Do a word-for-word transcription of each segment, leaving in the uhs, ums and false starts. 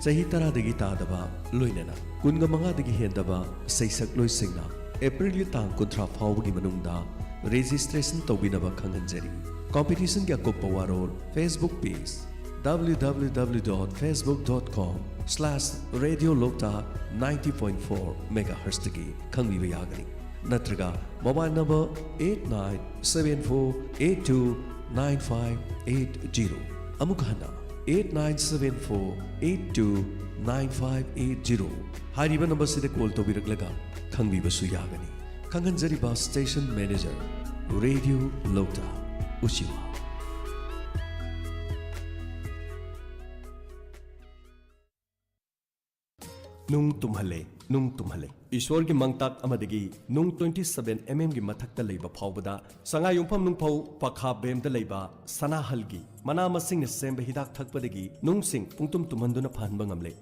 ꯆꯍꯤ ꯇꯔꯥꯗꯒꯤ ꯇꯥꯗꯕ, ꯂꯣꯏꯅꯅ ꯀꯨꯟꯒ ꯃꯉꯥꯗꯒꯤ ꯍꯦꯟꯗꯕ ꯁꯩꯁꯛꯂꯣꯏꯁꯤꯡꯅ ꯑꯦꯄ꯭ꯔꯤꯜꯒꯤ ꯇꯥꯡ ꯀꯨꯟꯊ꯭ꯔꯥ ꯐꯥꯎꯕꯒꯤ ꯃꯅꯨꯡꯗ ꯔꯦꯖꯤꯁꯇ꯭ꯔꯦꯁꯟ ꯇꯧꯕꯤꯅꯕ ꯈꯪꯍꯟꯖꯔꯤ꯫ ꯀꯝꯄꯤꯇꯤꯁꯟꯒꯤ ꯑꯀꯨꯞꯄ ꯋꯥꯔꯣꯜ Facebook page, W W W dot facebook dot com slash radio lokta ninety point four megahertzꯇꯒꯤ ꯈꯪꯕꯤꯕ ꯌꯥꯒꯅꯤ꯫ ꯅꯠꯇ꯭ꯔꯒ mobile number eight nine seven four eight two nine five eight zero, ꯑꯃꯨꯛ ꯍꯟꯅ eight nine seven four eight two nine five eight zero ꯍꯥꯏꯔꯤꯕ ꯅꯝꯕꯔꯁꯤꯗ call ꯇꯧꯕꯤꯔꯛꯂꯒ ꯈꯪꯕꯤꯕꯁꯨ ꯌꯥꯒꯅꯤ꯫ ꯈꯪꯍꯟꯖꯔꯤꯕ station manager, radio ꯂꯣꯛꯇꯥꯛ, ꯎꯆꯤꯋꯥ꯫ ꯅꯨꯡ ꯇꯨꯝꯍꯜꯂꯦ, ꯅꯨꯡ ꯇꯨꯝꯍꯜꯂꯦ꯫ ꯏꯁꯣꯔꯒꯤ ꯃꯪꯇꯥꯛ ꯑꯃꯗꯒꯤ ꯅꯨꯡ twenty seven mm ꯒꯤ ꯃꯊꯛꯇ ꯂꯩꯕ ꯐꯥꯎꯕꯗ ꯁꯉꯥꯏꯌꯨꯝꯐꯝ ꯅꯨꯡꯐꯧ ꯄꯈꯥ ꯕꯦꯝꯗ ꯂꯩꯕ ꯁꯅꯥꯍꯜꯒꯤ ꯃꯅꯥ ꯃꯁꯤꯡꯅ ꯁꯦꯝꯕ ꯍꯤꯗꯥꯛ ꯊꯛꯄꯗꯒꯤ ꯅꯨꯡꯁꯤꯡ ꯄꯨꯡꯇꯨꯝ ꯇꯨꯝꯍꯟꯗꯨꯅ ꯐꯍꯟꯕ ꯉꯝꯂꯦ꯫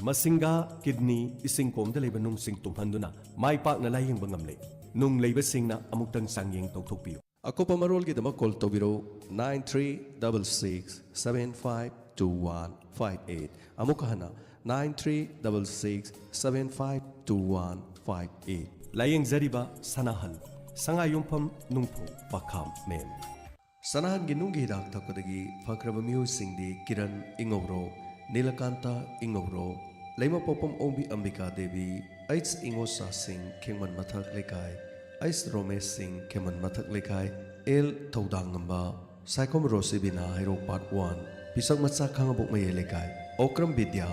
ꯃꯁꯤꯡꯒꯥ, ꯀꯤꯗꯅꯤ, ꯏꯁꯤꯡ ꯀꯣꯝꯗ ꯂꯩꯕ ꯅꯨꯡꯁꯤꯡ ꯇꯨꯝꯍꯟꯗꯨꯅ ꯃꯥꯏ ꯄꯥꯛꯅ ꯂꯥꯌꯦꯡꯕ ꯉꯝꯂꯦ꯫ ꯅꯨꯡ ꯂꯩꯕꯁꯤꯡꯅ ꯑꯃꯨꯛꯇꯪ ꯆꯥꯡꯌꯦꯡ ꯇꯧꯊꯣꯛꯄꯤꯌꯨ꯫ ꯑꯀꯨꯞꯄ ꯃꯔꯣꯜꯒꯤꯗꯃꯛ call ꯇꯧꯕꯤꯔꯧ, nine three double six seven five two one five eight꯫ ꯑꯃꯨꯛꯀ ꯍꯟꯅ, nine three double six seven five two one five eight꯫ ꯂꯥꯌꯦꯡꯖꯔꯤꯕ ꯁꯅꯥꯍꯟ, ꯁꯉꯥꯏꯌꯨꯝꯐꯝ ꯅꯨꯡꯐꯧ ꯄꯈꯥꯝ ꯃꯦꯝ꯫ ꯁꯅꯥꯍꯟꯒꯤ ꯅꯨꯡꯒꯤ ꯍꯤꯗꯥꯛ ꯊꯛꯄꯗꯒꯤ ꯐꯈ꯭ꯔꯕ ꯃꯤꯑꯣꯏꯁꯤꯡꯗꯤ ꯀꯤꯔꯟ ꯏꯉꯧꯔꯣ, ꯅꯤꯂꯀꯥꯟꯇ ꯏꯉꯧꯔꯣ, ꯂꯩꯃꯄꯣꯛꯄꯝ ꯑꯣꯡꯕꯤ ꯑꯝꯕꯤꯀꯥ ꯗꯦꯕꯤ, ꯑꯩꯆ ꯏꯉꯣꯆꯥꯁꯤꯡ, ꯈꯦꯡꯃꯟ ꯃꯊꯛ ꯂꯩꯀꯥꯏ, ꯑꯩꯆ ꯔꯣꯃꯦꯁ ꯁꯤꯡ, ꯈꯦꯡꯃꯟ ꯃꯊꯛ ꯂꯩꯀꯥꯏ, ꯑꯦꯜ ꯊꯧꯗꯥꯡꯉꯝꯕ, ꯁꯥꯏꯈꯣꯝ ꯔꯣꯁꯤꯕꯤꯅꯥ, ꯍꯩꯔꯣꯛ Part one, ꯄꯤꯁꯛ ꯃꯆꯥ, ꯈꯥꯡꯉꯕꯣꯛ ꯃꯌꯥꯏ ꯂꯩꯀꯥꯏ, ꯑꯣꯀ꯭ꯔꯝ ꯕꯤꯗ꯭ꯌꯥ,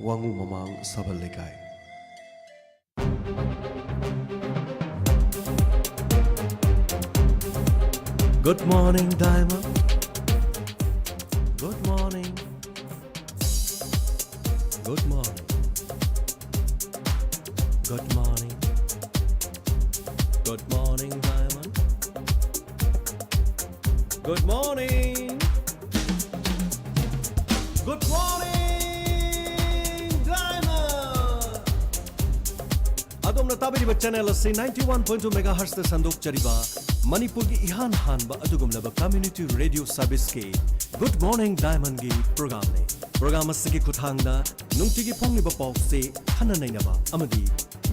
ꯋꯥꯉꯨ ꯃꯃꯥꯡ, ꯁꯥꯕꯜ ꯂꯩꯀꯥꯏ꯫ Good morning, Diamond. Good morning. Good morning. Good morning. Good morning, Diamond. Good morning. Good morning, Diamond. ꯑꯗꯣꯝꯅ ꯇꯥꯕꯤꯔꯤꯕ ꯆꯦꯅꯦꯜ ꯑꯁꯤ ninety one point two megahertzꯇ ꯁꯟꯗꯣꯛꯆꯔꯤꯕ ꯃꯅꯤꯄꯨꯔꯒꯤ ꯏꯍꯥꯟ ꯍꯥꯟꯕ ꯑꯗꯨꯒꯨꯝꯂꯕ community radio serviceꯀꯤ Good Morning Diamondꯒꯤ programꯅꯤ꯫ ꯄ꯭ꯔꯣꯒ꯭ꯔꯥꯝ ꯑꯁꯤꯒꯤ ꯈꯨꯠꯊꯥꯡꯗ ꯅꯨꯡꯇꯤꯒꯤ ꯐꯣꯡꯂꯤꯕ ꯄꯥꯎꯁꯦ ꯈꯟꯅ ꯅꯩꯅꯕ ꯑꯃꯗꯤ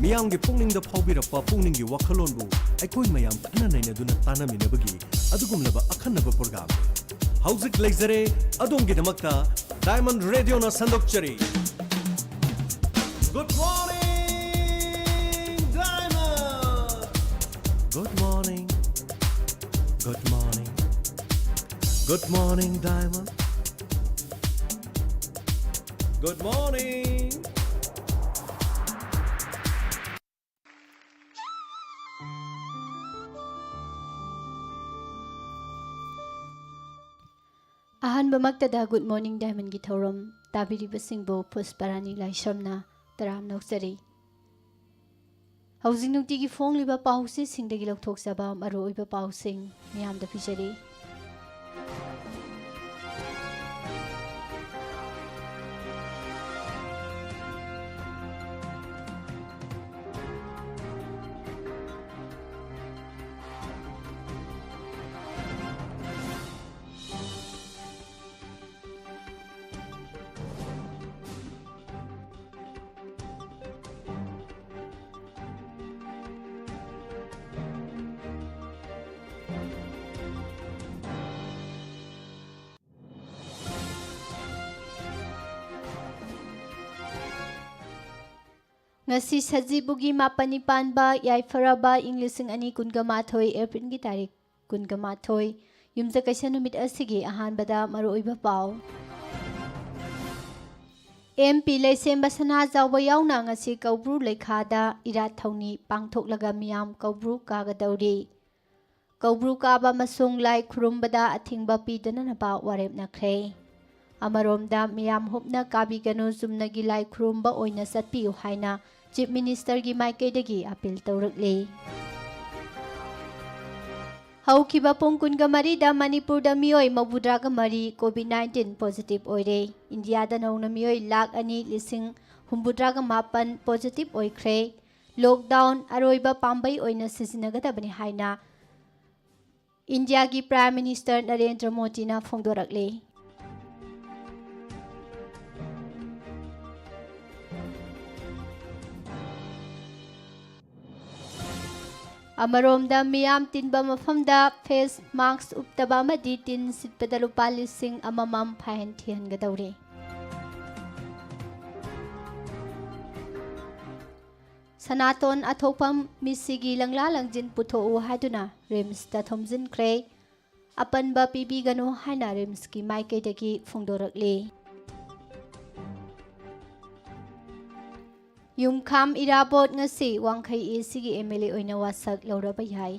ꯃꯤꯌꯥꯝꯒꯤ ꯄꯨꯛꯅꯤꯡꯗ ꯐꯥꯎꯕꯤꯔꯛꯄ ꯄꯨꯛꯅꯤꯡꯒꯤ ꯋꯥꯈꯜꯂꯣꯟꯕꯨ ꯑꯩꯈꯣꯏ ꯃꯌꯥꯝ ꯈꯟꯅ ꯅꯩꯅꯗꯨꯅ ꯇꯥꯟꯅꯃꯤꯟꯅꯕꯒꯤ ꯑꯗꯨꯒꯨꯝꯂꯕ ꯑꯈꯟꯅꯕ ꯄ꯭ꯔꯣꯒ꯭ꯔꯥꯝ ꯍꯧꯖꯤꯛ ꯂꯩꯖꯔꯦ ꯑꯗꯣꯝꯒꯤꯗꯃꯛꯇ diamond ꯔꯦꯗꯤꯑꯣꯅ ꯁꯟꯗꯣꯛꯆꯔꯤ꯫ Good morning, Diamond! Good morning. Good morning. Good morning, Diamond. Good morning. ꯑꯍꯥꯟꯕꯃꯛꯇꯗ Good Morning Diamondꯒꯤ ꯊꯧꯔꯝ ꯇꯥꯕꯤꯔꯤꯕꯁꯤꯡꯕꯨ ꯄꯨꯁꯄꯔꯥꯅꯤ ꯂꯥꯏꯁ꯭ꯔꯝꯅ ꯇꯔꯥꯝꯅ ꯑꯣꯛꯆꯔꯤ꯫ ꯍꯧꯖꯤꯛ ꯅꯨꯡꯇꯤꯒꯤ ꯐꯣꯡꯂꯤꯕ ꯄꯥꯎꯆꯦꯁꯤꯡꯗꯒꯤ ꯂꯧꯊꯣꯛꯆꯕ ꯃꯔꯨꯑꯣꯏꯕ ꯄꯥꯎꯁꯤꯡ ꯃꯤꯌꯥꯝꯗ ꯄꯤꯖꯔꯤ꯫ ꯉꯁꯤ ꯁꯖꯤꯕꯨꯒꯤ ꯃꯥꯄꯟꯅꯤ ꯄꯥꯟꯕ ꯌꯥꯏꯐꯔꯕ ꯏꯪ ꯂꯤꯁꯤꯡ ꯑꯅꯤ ꯀꯨꯟꯒ ꯃꯥꯊꯣꯏ ꯑꯦꯄ꯭ꯔꯤꯜꯒꯤ ꯇꯥꯔꯤꯛ ꯀꯨꯟꯒ ꯃꯥꯊꯣꯏ, ꯌꯨꯝꯖꯀꯩꯁ ꯅꯨꯃꯤꯠ ꯑꯁꯤꯒꯤ ꯑꯍꯥꯟꯕꯗ ꯃꯔꯨꯑꯣꯏꯕ ꯄꯥꯎ꯫ ꯑꯦꯝ ꯄꯤ ꯂꯩꯁꯦꯝꯕ ꯁꯅꯥꯖꯥꯎꯕ ꯌꯥꯎꯅ ꯉꯁꯤ ꯀꯧꯕ꯭ꯔꯨ ꯂꯩꯈꯥꯗ ꯏꯔꯥꯠ ꯊꯧꯅꯤ ꯄꯥꯡꯊꯣꯛꯂꯒ ꯃꯤꯌꯥꯝ ꯀꯧꯕ꯭ꯔꯨ ꯀꯥꯒꯗꯧꯔꯤ꯫ ꯀꯧꯕ꯭ꯔꯨ ꯀꯥꯕ ꯑꯃꯁꯨꯡ ꯂꯥꯏ ꯈꯨꯔꯨꯝꯕꯗ ꯑꯊꯤꯡꯕ ꯄꯤꯗꯅꯅꯕ ꯋꯥꯔꯦꯞꯅꯈ꯭ꯔꯦ꯫ ꯑꯃꯔꯣꯝꯗ ꯃꯤꯌꯥꯝ ꯍꯨꯞꯅ ꯀꯥꯕꯤꯒꯅꯨ, ꯆꯨꯝꯅꯒꯤ ꯂꯥꯏ ꯈꯨꯔꯨꯝꯕ ꯑꯣꯏꯅ ꯆꯠꯄꯤꯌꯨ ꯍꯥꯏꯅ ꯆꯤꯐ ꯃꯤꯅꯤꯁꯇꯔꯒꯤ ꯃꯥꯏꯀꯩꯗꯒꯤ ꯑꯄꯤꯜ ꯇꯧꯔꯛꯂꯤ꯫ ꯍꯧꯈꯤꯕ ꯄꯨꯡ ꯀꯨꯟꯒ ꯃꯔꯤꯗ ꯃꯅꯤꯄꯨꯔꯗ ꯃꯤꯑꯣꯏ ꯃꯧꯗ꯭ꯔꯥꯒ ꯃꯔꯤ ꯀꯣꯚꯤꯗ ꯅꯥꯏꯟꯇꯤꯟ ꯄꯣꯖꯤꯇꯤꯚ ꯑꯣꯏꯔꯦ꯫ ꯏꯟꯗꯤꯌꯥꯗ ꯅꯧꯅ ꯃꯤꯑꯣꯏ ꯂꯥꯈ ꯑꯅꯤ ꯂꯤꯁꯤꯡ ꯍꯨꯝꯐꯨꯇꯔꯥꯒ ꯃꯥꯄꯟ ꯄꯣꯖꯤꯇꯤꯚ ꯑꯣꯏꯈ꯭ꯔꯦ꯫ ꯂꯣꯛꯗꯥꯎꯟ ꯑꯔꯣꯏꯕ ꯄꯥꯝꯕꯩ ꯑꯣꯏꯅ ꯁꯤꯖꯤꯟꯅꯒꯗꯕꯅꯤ ꯍꯥꯏꯅ ꯏꯟꯗꯤꯌꯥꯒꯤ ꯄ꯭ꯔꯥꯏꯝ ꯃꯤꯅꯤꯁꯇꯔ ꯅꯔꯦꯟꯗ꯭ꯔ ꯃꯣꯗꯤꯅ ꯐꯣꯡꯗꯣꯔꯛꯂꯤ꯫ ꯑꯃꯔꯣꯝꯗ, ꯃꯤꯌꯥꯝ ꯇꯤꯟꯕ ꯃꯐꯝꯗ face mask ꯎꯞꯇꯕ ꯑꯃꯗꯤ ꯇꯤꯟ ꯁꯤꯠꯄꯗ ꯂꯨꯄꯥ ꯂꯤꯁꯤꯡ ꯑꯃꯃꯝ fine ꯊꯤꯍꯟꯒꯗꯧꯔꯤ꯫ ꯁꯅꯥꯇꯣꯟ ꯑꯊꯣꯛꯐꯝ ꯃꯤꯠꯁꯤꯒꯤ ꯂꯪꯂꯥ ꯂꯪꯖꯤꯟ ꯄꯨꯊꯣꯛꯎ ꯍꯥꯏꯗꯨꯅ ꯔꯤꯝꯁꯇ ꯊꯣꯝꯖꯤꯟꯈ꯭ꯔꯦ꯫ ꯑꯄꯟꯕ ꯄꯤꯕꯤꯒꯅꯨ ꯍꯥꯏꯅ ꯔꯤꯝꯁꯀꯤ ꯃꯥꯏꯀꯩꯗꯒꯤ ꯐꯣꯡꯗꯣꯔꯛꯂꯤ꯫ ꯌꯨꯝꯈꯥꯝ ꯏꯔꯥꯕꯣꯠ ꯉꯁꯤ ꯋꯥꯡꯈꯩ A Cꯒꯤ M L A ꯑꯣꯏꯅ ꯋꯥꯁꯛ ꯂꯧꯔꯕ ꯌꯥꯏ꯫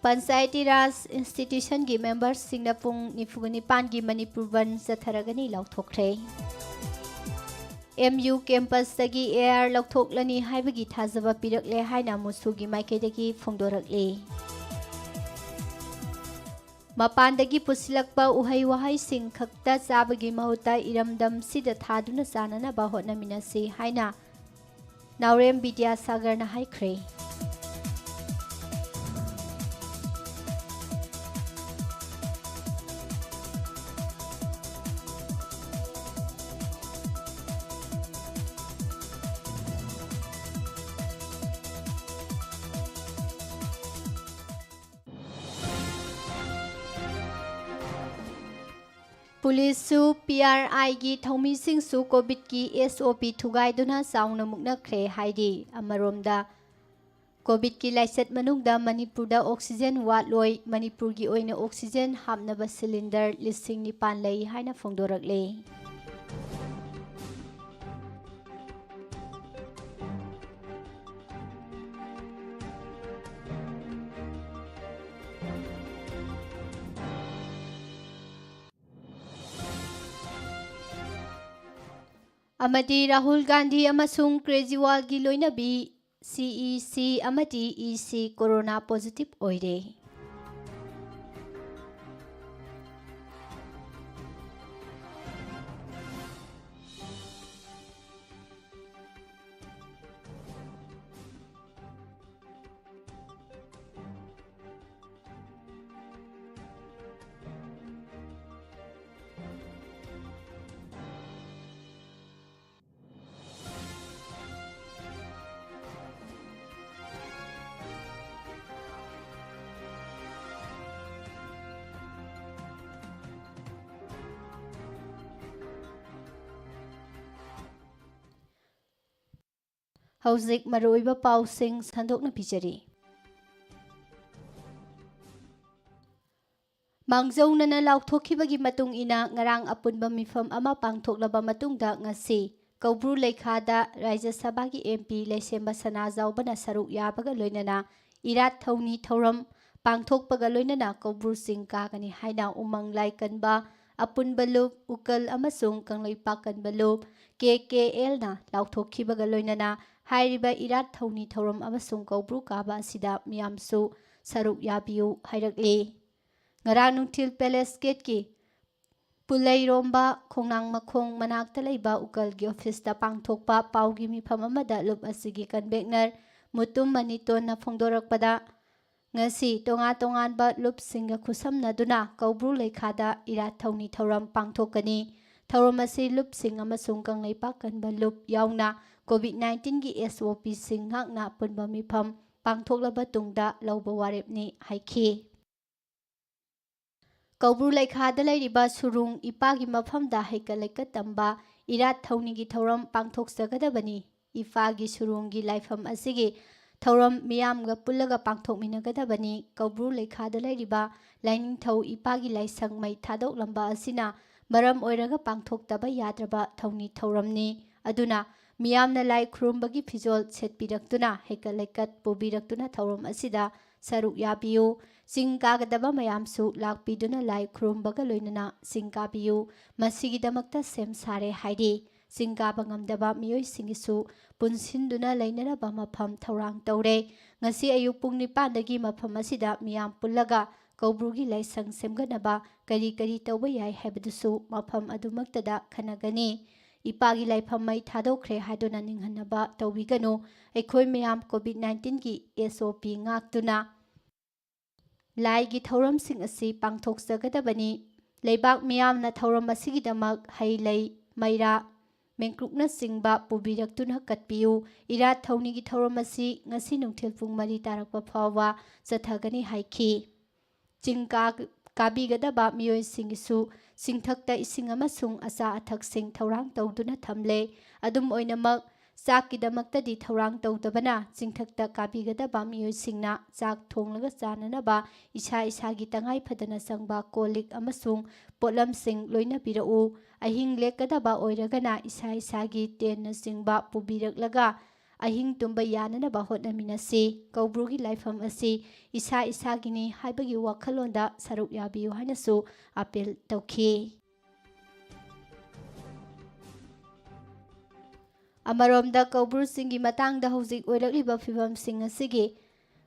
ꯄꯟꯆꯥꯌꯇꯤ ꯔꯥꯖ ꯏꯟꯁꯇꯤꯇ꯭ꯌꯨꯁꯟꯒꯤ ꯃꯦꯝꯕꯔꯁꯤꯡꯅ ꯄꯨꯡ ꯅꯤꯐꯨꯒ ꯅꯤꯄꯥꯟꯒꯤ ꯃꯅꯤꯄꯨꯔ ꯕꯟ ꯆꯠꯊꯔꯒꯅꯤ ꯂꯥꯎꯊꯣꯛꯈ꯭ꯔꯦ꯫ M U campusꯇꯒꯤ A R ꯂꯧꯊꯣꯛꯂꯅꯤ ꯍꯥꯏꯕꯒꯤ ꯊꯥꯖꯕ ꯄꯤꯔꯛꯂꯦ ꯍꯥꯏꯅ ꯃꯨꯁꯨꯒꯤ ꯃꯥꯏꯀꯩꯗꯒꯤ ꯐꯣꯡꯗꯣꯔꯛꯂꯤ꯫ ꯃꯄꯥꯟꯗꯒꯤ ꯄꯨꯁꯤꯜꯂꯛꯄ ꯎꯍꯩ ꯋꯥꯍꯩꯁꯤꯡ ꯈꯛꯇ ꯆꯥꯕꯒꯤ ꯃꯍꯨꯠꯇ ꯏꯔꯝꯗꯝꯁꯤꯗ ꯊꯥꯗꯨꯅ ꯆꯥꯅꯅꯕ ꯍꯣꯠꯅꯃꯤꯟꯅꯁꯤ ꯍꯥꯏꯅ ꯅꯥꯎꯔꯦꯝ ꯕꯤꯗ꯭ꯌꯥꯁꯥꯒꯔꯅ ꯍꯥꯏꯈ꯭ꯔꯦ꯫ ꯄꯨꯂꯤꯁꯁꯨ P R Iꯒꯤ ꯊꯧꯃꯤꯁꯤꯡꯁꯨ ꯀꯣꯚꯤꯗꯀꯤ S O P ꯊꯨꯒꯥꯏꯗꯨꯅ ꯆꯥꯎꯅ ꯃꯨꯛꯅꯈ꯭ꯔꯦ ꯍꯥꯏꯔꯤ꯫ ꯑꯃꯔꯣꯝꯗ, ꯀꯣꯚꯤꯗꯀꯤ ꯂꯥꯏꯆꯠ ꯃꯅꯨꯡꯗ ꯃꯅꯤꯄꯨꯔꯗ oxygen ꯋꯥꯠꯂꯣꯏ, ꯃꯅꯤꯄꯨꯔꯒꯤ ꯑꯣꯏꯅ oxygen ꯍꯥꯞꯅꯕ cylinder ꯂꯤꯁꯤꯡ ꯅꯤꯄꯥꯟ ꯂꯩ ꯍꯥꯏꯅ ꯐꯣꯡꯗꯣꯔꯛꯂꯦ꯫ ꯑꯃꯗꯤ ꯔꯥꯍꯨꯜ ꯒꯥꯟꯙꯤ ꯑꯃꯁꯨꯡ ꯀ꯭ꯔꯦꯖꯤꯋꯥꯜꯒꯤ ꯂꯣꯏꯅꯕꯤ C E C ꯑꯃꯗꯤ E C corona positive ꯑꯣꯏꯔꯦ꯫ ꯍꯧꯖꯤꯛ ꯃꯔꯨꯑꯣꯏꯕ ꯄꯥꯎꯁꯤꯡ ꯁꯟꯗꯣꯛꯅ ꯄꯤꯖꯔꯤ꯫ ꯃꯥꯡꯖꯧꯅꯅ ꯂꯥꯎꯊꯣꯛꯈꯤꯕꯒꯤ ꯃꯇꯨꯡ ꯏꯟꯅ ꯉꯔꯥꯡ ꯑꯄꯨꯟꯕ ꯃꯤꯐꯝ ꯑꯃ ꯄꯥꯡꯊꯣꯛꯂꯕ ꯃꯇꯨꯡꯗ ꯉꯁꯤ ꯀꯧꯕ꯭ꯔꯨ ꯂꯩꯈꯥꯗ ꯔꯥꯖ꯭ꯌ ꯁꯚꯥꯒꯤ ꯑꯦꯝ ꯄꯤ ꯂꯩꯁꯦꯝꯕ ꯁꯅꯥꯖꯥꯎꯕꯅ ꯁꯔꯨꯛ ꯌꯥꯕꯒ ꯂꯣꯏꯅꯅ ꯏꯔꯥꯠ ꯊꯧꯅꯤ ꯊꯧꯔꯝ ꯄꯥꯡꯊꯣꯛꯄꯒ ꯂꯣꯏꯅꯅ ꯀꯧꯕ꯭ꯔꯨ ꯆꯤꯡ ꯀꯥꯒꯅꯤ ꯍꯥꯏꯅ ꯎꯃꯪ ꯂꯥꯏ ꯀꯟꯕ ꯑꯄꯨꯟꯕ ꯂꯨꯞ, ꯎꯀꯜ ꯑꯃꯁꯨꯡ ꯀꯪꯂꯩꯄꯥꯛ ꯀꯟꯕ ꯂꯨꯞ, ꯀꯦ ꯀꯦ ꯑꯦꯜꯅ ꯂꯥꯎꯊꯣꯛꯈꯤꯕꯒ ꯂꯣꯏꯅꯅ ꯍꯥꯏꯔꯤꯕ ꯏꯔꯥꯠ ꯊꯧꯅꯤ ꯊꯧꯔꯝ ꯑꯃꯁꯨꯡ ꯀꯧꯕ꯭ꯔꯨ ꯀꯥꯕ ꯑꯁꯤꯗ ꯃꯤꯌꯥꯝꯁꯨ ꯁꯔꯨꯛ ꯌꯥꯕꯤꯌꯨ ꯍꯥꯏꯔꯛꯂꯤ꯫ ꯉꯔꯥꯡ ꯅꯨꯡꯊꯤꯜ ꯄꯦꯂꯦꯁ ꯒꯦꯠꯀꯤ ꯄꯨꯂꯩꯔꯣꯝꯕ ꯈꯣꯡꯅꯥꯡ ꯃꯈꯣꯡ ꯃꯅꯥꯛꯇ ꯂꯩꯕ ꯎꯀꯜꯒꯤ ꯑꯣꯐꯤꯁꯇ ꯄꯥꯡꯊꯣꯛꯄ ꯄꯥꯎꯒꯤ ꯃꯤꯐꯝ ꯑꯃꯗ ꯂꯨꯞ ꯑꯁꯤꯒꯤ ꯀꯟꯚꯦꯅꯔ ꯃꯨꯇꯨꯝ ꯃꯅꯤꯇꯣꯟꯅ ꯐꯣꯡꯗꯣꯔꯛꯄꯗ, ꯉꯁꯤ ꯇꯣꯉꯥꯟ ꯇꯣꯉꯥꯟꯕ ꯂꯨꯞꯁꯤꯡꯒ ꯈꯨꯠꯁꯝꯅꯗꯨꯅ ꯀꯧꯕ꯭ꯔꯨ ꯂꯩꯈꯥꯗ ꯏꯔꯥꯠ ꯊꯧꯅꯤ ꯊꯧꯔꯝ ꯄꯥꯡꯊꯣꯛꯀꯅꯤ꯫ ꯊꯧꯔꯝ ꯑꯁꯤ ꯂꯨꯞꯁꯤꯡ ꯑꯃꯁꯨꯡ ꯀꯪꯂꯩꯄꯥꯛ ꯀꯟꯕ ꯂꯨꯞ ꯌꯥꯎꯅ ꯀꯣꯚꯤꯗ ꯅꯥꯏꯟꯇꯤꯟꯒꯤ ꯑꯦꯁ ꯑꯣ ꯄꯤꯁꯤꯡ ꯉꯥꯛꯅ ꯑꯄꯨꯟꯕ ꯃꯤꯐꯝ ꯄꯥꯡꯊꯣꯛꯂꯕ ꯇꯨꯡꯗ ꯂꯧꯕ ꯋꯥꯔꯦꯞꯅꯤ ꯍꯥꯏꯈꯤ꯫ ꯀꯧꯕ꯭ꯔꯨ ꯂꯩꯈꯥꯗ ꯂꯩꯔꯤꯕ ꯁꯨꯔꯨꯡ ꯏꯄꯥꯒꯤ ꯃꯐꯝꯗ ꯍꯩꯀꯠ ꯂꯩꯀꯠ ꯇꯝꯕ ꯏꯔꯥꯠ ꯊꯧꯅꯤꯒꯤ ꯊꯧꯔꯝ ꯄꯥꯡꯊꯣꯛꯆꯒꯗꯕꯅꯤ꯫ ꯏꯄꯥꯒꯤ ꯁꯨꯔꯨꯡꯒꯤ ꯂꯥꯏꯐꯝ ꯑꯁꯤꯒꯤ ꯊꯧꯔꯝ ꯃꯤꯌꯥꯝꯒ ꯄꯨꯜꯂꯒ ꯄꯥꯡꯊꯣꯛꯃꯤꯟꯅꯒꯗꯕꯅꯤ꯫ ꯀꯧꯕ꯭ꯔꯨ ꯂꯩꯈꯥꯗ ꯂꯩꯔꯤꯕ ꯂꯥꯏꯅꯤꯡꯊꯧ ꯏꯄꯥꯒꯤ ꯂꯥꯏꯁꯪ ꯃꯩ ꯊꯥꯗꯣꯛꯂꯝꯕ ꯑꯁꯤꯅ ꯃꯔꯝ ꯑꯣꯏꯔꯒ ꯄꯥꯡꯊꯣꯛꯇꯕ ꯌꯥꯗ꯭ꯔꯕ ꯊꯧꯅꯤ ꯊꯧꯔꯝꯅꯤ꯫ ꯑꯗꯨꯅ ꯃꯤꯌꯥꯝꯅ ꯂꯥꯏ ꯈꯨꯔꯨꯝꯕꯒꯤ ꯐꯤꯖꯣꯜ ꯁꯦꯠꯄꯤꯔꯛꯇꯨꯅ, ꯍꯩꯀꯠ ꯂꯩꯀꯠ ꯄꯨꯕꯤꯔꯛꯇꯨꯅ ꯊꯧꯔꯝ ꯑꯁꯤꯗ ꯁꯔꯨꯛ ꯌꯥꯕꯤꯌꯨ꯫ ꯆꯤꯡ ꯀꯥꯒꯗꯕ ꯃꯌꯥꯝꯁꯨ ꯂꯥꯛꯄꯤꯗꯨꯅ ꯂꯥꯏ ꯈꯨꯔꯨꯝꯕꯒ ꯂꯣꯏꯅꯅ ꯆꯤꯡ ꯀꯥꯕꯤꯌꯨ꯫ ꯃꯁꯤꯒꯤꯗꯃꯛꯇ ꯁꯦꯝ ꯁꯥꯔꯦ ꯍꯥꯏꯔꯤ꯫ ꯆꯤꯡ ꯀꯥꯕ ꯉꯝꯗꯕ ꯃꯤꯑꯣꯏꯁꯤꯡꯒꯤꯁꯨ ꯄꯨꯟꯁꯤꯟꯗꯨꯅ ꯂꯩꯅꯅꯕ ꯃꯐꯝ ꯊꯧꯔꯥꯡ ꯇꯧꯔꯦ꯫ ꯉꯁꯤ ꯑꯌꯨꯛ ꯄꯨꯡ ꯅꯤꯄꯥꯟꯗꯒꯤ ꯃꯐꯝ ꯑꯁꯤꯗ ꯃꯤꯌꯥꯝ ꯄꯨꯜꯂꯒ ꯀꯧꯕ꯭ꯔꯨꯒꯤ ꯂꯥꯏꯁꯪ ꯁꯦꯝꯒꯠꯅꯕ ꯀꯔꯤ ꯀꯔꯤ ꯇꯧꯕ ꯌꯥꯏ ꯍꯥꯏꯕꯗꯨꯁꯨ ꯃꯐꯝ ꯑꯗꯨꯃꯛꯇꯗ ꯈꯟꯅꯒꯅꯤ꯫ ꯏꯄꯥꯒꯤ ꯂꯥꯏꯐꯝ ꯃꯩ ꯊꯥꯗꯣꯛꯈ꯭ꯔꯦ ꯍꯥꯏꯗꯨꯅ ꯅꯤꯡꯍꯟꯅꯕ ꯇꯧꯕꯤꯒꯅꯨ꯫ ꯑꯩꯈꯣꯏ ꯃꯌꯥꯝ ꯀꯣꯚꯤꯗ ꯅꯥꯏꯟꯇꯤꯟꯒꯤ ꯑꯦꯁ ꯑꯣ ꯄꯤ ꯉꯥꯛꯇꯨꯅ ꯂꯥꯏꯒꯤ ꯊꯧꯔꯝꯁꯤꯡ ꯑꯁꯤ ꯄꯥꯡꯊꯣꯛꯆꯒꯗꯕꯅꯤ꯫ ꯂꯩꯕꯥꯛ ꯃꯤꯌꯥꯝꯅ ꯊꯧꯔꯝ ꯑꯁꯤꯒꯤꯗꯃꯛ ꯍꯩ ꯂꯩ, ꯃꯩꯔꯥ, ꯃꯦꯡꯀ꯭ꯔꯨꯛꯅꯆꯤꯡꯕ ꯄꯨꯕꯤꯔꯛꯇꯨꯅ ꯀꯠꯄꯤꯌꯨ꯫ ꯏꯔꯥꯠ ꯊꯧꯅꯤꯒꯤ ꯊꯧꯔꯝ ꯑꯁꯤ ꯉꯁꯤ ꯅꯨꯡꯊꯤꯜ ꯄꯨꯡ ꯃꯔꯤ ꯇꯥꯔꯛꯄ ꯐꯥꯎꯕ ꯆꯠꯊꯒꯅꯤ ꯍꯥꯏꯈꯤ꯫ ꯆꯤꯡ ꯀꯥ-, ꯀꯥꯕꯤꯒꯗꯕ ꯃꯤꯑꯣꯏꯁꯤꯡꯒꯤꯁꯨ ꯆꯤꯡꯊꯛꯇ ꯏꯁꯤꯡ ꯑꯃꯁꯨꯡ ꯑꯆꯥ ꯑꯊꯛꯁꯤꯡ ꯊꯧꯔꯥꯡ ꯇꯧꯗꯨꯅ ꯊꯝꯂꯦ꯫ ꯑꯗꯨꯝ ꯑꯣꯏꯅꯃꯛ, ꯆꯥꯛꯀꯤꯗꯃꯛꯇꯗꯤ ꯊꯧꯔꯥꯡ ꯇꯧꯗꯕꯅ ꯆꯤꯡꯊꯛꯇ ꯀꯥꯕꯤꯒꯗꯕ ꯃꯤꯑꯣꯏꯁꯤꯡꯅ ꯆꯥꯛ ꯊꯣꯡꯂꯒ ꯆꯥꯅꯅꯕ ꯏꯁꯥ ꯏꯁꯥꯒꯤ ꯇꯉꯥꯏ ꯐꯗꯅ ꯆꯪꯕ ꯀꯣꯜ ꯂꯤꯛ ꯑꯃꯁꯨꯡ ꯄꯣꯠꯂꯝꯁꯤꯡ ꯂꯣꯏꯅꯕꯤꯔꯛꯎ꯫ ꯑꯍꯤꯡ ꯂꯦꯛꯀꯗꯕ ꯑꯣꯏꯔꯒꯅ ꯏꯁꯥ ꯏꯁꯥꯒꯤ ꯇꯦꯟꯅꯆꯤꯡꯕ ꯄꯨꯕꯤꯔꯛꯂꯒ ꯑꯍꯤꯡ ꯇꯨꯝꯕ ꯌꯥꯅꯅꯕ ꯍꯣꯠꯅꯃꯤꯟꯅꯁꯤ꯫ ꯀꯧꯕ꯭ꯔꯨꯒꯤ ꯂꯥꯏꯐꯝ ꯑꯁꯤ ꯏꯁꯥ ꯏꯁꯥꯒꯤꯅꯤ ꯍꯥꯏꯕꯒꯤ ꯋꯥꯈꯜꯂꯣꯟꯗ ꯁꯔꯨꯛ ꯌꯥꯕꯤꯌꯨ ꯍꯥꯏꯅꯁꯨ ꯑꯄꯤꯜ ꯇꯧꯈꯤ꯫ ꯑꯃꯔꯣꯝꯗ ꯀꯧꯕ꯭ꯔꯨ ꯆꯤꯡꯒꯤ ꯃꯇꯥꯡꯗ ꯍꯧꯖꯤꯛ ꯑꯣꯏꯔꯛꯂꯤꯕ ꯐꯤꯕꯝꯁꯤꯡ ꯑꯁꯤꯒꯤ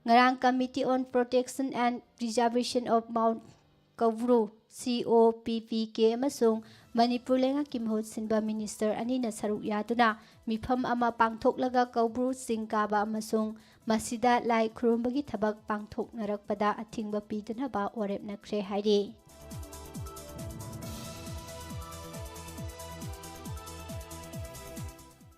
ꯉꯔꯥꯡ Committee on Protection and Preservation of Mount Kaubru, C O P P K, ꯑꯃꯁꯨꯡ ꯃꯅꯤꯄꯨꯔ ꯂꯩꯉꯥꯛꯀꯤ ꯃꯍꯨꯠ ꯁꯤꯟꯕ ꯃꯤꯅꯤꯁꯇꯔ ꯑꯅꯤꯅ ꯁꯔꯨꯛ ꯌꯥꯗꯨꯅ ꯃꯤꯐꯝ ꯑꯃ ꯄꯥꯡꯊꯣꯛꯂꯒ ꯀꯧꯕ꯭ꯔꯨ ꯆꯤꯡ ꯀꯥꯕ ꯑꯃꯁꯨꯡ ꯃꯁꯤꯗ ꯂꯥꯏ ꯈꯨꯔꯨꯝꯕꯒꯤ ꯊꯕꯛ ꯄꯥꯡꯊꯣꯛꯅꯔꯛꯄꯗ ꯑꯊꯤꯡꯕ ꯄꯤꯗꯅꯕ ꯋꯥꯔꯦꯞꯅꯈ꯭ꯔꯦ ꯍꯥꯏꯔꯤ꯫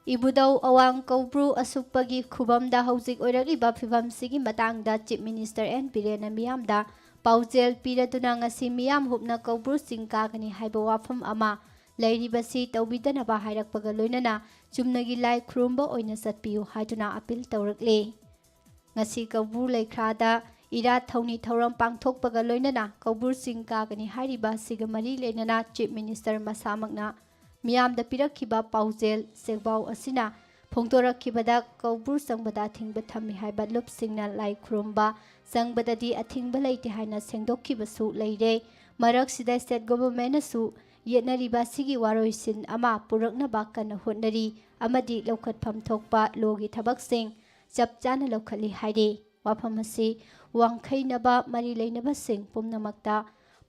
ꯏꯕꯨꯙꯧ ꯑꯋꯥꯡ ꯀꯧꯕ꯭ꯔꯨ ꯑꯁꯨꯞꯄꯒꯤ ꯈꯨꯕꯝꯗ ꯍꯧꯖꯤꯛ ꯑꯣꯏꯔꯛꯂꯤꯕ ꯐꯤꯕꯝꯁꯤꯒꯤ ꯃꯇꯥꯡꯗ ꯆꯤꯐ ꯃꯤꯅꯤꯁꯇꯔ ꯑꯦꯟ ꯕꯤꯔꯦꯟꯅ ꯃꯤꯌꯥꯝꯗ ꯄꯥꯎꯖꯦꯜ ꯄꯤꯔꯗꯨꯅ ꯉꯁꯤ ꯃꯤꯌꯥꯝ ꯍꯨꯞꯅ ꯀꯧꯕ꯭ꯔꯨ ꯆꯤꯡ ꯀꯥꯒꯅꯤ ꯍꯥꯏꯕ ꯋꯥꯐꯝ ꯑꯃ ꯂꯩꯔꯤꯕꯁꯤ ꯇꯧꯕꯤꯗꯅꯕ ꯍꯥꯏꯔꯛꯄꯒ ꯂꯣꯏꯅꯅ ꯆꯨꯝꯅꯒꯤ ꯂꯥꯏ ꯈꯨꯔꯨꯝꯕ ꯑꯣꯏꯅ ꯆꯠꯄꯤꯌꯨ ꯍꯥꯏꯗꯨꯅ ꯑꯄꯤꯜ ꯇꯧꯔꯛꯂꯤ꯫ ꯉꯁꯤ ꯀꯧꯕ꯭ꯔꯨ ꯂꯩꯈ꯭ꯔꯥꯗ ꯏꯔꯥꯠ ꯊꯧꯅꯤ ꯊꯧꯔꯝ ꯄꯥꯡꯊꯣꯛꯄꯒ ꯂꯣꯏꯅꯅ ꯀꯧꯕ꯭ꯔꯨ ꯆꯤꯡ ꯀꯥꯒꯅꯤ ꯍꯥꯏꯔꯤꯕ ꯑꯁꯤꯒ ꯃꯔꯤ ꯂꯩꯅꯅ ꯆꯤꯐ ꯃꯤꯅꯤꯁꯇꯔ ꯃꯁꯥꯃꯛꯅ ꯃꯤꯌꯥꯝꯗ ꯄꯤꯔꯛꯈꯤꯕ ꯄꯥꯎꯖꯦꯜ ꯆꯦꯡꯕꯥꯎ ꯑꯁꯤꯅ ꯐꯣꯡꯗꯣꯔꯛꯈꯤꯕꯗ ꯀꯧꯕ꯭ꯔꯨ ꯆꯪꯕꯗ ꯑꯊꯤꯡꯕ ꯊꯝꯃꯤ ꯍꯥꯏꯕ ꯂꯨꯞꯁꯤꯡꯅ ꯂꯥꯏ ꯈꯨꯔꯨꯝꯕ ꯆꯪꯕꯗꯗꯤ ꯑꯊꯤꯡꯕ ꯂꯩꯇꯦ ꯍꯥꯏꯅ ꯁꯦꯡꯗꯣꯛꯈꯤꯕꯁꯨ ꯂꯩꯔꯦ꯫ ꯃꯔꯛꯁꯤꯗ ꯁ꯭ꯇꯦꯠ ꯒꯣꯚꯔꯟꯃꯦꯟꯠꯅꯁꯨ ꯌꯦꯠꯅꯔꯤꯕ ꯑꯁꯤꯒꯤ ꯋꯥꯔꯣꯏꯁꯤꯟ ꯑꯃ ꯄꯨꯔꯛꯅꯕ ꯀꯟꯅ ꯍꯣꯠꯅꯔꯤ ꯑꯃꯗꯤ ꯂꯧꯈꯠꯐꯝ ꯊꯣꯛꯄ ꯂꯣꯒꯤ ꯊꯕꯛꯁꯤꯡ ꯆꯞ ꯆꯥꯅ ꯂꯧꯈꯠꯂꯤ ꯍꯥꯏꯔꯤ꯫ ꯋꯥꯐꯝ ꯑꯁꯤ ꯋꯥꯡꯈꯩꯅꯕ ꯃꯔꯤ ꯂꯩꯅꯕꯁꯤꯡ ꯄꯨꯝꯅꯃꯛꯇ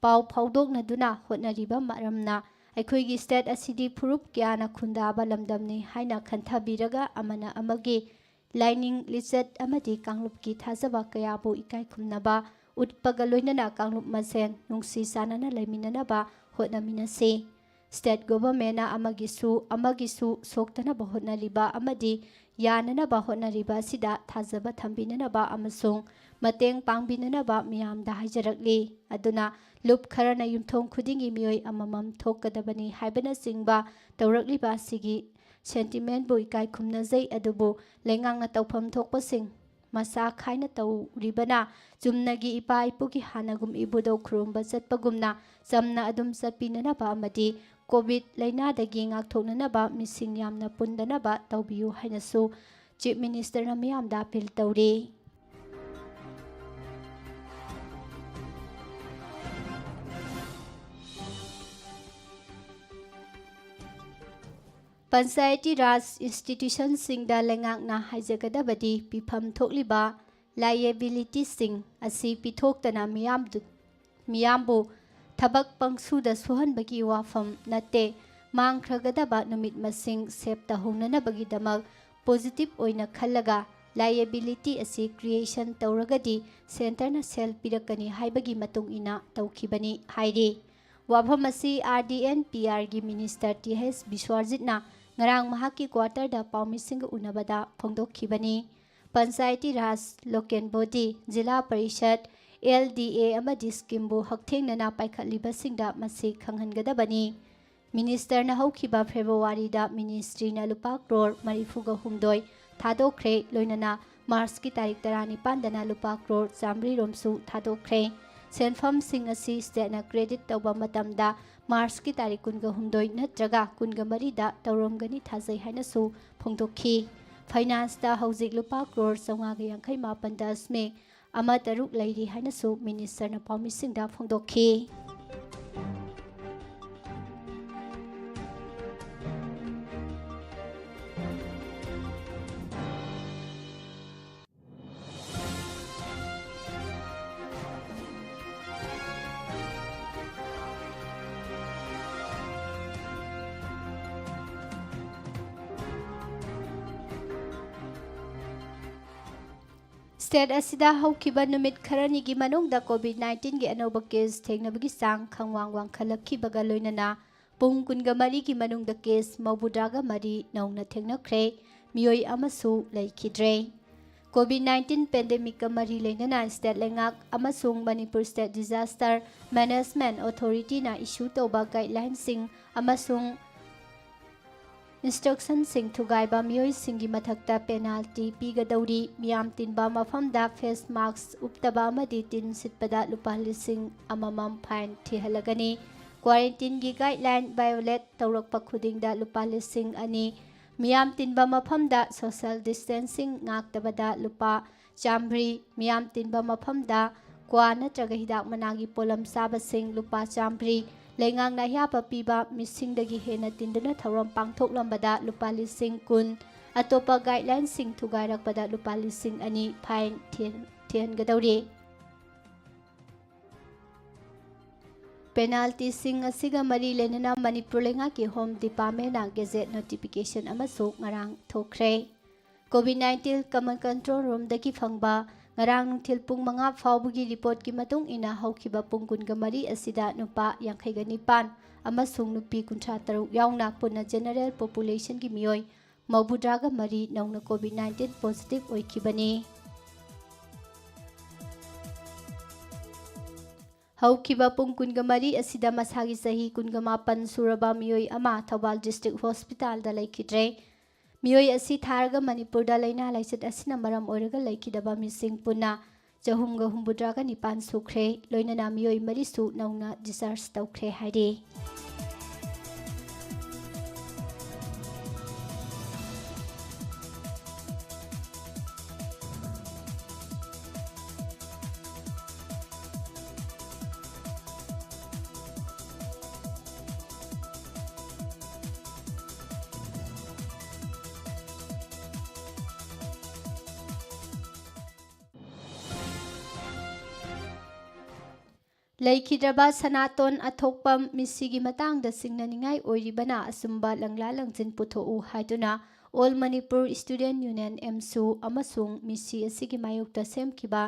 ꯄꯥꯎ ꯐꯥꯎꯗꯣꯛꯅꯗꯨꯅ ꯍꯣꯠꯅꯔꯤꯕ ꯃꯔꯝꯅ ꯑꯩꯈꯣꯏꯒꯤ ꯁ꯭ꯇꯦꯠ ꯑꯁꯤꯗꯤ ꯐꯨꯔꯨꯞ ꯀꯌꯥꯅ ꯈꯨꯟꯗꯥꯕ ꯂꯝꯗꯝꯅꯤ ꯍꯥꯏꯅ ꯈꯟꯊꯕꯤꯔꯒ ꯑꯃꯅ ꯑꯃꯒꯤ ꯂꯥꯏꯅꯤꯡ ꯂꯤꯆꯠ ꯑꯃꯗꯤ ꯀꯥꯡꯂꯨꯞꯀꯤ ꯊꯥꯖꯕ ꯀꯌꯥꯕꯨ ꯏꯀꯥꯏ ꯈꯨꯝꯅꯕ ꯎꯠꯄꯒ ꯂꯣꯏꯅꯅ ꯀꯥꯡꯂꯨꯞ ꯃꯁꯦꯟ ꯅꯨꯡꯁꯤ ꯆꯥꯟꯅꯅ ꯂꯩꯃꯤꯟꯅꯅꯕ ꯍꯣꯠꯅꯃꯤꯟꯅꯁꯤ꯫ ꯁ꯭ꯇꯦꯠ ꯒꯣꯚꯔꯟꯃꯦꯟꯠꯅ ꯑꯃꯒꯤꯁꯨ ꯑꯃꯒꯤꯁꯨ ꯁꯣꯛꯇꯅꯕ ꯍꯣꯠꯅꯔꯤꯕ ꯑꯃꯗꯤ ꯌꯥꯅꯅꯕ ꯍꯣꯠꯅꯔꯤꯕ ꯑꯁꯤꯗ ꯊꯥꯖꯕ ꯊꯝꯕꯤꯅꯅꯕ ꯑꯃꯁꯨꯡ ꯃꯇꯦꯡ ꯄꯥꯡꯕꯤꯅꯅꯕ ꯃꯤꯌꯥꯝꯗ ꯍꯥꯏꯖꯔꯛꯂꯤ꯫ ꯑꯗꯨꯅ ꯂꯨꯞ ꯈꯔꯅ ꯌꯨꯝꯊꯣꯡ ꯈꯨꯗꯤꯡꯒꯤ ꯃꯤꯑꯣꯏ ꯑꯃꯃꯝ ꯊꯣꯛꯀꯗꯕꯅꯤ ꯍꯥꯏꯕꯅꯆꯤꯡꯕ ꯇꯧꯔꯛꯂꯤꯕ ꯑꯁꯤꯒꯤ ꯁꯦꯟꯇꯤꯃꯦꯟꯕꯨ ꯏꯀꯥꯏ ꯈꯨꯝꯅꯖꯩ, ꯑꯗꯨꯕꯨ ꯂꯩꯉꯥꯛꯅ ꯇꯧꯐꯝ ꯊꯣꯛꯄꯁꯤꯡ ꯃꯁꯥ ꯈꯥꯏꯅ ꯇꯧꯔꯤꯕꯅ ꯆꯨꯝꯅꯒꯤ ꯏꯄꯥ ꯏꯄꯨꯒꯤ ꯍꯥꯟꯅꯒꯨꯝ ꯏꯕꯨꯙꯧ ꯈꯨꯔꯨꯝꯕ ꯆꯠꯄꯒꯨꯝꯅ ꯆꯝꯅ ꯑꯗꯨꯝ ꯆꯠꯄꯤꯅꯅꯕ ꯑꯃꯗꯤ ꯀꯣꯚꯤꯗ ꯂꯥꯏꯅꯥꯗꯒꯤ ꯉꯥꯛꯊꯣꯛꯅꯅꯕ ꯃꯤꯁꯤꯡ ꯌꯥꯝꯅ ꯄꯨꯟꯗꯅꯕ ꯇꯧꯕꯤꯌꯨ ꯍꯥꯏꯅꯁꯨ ꯆꯤꯐ ꯃꯤꯅꯤꯁꯇꯔꯅ ꯃꯤꯌꯥꯝꯗ ꯑꯄꯤꯜ ꯇꯧꯔꯤ꯫ ꯄꯟꯆꯥꯌꯇꯤ ꯔꯥꯖ ꯏꯟꯁꯇꯤꯇ꯭ꯌꯨꯁꯟꯁꯤꯡꯗ ꯂꯩꯉꯥꯛꯅ ꯍꯥꯏꯖꯒꯗꯕꯗꯤ ꯄꯤꯐꯝ ꯊꯣꯛꯂꯤꯕ ꯂꯥꯏꯑꯦꯕꯤꯂꯤꯇꯤꯁꯤꯡ ꯑꯁꯤ ꯄꯤꯊꯣꯛꯇꯅ ꯃꯤꯌꯥꯝꯗꯨ, ꯃꯤꯌꯥꯝꯕꯨ ꯊꯕꯛ ꯄꯪꯁꯨꯗ ꯁꯨꯍꯟꯕꯒꯤ ꯋꯥꯐꯝ ꯅꯠꯇꯦ꯫ ꯃꯥꯡꯈ꯭ꯔꯒꯗꯕ ꯅꯨꯃꯤꯠ ꯃꯁꯤꯡ ꯁꯦꯞ ꯇꯧꯍꯧꯅꯅꯕꯒꯤꯗꯃꯛ ꯄꯣꯖꯤꯇꯤꯚ ꯑꯣꯏꯅ ꯈꯜꯂꯒ ꯂꯥꯏꯑꯦꯕꯤꯂꯤꯇꯤ ꯑꯁꯤ ꯀ꯭ꯔꯤꯌꯦꯁꯟ ꯇꯧꯔꯒꯗꯤ ꯁꯦꯟꯇꯔꯅ ꯁꯦꯜ ꯄꯤꯔꯛꯀꯅꯤ ꯍꯥꯏꯕꯒꯤ ꯃꯇꯨꯡ ꯏꯟꯅ ꯇꯧꯈꯤꯕꯅꯤ ꯍꯥꯏꯔꯤ꯫ ꯋꯥꯐꯝ ꯑꯁꯤ ꯑꯥꯔ ꯗꯤ ꯑꯦꯟ ꯄꯤ ꯑꯥꯔꯒꯤ ꯃꯤꯅꯤꯁꯇꯔ ꯇꯤ ꯑꯩꯆ ꯕꯤꯁ꯭ꯋꯔꯖꯤꯠꯅ ꯉꯔꯥꯡ ꯃꯍꯥꯛꯀꯤ ꯀ꯭ꯋꯥꯇꯔꯗ ꯄꯥꯎꯃꯤꯁꯤꯡꯒ ꯎꯅꯕꯗ ꯐꯣꯡꯗꯣꯛꯈꯤꯕꯅꯤ꯫ Panchayati Raj, local body, Zila Parishad, L D A ꯑꯃꯗꯤ ꯁ꯭ꯀꯤꯝꯕꯨ ꯍꯛꯊꯦꯡꯅꯅ ꯄꯥꯏꯈꯠꯂꯤꯕꯁꯤꯡꯗ ꯃꯁꯤ ꯈꯪꯍꯟꯒꯗꯕꯅꯤ꯫ ꯃꯤꯅꯤꯁꯇꯔꯅ ꯍꯧꯈꯤꯕ ꯐꯦꯕ꯭ꯔꯨꯋꯥꯔꯤꯗ ꯃꯤꯅꯤꯁꯇ꯭ꯔꯤꯅ ꯂꯨꯄꯥ ꯀ꯭ꯔꯣꯔ ꯃꯔꯤꯐꯨꯒ ꯍꯨꯝꯗꯣꯏ ꯊꯥꯗꯣꯛꯈ꯭ꯔꯦ, ꯂꯣꯏꯅꯅ ꯃꯥꯔꯆꯀꯤ ꯇꯥꯔꯤꯛ ꯇꯔꯥꯅꯤꯄꯥꯟꯗꯅ ꯂꯨꯄꯥ ꯀ꯭ꯔꯣꯔ ꯆꯥꯃꯔꯤ ꯔꯣꯝꯁꯨ ꯊꯥꯗꯣꯛꯈ꯭ꯔꯦ꯫ ꯁꯦꯟꯐꯝꯁꯤꯡ ꯑꯁꯤ ꯁ꯭ꯇꯦꯠꯅ ꯀ꯭ꯔꯦꯗꯤꯠ ꯇꯧꯕ ꯃꯇꯝꯗ ꯃꯥꯔꯆꯀꯤ ꯇꯥꯔꯤꯛ ꯀꯨꯟꯒ ꯍꯨꯝꯗꯣꯏ ꯅꯠꯇ꯭ꯔꯒ ꯀꯨꯟꯒ ꯃꯔꯤꯗ ꯇꯧꯔꯝꯒꯅꯤ ꯊꯥꯖꯩ ꯍꯥꯏꯅꯁꯨ ꯐꯣꯡꯗꯣꯛꯈꯤ꯫ ꯐꯥꯏꯅꯥꯟꯁꯇ ꯍꯧꯖꯤꯛ ꯂꯨꯄꯥ ꯀ꯭ꯔꯣꯔ ꯆꯥꯃꯉꯥꯒ ꯌꯥꯡꯈꯩ ꯃꯥꯄꯟ ꯗꯁꯃꯤꯛ ꯑꯃ ꯇꯔꯨꯛ ꯂꯩꯔꯤ ꯍꯥꯏꯅꯁꯨ ꯃꯤꯅꯤꯁꯇꯔꯅ ꯄꯥꯎꯃꯤꯁꯤꯡꯗ ꯐꯣꯡꯗꯣꯛꯈꯤ꯫ ꯁ꯭ꯇꯦꯠ ꯑꯁꯤꯗ ꯍꯧꯈꯤꯕ ꯅꯨꯃꯤꯠ ꯈꯔꯅꯤꯒꯤ ꯃꯅꯨꯡꯗ ꯀꯣꯚꯤꯗ ꯅꯥꯏꯟꯇꯤꯟꯒꯤ ꯑꯅꯧꯕ ꯀꯦꯁ ꯊꯦꯡꯅꯕꯒꯤ ꯆꯥꯡ ꯈꯪꯋꯥꯡ ꯋꯥꯡꯈꯠꯂꯛꯈꯤꯕꯒ ꯂꯣꯏꯅꯅ ꯄꯨꯡ ꯀꯨꯟꯒ ꯃꯔꯤꯒꯤ ꯃꯅꯨꯡꯗ ꯀꯦꯁ ꯃꯧꯗ꯭ꯔꯥꯒ ꯃꯔꯤ ꯅꯧꯅ ꯊꯦꯡꯅꯈ꯭ꯔꯦ꯫ ꯃꯤꯑꯣꯏ ꯑꯃꯁꯨ ꯂꯩꯈꯤꯗ꯭ꯔꯦ꯫ ꯀꯣꯚꯤꯗ ꯅꯥꯏꯟꯇꯤꯟ ꯄꯦꯟꯗꯦꯃꯤꯛꯀ ꯃꯔꯤ ꯂꯩꯅꯅ ꯁ꯭ꯇꯦꯠ ꯂꯩꯉꯥꯛ ꯑꯃꯁꯨꯡ ꯃꯅꯤꯄꯨꯔ ꯁ꯭ꯇꯦꯠ ꯗꯤꯖꯥꯁꯇꯔ ꯃꯦꯅꯦꯖꯃꯦꯟꯠ ꯑꯣꯊꯣꯔꯤꯇꯤꯅ ꯏꯁꯨ ꯇꯧꯕ ꯒꯥꯏꯗꯂꯥꯏꯟꯁꯤꯡ ꯑꯃꯁꯨꯡ Instructionꯁꯤꯡ ꯊꯨꯒꯥꯏꯕ ꯃꯤꯑꯣꯏꯁꯤꯡꯒꯤ ꯃꯊꯛꯇ penalty ꯄꯤꯒꯗꯧꯔꯤ꯫ ꯃꯤꯌꯥꯝ ꯇꯤꯟꯕ ꯃꯐꯝꯗ face mask ꯎꯞꯇꯕ ꯑꯃꯗꯤ ꯇꯤꯟ ꯁꯤꯠꯄꯗ ꯂꯨꯄꯥ ꯂꯤꯁꯤꯡ ꯑꯃꯃꯝ fine ꯊꯤꯍꯜꯂꯒꯅꯤ꯫ Quarantineꯒꯤ guideline violate ꯇꯧꯔꯛꯄ ꯈꯨꯗꯤꯡꯗ ꯂꯨꯄꯥ ꯂꯤꯁꯤꯡ ꯑꯅꯤ, ꯃꯤꯌꯥꯝ ꯇꯤꯟꯕ ꯃꯐꯝꯗ social distancing ꯉꯥꯛꯇꯕꯗ ꯂꯨꯄꯥ ꯆꯥꯝꯃꯔꯤ, ꯃꯤꯌꯥꯝ ꯇꯤꯟꯕ ꯃꯐꯝꯗ ꯀ꯭ꯋꯥ ꯅꯠꯇ꯭ꯔꯒ ꯍꯤꯗꯥꯛ ꯃꯅꯥꯒꯤ ꯄꯣꯠꯂꯝ ꯆꯥꯕꯁꯤꯡ ꯂꯨꯄꯥ ꯆꯥꯝꯃꯔꯤ, ꯂꯩꯉꯥꯛꯅ ꯑꯍꯌꯥꯕ ꯄꯤꯕ ꯃꯤꯁꯤꯡꯗꯒꯤ ꯍꯦꯟꯅ ꯇꯤꯟꯗꯨꯅ ꯊꯧꯔꯝ ꯄꯥꯡꯊꯣꯛꯂꯝꯕꯗ ꯂꯨꯄꯥ ꯂꯤꯁꯤꯡ ꯀꯨꯟ, ꯑꯇꯣꯞꯄ guidelineꯁꯤꯡ ꯊꯨꯒꯥꯏꯔꯛꯄꯗ ꯂꯨꯄꯥ ꯂꯤꯁꯤꯡ ꯑꯅꯤ fine ꯊꯤꯍꯟ-, ꯊꯤꯍꯟꯒꯗꯧꯔꯤ꯫ Penaltyꯁꯤꯡ ꯑꯁꯤꯒ ꯃꯔꯤ ꯂꯩꯅꯅ ꯃꯅꯤꯄꯨꯔ ꯂꯩꯉꯥꯛꯀꯤ Home Departmentꯅ gazette notification ꯑꯃꯁꯨ ꯉꯔꯥꯡ ꯊꯣꯛꯈ꯭ꯔꯦ꯫ COVID nineteen Common Control Roomꯗꯒꯤ ꯐꯪꯕ ꯉꯔꯥꯡ ꯅꯨꯡꯊꯤꯜ ꯄꯨꯡ ꯃꯉꯥ ꯐꯥꯎꯕꯒꯤ reportꯀꯤ ꯃꯇꯨꯡ ꯏꯟꯅ, ꯍꯧꯈꯤꯕ ꯄꯨꯡ ꯀꯨꯟꯒ ꯃꯔꯤ ꯑꯁꯤꯗ ꯅꯨꯄꯥ ꯌꯥꯡꯈꯩꯒ ꯅꯤꯄꯥꯟ ꯑꯃꯁꯨꯡ ꯅꯨꯄꯤ ꯀꯨꯟꯊ꯭ꯔꯥ ꯇꯔꯨꯛ ꯌꯥꯎꯅ ꯄꯨꯟꯅ general populationꯒꯤ ꯃꯤꯑꯣꯏ ꯃꯧꯗ꯭ꯔꯥꯒ ꯃꯔꯤ ꯅꯧꯅ COVID nineteen positive ꯑꯣꯏꯈꯤꯕꯅꯤ꯫ ꯍꯧꯈꯤꯕ ꯄꯨꯡ ꯀꯨꯟꯒ ꯃꯔꯤ ꯑꯁꯤꯗ ꯃꯁꯥꯒꯤ ꯆꯍꯤ ꯀꯨꯟꯒ ꯃꯥꯄꯟ ꯁꯨꯔꯕ ꯃꯤꯑꯣꯏ ꯑꯃ ꯊꯧꯕꯥꯜ district hospitalꯗ ꯂꯩꯈꯤꯗ꯭ꯔꯦ꯫ ꯃꯤꯑꯣꯏ ꯑꯁꯤ ꯊꯥꯔꯒ ꯃꯅꯤꯄꯨꯔꯗ ꯂꯥꯏꯅꯥ ꯂꯥꯏꯆꯠ ꯑꯁꯤꯅ ꯃꯔꯝ ꯑꯣꯏꯔꯒ ꯂꯩꯈꯤꯗꯕ ꯃꯤꯁꯤꯡ ꯄꯨꯟꯅ ꯆꯍꯨꯝꯒ ꯍꯨꯝꯐꯨꯇꯔꯥꯒ ꯅꯤꯄꯥꯟ ꯁꯨꯈ꯭ꯔꯦ, ꯂꯣꯏꯅꯅ ꯃꯤꯑꯣꯏ ꯃꯔꯤꯁꯨ ꯅꯧꯅ discharge ꯇꯧꯈ꯭ꯔꯦ ꯍꯥꯏꯔꯤ꯫ ꯂꯩꯈꯤꯗ꯭ꯔꯕ ꯁꯅꯥꯇꯣꯟ ꯑꯊꯣꯛꯄꯝ ꯃꯤꯁꯤꯒꯤ ꯃꯇꯥꯡꯗ ꯆꯤꯡꯅꯅꯤꯡꯉꯥꯏ ꯑꯣꯏꯔꯤꯕꯅ ꯑꯆꯨꯝꯕ ꯂꯪꯂꯥ ꯂꯪꯖꯤꯟ ꯄꯨꯊꯣꯛꯎ ꯍꯥꯏꯗꯨꯅ All Manipur Student Union, ꯑꯦꯝꯁꯨ, ꯑꯃꯁꯨꯡ ꯃꯤꯁꯤ ꯑꯁꯤꯒꯤ ꯃꯥꯌꯣꯛꯇ ꯁꯦꯝꯈꯤꯕ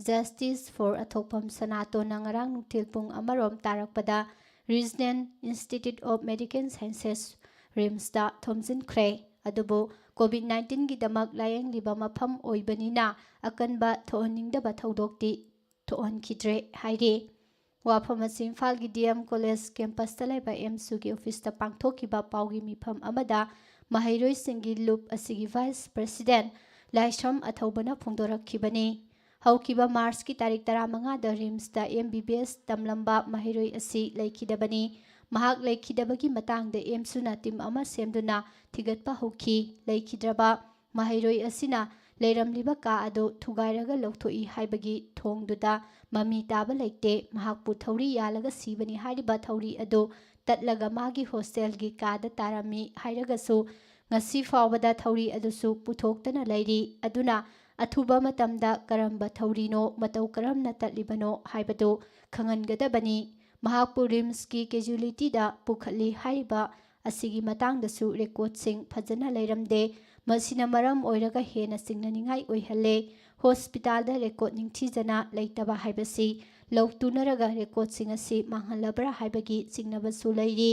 Justice for ꯑꯊꯣꯛꯄꯝ ꯁꯅꯥꯇꯣꯟꯅ ꯉꯔꯥꯡ ꯅꯨꯡꯊꯤꯜ ꯄꯨꯡ ꯑꯃꯔꯣꯝ ꯇꯥꯔꯛꯄꯗ Regional Institute of Medical Sciences, RIMSꯇ ꯊꯣꯝꯖꯤꯟꯈ꯭ꯔꯦ꯫ ꯑꯗꯨꯕꯨ COVID nineteenꯒꯤꯗꯃꯛ ꯂꯥꯌꯦꯡꯂꯤꯕ ꯃꯐꯝ ꯑꯣꯏꯕꯅꯤꯅ ꯑꯀꯟꯕ ꯊꯣꯛꯍꯟꯅꯤꯡꯗꯕ ꯊꯧꯗꯣꯛꯇꯤ ꯊꯣꯛꯍꯟꯈꯤꯗ꯭ꯔꯦ ꯍꯥꯏꯔꯤ꯫ ꯋꯥꯐꯝ ꯑꯁꯤ ꯏꯝꯐꯥꯜꯒꯤ ꯗꯤ ꯑꯦꯝ ꯀꯣꯂꯦꯖ campusꯇ ꯂꯩꯕ ꯑꯦꯝꯁꯨꯒꯤ officeꯇ ꯄꯥꯡꯊꯣꯛꯈꯤꯕ ꯄꯥꯎꯒꯤ ꯃꯤꯐꯝ ꯑꯃꯗ ꯃꯍꯩꯔꯣꯏꯁꯤꯡꯒꯤ ꯂꯨꯞ ꯑꯁꯤꯒꯤ ꯚꯥꯏꯁ ꯄ꯭ꯔꯦꯁꯤꯗꯦꯟ ꯂꯥꯏꯁ꯭ꯔꯝ ꯑꯊꯧꯕꯅ ꯐꯣꯡꯗꯣꯔꯛꯈꯤꯕꯅꯤ꯫ ꯍꯧꯈꯤꯕ ꯃꯥꯔꯆꯀꯤ ꯇꯥꯔꯤꯛ ꯇꯔꯥꯃꯉꯥꯗ ꯔꯤꯝꯁꯇ ꯑꯦꯝ ꯕꯤ ꯕꯤ ꯑꯦꯁ ꯇꯝꯂꯝꯕ ꯃꯍꯩꯔꯣꯏ ꯑꯁꯤ ꯂꯩꯈꯤꯗꯕꯅꯤ꯫ ꯃꯍꯥꯛ ꯂꯩꯈꯤꯗꯕꯒꯤ ꯃꯇꯥꯡꯗ ꯑꯦꯝꯁꯨꯅ ꯇꯤꯝ ꯑꯃ ꯁꯦꯝꯗꯨꯅ ꯊꯤꯒꯠꯄ ꯍꯧꯈꯤ꯫ ꯂꯩꯈꯤꯗ꯭ꯔꯕ ꯃꯍꯩꯔꯣꯏ ꯑꯁꯤꯅ ꯂꯩꯔꯝꯂꯤꯕ ꯀꯥ ꯑꯗꯨ ꯊꯨꯒꯥꯏꯔꯒ ꯂꯧꯊꯣꯛꯏ ꯍꯥꯏꯕꯒꯤ ꯊꯣꯡꯗꯨꯗ ꯃꯃꯤ ꯇꯥꯕ ꯂꯩꯇꯦ꯫ ꯃꯍꯥꯛꯄꯨ ꯊꯧꯔꯤ ꯌꯥꯜꯂꯒ ꯁꯤꯕꯅꯤ ꯍꯥꯏꯔꯤꯕ ꯊꯧꯔꯤ ꯑꯗꯨ ꯇꯠꯂꯒ ꯃꯥꯒꯤ ꯍꯣꯁꯇꯦꯜꯒꯤ ꯀꯥꯗ ꯇꯥꯔꯝꯃꯤ ꯍꯥꯏꯔꯒꯁꯨ, ꯉꯁꯤ ꯐꯥꯎꯕꯗ ꯊꯧꯔꯤ ꯑꯗꯨꯁꯨ ꯄꯨꯊꯣꯛꯇꯅ ꯂꯩꯔꯤ꯫ ꯑꯗꯨꯅ ꯑꯊꯨꯕ ꯃꯇꯝꯗ ꯀꯔꯝꯕ ꯊꯧꯔꯤꯅꯣ, ꯃꯇꯧ ꯀꯔꯝꯅ ꯇꯠꯂꯤꯕꯅꯣ ꯍꯥꯏꯕꯗꯨ ꯈꯪꯍꯟꯒꯗꯕꯅꯤ꯫ ꯃꯍꯥꯛꯄꯨ ꯔꯤꯝꯁꯀꯤ ꯀꯦꯖꯨꯑꯦꯂꯤꯇꯤꯗ ꯄꯨꯈꯠꯂꯤ ꯍꯥꯏꯔꯤꯕ ꯑꯁꯤꯒꯤ ꯃꯇꯥꯡꯗꯁꯨ ꯔꯦꯀꯣꯔꯗꯁꯤꯡ ꯐꯖꯅ ꯂꯩꯔꯝꯗꯦ꯫ ꯃꯁꯤꯅ ꯃꯔꯝ ꯑꯣꯏꯔꯒ ꯍꯦꯟꯅ ꯆꯤꯡꯅꯅꯤꯡꯉꯥꯏ ꯑꯣꯏꯍꯜꯂꯦ꯫ ꯍꯣꯁꯄꯤꯇꯥꯜꯗ ꯔꯦꯀꯣꯔꯗ ꯅꯤꯡꯊꯤꯖꯅ ꯂꯩꯇꯕ ꯍꯥꯏꯕꯁꯤ ꯂꯧ ꯇꯨꯅꯔꯒ ꯔꯦꯀꯣꯔꯗꯁꯤꯡ ꯑꯁꯤ ꯃꯥꯡꯍꯜꯂꯕ꯭ꯔꯥ ꯍꯥꯏꯕꯒꯤ ꯆꯤꯡꯅꯕꯁꯨ ꯂꯩꯔꯤ꯫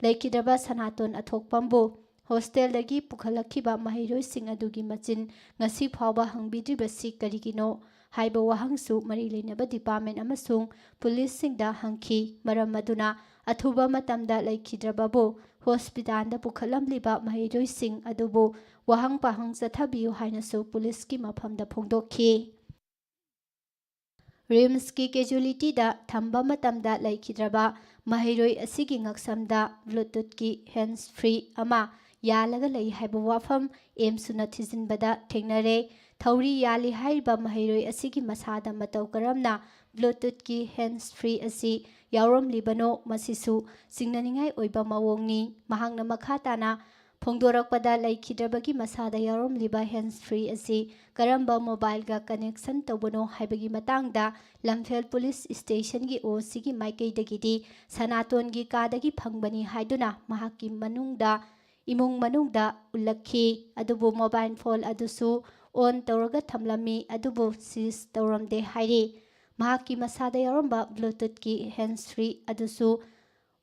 ꯂꯩꯈꯤꯗ꯭ꯔꯕ ꯁꯅꯥꯇꯣꯟ ꯑꯊꯣꯛꯄꯝꯕꯨ ꯍꯣꯁꯇꯦꯜꯗꯒꯤ ꯄꯨꯈꯠꯂꯛꯈꯤꯕ ꯃꯍꯩꯔꯣꯏꯁꯤꯡ ꯑꯗꯨꯒꯤ ꯃꯆꯤꯟ ꯉꯁꯤ ꯐꯥꯎꯕ ꯍꯪꯕꯤꯗ꯭ꯔꯤꯕꯁꯤ ꯀꯔꯤꯒꯤꯅꯣ ꯍꯥꯏꯕ ꯋꯥꯍꯪꯁꯨ ꯃꯔꯤ ꯂꯩꯅꯕ ꯗꯤꯄꯥꯔꯠꯃꯦꯟ ꯑꯃꯁꯨꯡ ꯄꯨꯂꯤꯁꯁꯤꯡꯗ ꯍꯪꯈꯤ꯫ ꯃꯔꯝ ꯑꯗꯨꯅ ꯑꯊꯨꯕ ꯃꯇꯝꯗ ꯂꯩꯈꯤꯗ꯭ꯔꯕꯕꯨ ꯍꯣꯁꯄꯤꯇꯥꯜꯗ ꯄꯨꯈꯠꯂꯝꯂꯤꯕ ꯃꯍꯩꯔꯣꯏꯁꯤꯡ ꯑꯗꯨꯕꯨ ꯋꯥꯍꯪ ꯄꯥꯍꯪ ꯆꯠꯊꯕꯤꯌꯨ ꯍꯥꯏꯅꯁꯨ ꯄꯨꯂꯤꯁꯀꯤ ꯃꯐꯝꯗ ꯐꯣꯡꯗꯣꯛꯈꯤ꯫ ꯔꯤꯝꯁꯀꯤ ꯀꯦꯖꯨꯑꯦꯂꯤꯇꯤꯗ ꯊꯝꯕ ꯃꯇꯝꯗ ꯂꯩꯈꯤꯗ꯭ꯔꯕ ꯃꯍꯩꯔꯣꯏ ꯑꯁꯤꯒꯤ ꯉꯛꯁꯝꯗ ꯕ꯭ꯂꯨꯇꯨꯠꯀꯤ ꯍꯦꯟꯁ ꯐ꯭ꯔꯤ ꯑꯃ ꯌꯥꯜꯂꯒ ꯂꯩ ꯍꯥꯏꯕ ꯋꯥꯐꯝ ꯑꯦꯝꯁꯨꯅ ꯊꯤꯖꯤꯟꯕꯗ ꯊꯦꯡꯅꯔꯦ꯫ ꯊꯧꯔꯤ ꯌꯥꯜꯂꯤ ꯍꯥꯏꯔꯤꯕ ꯃꯍꯩꯔꯣꯏ ꯑꯁꯤꯒꯤ ꯃꯁꯥꯗ ꯃꯇꯧ ꯀꯔꯝꯅ ꯕ꯭ꯂꯨꯇꯨꯠꯀꯤ ꯍꯦꯟꯁ ꯐ꯭ꯔꯤ ꯑꯁꯤ ꯌꯥꯎꯔꯝꯂꯤꯕꯅꯣ, ꯃꯁꯤꯁꯨ ꯆꯤꯡꯅꯅꯤꯡꯉꯥꯏ ꯑꯣꯏꯕ ꯃꯑꯣꯡꯅꯤ꯫ ꯃꯍꯥꯛꯅ ꯃꯈꯥ ꯇꯥꯅ ꯐꯣꯡꯗꯣꯔꯛꯄꯗ, ꯂꯩꯈꯤꯗ꯭ꯔꯕꯒꯤ ꯃꯁꯥꯗ ꯌꯥꯎꯔꯝꯂꯤꯕ ꯍꯦꯟꯁ ꯐ꯭ꯔꯤ ꯑꯁꯤ ꯀꯔꯝꯕ ꯃꯣꯕꯥꯏꯜꯒ ꯀꯅꯦꯛꯁꯟ ꯇꯧꯕꯅꯣ ꯍꯥꯏꯕꯒꯤ ꯃꯇꯥꯡꯗ ꯂꯝꯐꯦꯜ ꯄꯨꯂꯤꯁ ꯁ꯭ꯇꯦꯁꯟꯒꯤ ꯑꯣ ꯁꯤꯒꯤ ꯃꯥꯏꯀꯩꯗꯒꯤꯗꯤ ꯁꯅꯥꯇꯣꯟꯒꯤ ꯀꯥꯗꯒꯤ ꯐꯪꯕꯅꯤ ꯍꯥꯏꯗꯨꯅ ꯃꯍꯥꯛꯀꯤ ꯃꯅꯨꯡꯗ, ꯏꯃꯨꯡ ꯃꯅꯨꯡꯗ ꯎꯠꯂꯛꯈꯤ꯫ ꯑꯗꯨꯕꯨ ꯃꯣꯕꯥꯏꯜ ꯐꯣꯟ ꯑꯗꯨꯁꯨ ꯑꯣꯟ ꯇꯧꯔꯒ ꯊꯝꯂꯝꯃꯤ, ꯑꯗꯨꯕꯨ ꯁꯤꯖ ꯇꯧꯔꯝꯗꯦ ꯍꯥꯏꯔꯤ꯫ ꯃꯍꯥꯛꯀꯤ ꯃꯁꯥꯗ ꯌꯥꯎꯔꯝꯕ ꯕ꯭ꯂꯨꯇꯨꯠꯀꯤ ꯍꯦꯟꯁ ꯐ꯭ꯔꯤ ꯑꯗꯨꯁꯨ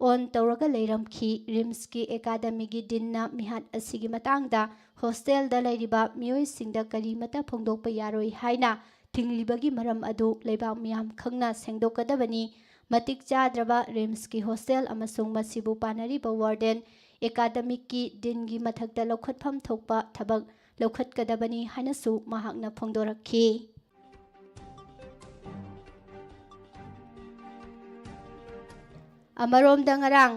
ꯑꯣꯟ ꯇꯧꯔꯒ ꯂꯩꯔꯝꯈꯤ꯫ ꯔꯤꯝꯁꯀꯤ ꯑꯦꯀꯥꯗꯃꯤꯒꯤ ꯗꯤꯟꯅ ꯃꯤꯍꯥꯠ ꯑꯁꯤꯒꯤ ꯃꯇꯥꯡꯗ ꯍꯣꯁꯇꯦꯜꯗ ꯂꯩꯔꯤꯕ ꯃꯤꯑꯣꯏꯁꯤꯡꯗ ꯀꯔꯤꯃꯠꯇ ꯐꯣꯡꯗꯣꯛꯄ ꯌꯥꯔꯣꯏ ꯍꯥꯏꯅ ꯊꯤꯡꯂꯤꯕꯒꯤ ꯃꯔꯝ ꯑꯗꯨ ꯂꯩꯕꯥꯛ ꯃꯤꯌꯥꯝ ꯈꯪꯅ ꯁꯦꯡꯗꯣꯛꯀꯗꯕꯅꯤ꯫ ꯃꯇꯤꯛ ꯆꯥꯗ꯭ꯔꯕ ꯔꯤꯝꯁꯀꯤ ꯍꯣꯁꯇꯦꯜ ꯑꯃꯁꯨꯡ ꯃꯁꯤꯕꯨ ꯄꯥꯟꯅꯔꯤꯕ ꯋꯥꯔꯗꯦꯟ ꯑꯦꯀꯥꯗꯃꯤꯛꯀꯤ ꯗꯤꯟꯒꯤ ꯃꯊꯛꯇ ꯂꯧꯈꯠꯐꯝ ꯊꯣꯛꯄ ꯊꯕꯛ ꯂꯧꯈꯠꯀꯗꯕꯅꯤ ꯍꯥꯏꯅꯁꯨ ꯃꯍꯥꯛꯅ ꯐꯣꯡꯗꯣꯔꯛꯈꯤ꯫ ꯑꯃꯔꯣꯝꯗ, ꯉꯔꯥꯡ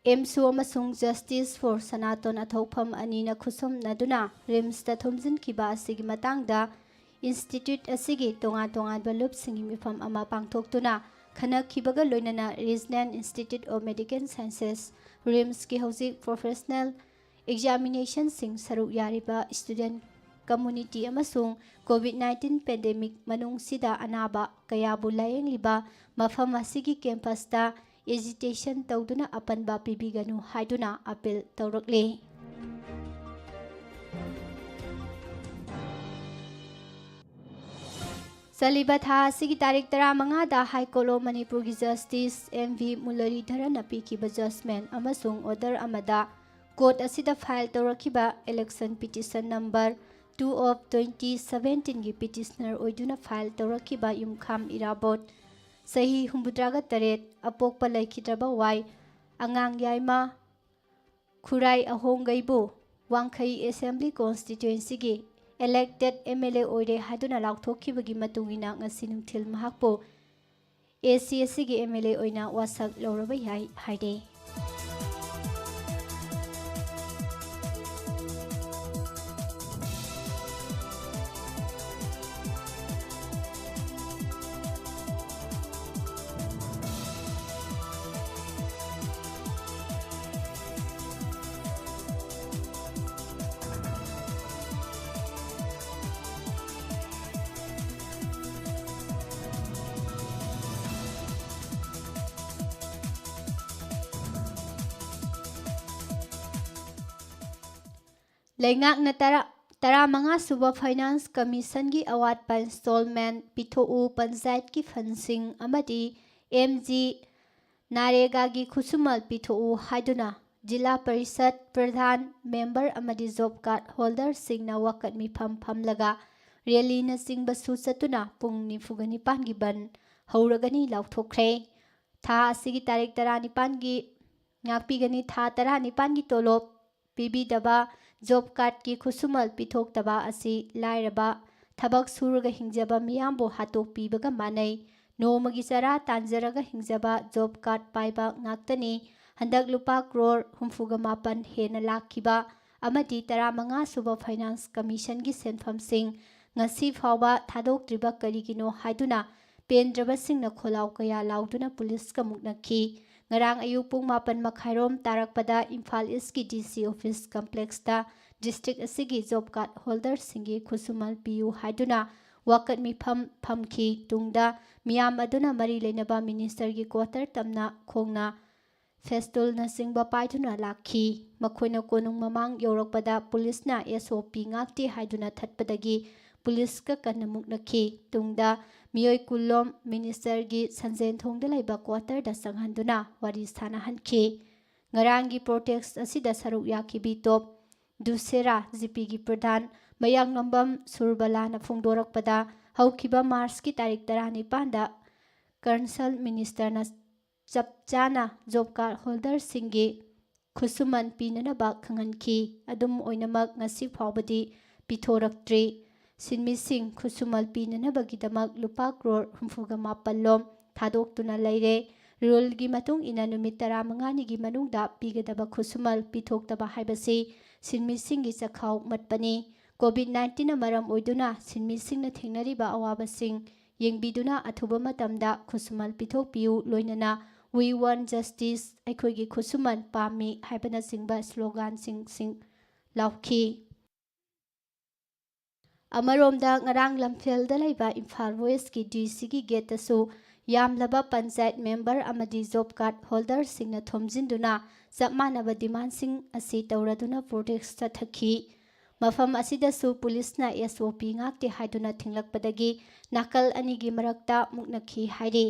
ꯑꯦꯝꯁꯨ ꯑꯃꯁꯨꯡ Justice for ꯁꯅꯥꯇꯣꯟ ꯑꯊꯣꯛꯐꯝ ꯑꯅꯤꯅ ꯈꯨꯠꯁꯝꯅꯗꯨꯅ ꯔꯤꯝꯁꯇ ꯊꯣꯝꯖꯤꯟꯈꯤꯕ ꯑꯁꯤꯒꯤ ꯃꯇꯥꯡꯗ ꯏꯟꯁꯇꯤꯇ꯭ꯌꯨꯠ ꯑꯁꯤꯒꯤ ꯇꯣꯉꯥꯟ ꯇꯣꯉꯥꯟꯕ ꯂꯨꯞꯁꯤꯡꯒꯤ ꯃꯤꯐꯝ ꯑꯃ ꯄꯥꯡꯊꯣꯛꯇꯨꯅ ꯈꯟꯅꯈꯤꯕꯒ ꯂꯣꯏꯅꯅ Regional Institute of Medical Sciences, ꯔꯤꯝꯁꯀꯤ ꯍꯧꯖꯤꯛ ꯄ꯭ꯔꯣꯐꯦꯁꯅꯦꯜ ꯑꯦꯛꯖꯥꯃꯤꯅꯦꯁꯟꯁꯤꯡ ꯁꯔꯨꯛ ꯌꯥꯔꯤꯕ ꯁ꯭ꯇꯨꯗꯦꯟꯠ ꯀꯝꯃꯨꯅꯤꯇꯤ ꯑꯃꯁꯨꯡ COVID nineteen ꯄꯦꯟꯗꯦꯃꯤꯛ ꯃꯅꯨꯡꯁꯤꯗ ꯑꯅꯥꯕ ꯀꯌꯥꯕꯨ ꯂꯥꯌꯦꯡꯂꯤꯕ ꯃꯐꯝ ꯑꯁꯤꯒꯤ ꯀꯦꯝꯄꯁꯇ ꯑꯦꯖꯤꯇꯦꯁꯟ ꯇꯧꯗꯨꯅ ꯑꯄꯟꯕ ꯄꯤꯕꯤꯒꯅꯨ ꯍꯥꯏꯗꯨꯅ ꯑꯄꯤꯜ ꯇꯧꯔꯛꯂꯤ꯫ ꯆꯠꯂꯤꯕ ꯊꯥ ꯑꯁꯤꯒꯤ ꯇꯥꯔꯤꯛ ꯇꯔꯥꯃꯉꯥꯗ High Court of ꯃꯅꯤꯄꯨꯔꯒꯤ Justice M V ꯃꯨꯔꯂꯤꯙꯔꯟꯅ ꯄꯤꯈꯤꯕ ꯖꯖꯃꯦꯟ ꯑꯃꯁꯨꯡ ꯑꯣꯔꯗꯔ ꯑꯃꯗ ꯀꯣꯔꯠ ꯑꯁꯤꯗ ꯐꯥꯏꯜ ꯇꯧꯔꯛꯈꯤꯕ election petition number two of twenty seventeenꯒꯤ ꯄꯤꯇꯤꯁꯅꯔ ꯑꯣꯏꯗꯨꯅ ꯐꯥꯏꯜ ꯇꯧꯔꯛꯈꯤꯕ ꯌꯨꯝꯈꯥꯝ ꯏꯔꯥꯕꯣꯠ ꯆꯍꯤ ꯍꯨꯝꯐꯨꯇꯔꯥꯒ ꯇꯔꯦꯠ, ꯑꯄꯣꯛꯄ ꯂꯩꯈꯤꯗ꯭ꯔꯕ ꯋꯥꯏ ꯑꯉꯥꯡ ꯌꯥꯏꯃ ꯈꯨꯔꯥꯏ ꯑꯍꯣꯡꯒꯩꯕꯨ ꯋꯥꯡꯈꯩ Assembly Constituencyꯒꯤ elected M L A ꯑꯣꯏꯔꯦ ꯍꯥꯏꯗꯨꯅ ꯂꯥꯎꯊꯣꯛꯈꯤꯕꯒꯤ ꯃꯇꯨꯡ ꯏꯟꯅ ꯉꯁꯤ ꯅꯨꯡꯊꯤꯜ ꯃꯍꯥꯛꯄꯨ A C ꯑꯁꯤꯒꯤ M L A ꯑꯣꯏꯅ ꯋꯥꯁꯛ ꯂꯧꯔꯕ ꯌꯥꯏ ꯍꯥꯏꯔꯦ꯫ ꯂꯩꯉꯥꯛꯅ ꯇꯔꯥ, ꯇꯔꯥꯃꯉꯥ ꯁꯨꯕ Finance Commissionꯒꯤ ꯑꯋꯥꯠꯄ installment ꯄꯤꯊꯣꯛꯎ, ꯄꯟꯆꯥꯌꯠꯀꯤ fundꯁꯤꯡ ꯑꯃꯗꯤ M G ꯅꯔꯦꯒꯥꯒꯤ ꯈꯨꯠꯁꯨꯃꯜ ꯄꯤꯊꯣꯛꯎ ꯍꯥꯏꯗꯨꯅ ꯖꯤꯂꯥ ꯄꯔꯤꯁꯠ ꯄ꯭ꯔꯙꯥꯟ, ꯃꯦꯝꯕꯔ ꯑꯃꯗꯤ job card holderꯁꯤꯡꯅ ꯋꯥꯀꯠ ꯃꯤꯐꯝ ꯐꯝꯂꯒ rallyꯅꯆꯤꯡꯕꯁꯨ ꯆꯠꯇꯨꯅ ꯄꯨꯡ ꯅꯤꯐꯨꯒ ꯅꯤꯄꯥꯟꯒꯤ ꯕꯟ ꯍꯧꯔꯒꯅꯤ ꯂꯥꯎꯊꯣꯛꯈ꯭ꯔꯦ꯫ ꯊꯥ ꯑꯁꯤꯒꯤ ꯇꯥꯔꯤꯛ ꯇꯔꯥꯅꯤꯄꯥꯟꯒꯤ ꯉꯥꯛꯄꯤꯒꯅꯤ꯫ ꯊꯥ ꯇꯔꯥꯅꯤꯄꯥꯟꯒꯤ ꯇꯣꯂꯣꯞ ꯄꯤꯕꯤꯗꯕ, ꯖꯣꯕ ꯀꯥꯔꯗꯀꯤ ꯈꯨꯠꯁꯨꯃꯜ ꯄꯤꯊꯣꯛꯇꯕ ꯑꯁꯤ ꯂꯥꯏꯔꯕ, ꯊꯕꯛ ꯁꯨꯔꯒ ꯍꯤꯡꯖꯕ ꯃꯤꯌꯥꯝꯕꯨ ꯍꯥꯠꯇꯣꯛꯄꯤꯕꯒ ꯃꯥꯟꯅꯩ꯫ ꯅꯣꯡꯃꯒꯤ ꯆꯔꯥ ꯇꯥꯟꯖꯔꯒ ꯍꯤꯡꯖꯕ ꯖꯣꯕ ꯀꯥꯔꯗ ꯄꯥꯏꯕ ꯉꯥꯛꯇꯅꯤ꯫ ꯍꯟꯗꯛ ꯂꯨꯄꯥ ꯀ꯭ꯔꯣꯔ ꯍꯨꯝꯐꯨꯒ ꯃꯥꯄꯟ ꯍꯦꯟꯅ ꯂꯥꯛꯈꯤꯕ ꯑꯃꯗꯤ ꯇꯔꯥꯃꯉꯥ ꯁꯨꯕ ꯐꯥꯏꯅꯥꯟꯁ ꯀꯃꯤꯁꯟꯒꯤ ꯁꯦꯟꯐꯝꯁꯤꯡ ꯉꯁꯤ ꯐꯥꯎꯕ ꯊꯥꯗꯣꯛꯇ꯭ꯔꯤꯕ ꯀꯔꯤꯒꯤꯅꯣ ꯍꯥꯏꯗꯨꯅ ꯄꯦꯟꯗ꯭ꯔꯕꯁꯤꯡꯅ ꯈꯣꯜꯂꯥꯎ ꯀꯌꯥ ꯂꯥꯎꯗꯨꯅ ꯄꯨꯂꯤꯁꯀ ꯃꯨꯛꯅꯈꯤ꯫ ꯉꯔꯥꯡ ꯑꯌꯨꯛ ꯄꯨꯡ ꯃꯥꯄꯟ ꯃꯈꯥꯏꯔꯣꯝ ꯇꯥꯔꯛꯄꯗ ꯏꯝꯐꯥꯜ ꯏꯁꯀꯤ ꯗꯤ ꯁꯤ ꯑꯣꯐꯤꯁ ꯀꯝꯄ꯭ꯂꯦꯛꯁꯇ ꯗꯤꯁꯇ꯭ꯔꯤꯛ ꯑꯁꯤꯒꯤ ꯖꯣꯕ ꯀꯥꯔꯗ ꯍꯣꯜꯗꯔꯁꯤꯡꯒꯤ ꯈꯨꯠꯁꯨꯃꯜ ꯄꯤꯌꯨ ꯍꯥꯏꯗꯨꯅ ꯋꯥꯀꯠ ꯃꯤꯐꯝ ꯐꯝꯈꯤ꯫ ꯇꯨꯡꯗ ꯃꯤꯌꯥꯝ ꯑꯗꯨꯅ ꯃꯔꯤ ꯂꯩꯅꯕ ꯃꯤꯅꯤꯁꯇꯔꯒꯤ ꯀ꯭ꯋꯥꯇꯔ ꯇꯝꯅ ꯈꯣꯡꯅ ꯐꯦꯁꯇꯨꯜꯅꯆꯤꯡꯕ ꯄꯥꯏꯗꯨꯅ ꯂꯥꯛꯈꯤ꯫ ꯃꯈꯣꯏꯅ ꯀꯣꯅꯨꯡ ꯃꯃꯥꯡ ꯌꯧꯔꯛꯄꯗ ꯄꯨꯂꯤꯁꯅ ꯑꯦꯁ ꯑꯣ ꯄꯤ ꯉꯥꯛꯇꯦ ꯍꯥꯏꯗꯨꯅ ꯊꯠꯄꯗꯒꯤ ꯄꯨꯂꯤꯁꯀ ꯀꯟꯅ ꯃꯨꯛꯅꯈꯤ꯫ ꯇꯨꯡꯗ ꯃꯤꯑꯣꯏ ꯀꯨꯟꯂꯣꯝ ꯃꯤꯅꯤꯁꯇꯔꯒꯤ ꯁꯟꯖꯦꯟꯊꯣꯡꯗ ꯂꯩꯕ ꯀ꯭ꯋꯥꯇꯔꯗ ꯆꯪꯍꯟꯗꯨꯅ ꯋꯥꯔꯤ ꯁꯥꯟꯅꯍꯟꯈꯤ꯫ ꯉꯔꯥꯡꯒꯤ ꯄ꯭ꯔꯣꯇꯦꯁ ꯑꯁꯤꯗ ꯁꯔꯨꯛ ꯌꯥꯈꯤꯕꯤ ꯇꯣꯞ ꯗꯨꯁꯦꯔꯥ ꯖꯤ ꯄꯤꯒꯤ ꯄ꯭ꯔꯙꯥꯟ ꯃꯌꯥꯡꯂꯝꯕꯝ ꯁꯨꯔꯕꯂꯥꯅ ꯐꯣꯡꯗꯣꯔꯛꯄꯗ, ꯍꯧꯈꯤꯕ ꯃꯥꯔꯆꯀꯤ ꯇꯥꯔꯤꯛ ꯇꯔꯥꯅꯤꯄꯥꯟꯗ ꯀꯟꯁꯔꯟ ꯃꯤꯅꯤꯁꯇꯔꯅ ꯆꯞ ꯆꯥꯅ ꯖꯣꯕ ꯀꯥꯔꯗ ꯍꯣꯜꯗꯔꯁꯤꯡꯒꯤ ꯈꯨꯠꯁꯨꯃꯟ ꯄꯤꯅꯅꯕ ꯈꯪꯍꯟꯈꯤ꯫ ꯑꯗꯨꯝ ꯑꯣꯏꯅꯃꯛ, ꯉꯁꯤ ꯐꯥꯎꯕꯗꯤ ꯄꯤꯊꯣꯔꯛꯇ꯭ꯔꯤ꯫ ꯁꯤꯟꯃꯤꯁꯤꯡ ꯈꯨꯠꯁꯨꯃꯜ ꯄꯤꯅꯅꯕꯒꯤꯗꯃꯛ ꯂꯨꯄꯥ ꯀ꯭ꯔꯣꯔ ꯍꯨꯝꯐꯨꯒ ꯃꯥꯄꯜ ꯂꯣꯝ ꯊꯥꯗꯣꯛꯇꯨꯅ ꯂꯩꯔꯦ꯫ ꯔꯨꯜꯒꯤ ꯃꯇꯨꯡ ꯏꯟꯅ ꯅꯨꯃꯤꯠ ꯇꯔꯥꯃꯉꯥꯅꯤꯒꯤ ꯃꯅꯨꯡꯗ ꯄꯤꯒꯗꯕ ꯈꯨꯠꯁꯨꯃꯜ ꯄꯤꯊꯣꯛꯇꯕ ꯍꯥꯏꯕꯁꯤ ꯁꯤꯟꯃꯤꯁꯤꯡꯒꯤ ꯆꯈꯥꯎ ꯃꯠꯄꯅꯤ꯫ ꯀꯣꯚꯤꯗ ꯅꯥꯏꯟꯇꯤꯟꯅ ꯃꯔꯝ ꯑꯣꯏꯗꯨꯅ ꯁꯤꯟꯃꯤꯁꯤꯡꯅ ꯊꯦꯡꯅꯔꯤꯕ ꯑꯋꯥꯕꯁꯤꯡ ꯌꯦꯡꯕꯤꯗꯨꯅ ꯑꯊꯨꯕ ꯃꯇꯝꯗ ꯈꯨꯠꯁꯨꯃꯜ ꯄꯤꯊꯣꯛꯄꯤꯌꯨ, ꯂꯣꯏꯅꯅ "We want justice", "ꯑꯩꯈꯣꯏꯒꯤ ꯈꯨꯠꯁꯨꯃꯟ ꯄꯥꯝꯃꯤ" ꯍꯥꯏꯕꯅꯆꯤꯡꯕ ꯁ꯭ꯂꯣꯒꯥꯟꯁꯤꯡ ꯁꯤꯡ ꯂꯥꯎꯈꯤ꯫ ꯑꯃꯔꯣꯝꯗ, ꯉꯔꯥꯡ ꯂꯝꯐꯦꯜꯗ ꯂꯩꯕ ꯏꯝꯐꯥꯜ ꯋꯦꯁꯀꯤ ꯗꯤ ꯁꯤꯒꯤ ꯒꯦꯠꯇꯁꯨ ꯌꯥꯝꯂꯕ ꯄꯟꯆꯥꯌꯠ ꯃꯦꯝꯕꯔ ꯑꯃꯗꯤ ꯖꯣꯕ ꯀꯥꯔꯗ ꯍꯣꯜꯗꯔꯁꯤꯡꯅ ꯊꯣꯝꯖꯤꯟꯗꯨꯅ ꯆꯞ ꯃꯥꯟꯅꯕ ꯗꯤꯃꯥꯟꯁꯤꯡ ꯑꯁꯤ ꯇꯧꯔꯗꯨꯅ ꯄ꯭ꯔꯣꯇꯦꯁ ꯆꯠꯊꯈꯤ꯫ ꯃꯐꯝ ꯑꯁꯤꯗꯁꯨ ꯄꯨꯂꯤꯁꯅ ꯑꯦꯁ ꯑꯣ ꯄꯤ ꯉꯥꯛꯇꯦ ꯍꯥꯏꯗꯨꯅ ꯊꯤꯡꯂꯛꯄꯗꯒꯤ ꯅꯥꯀꯜ ꯑꯅꯤꯒꯤ ꯃꯔꯛꯇ ꯃꯨꯛꯅꯈꯤ ꯍꯥꯏꯔꯤ꯫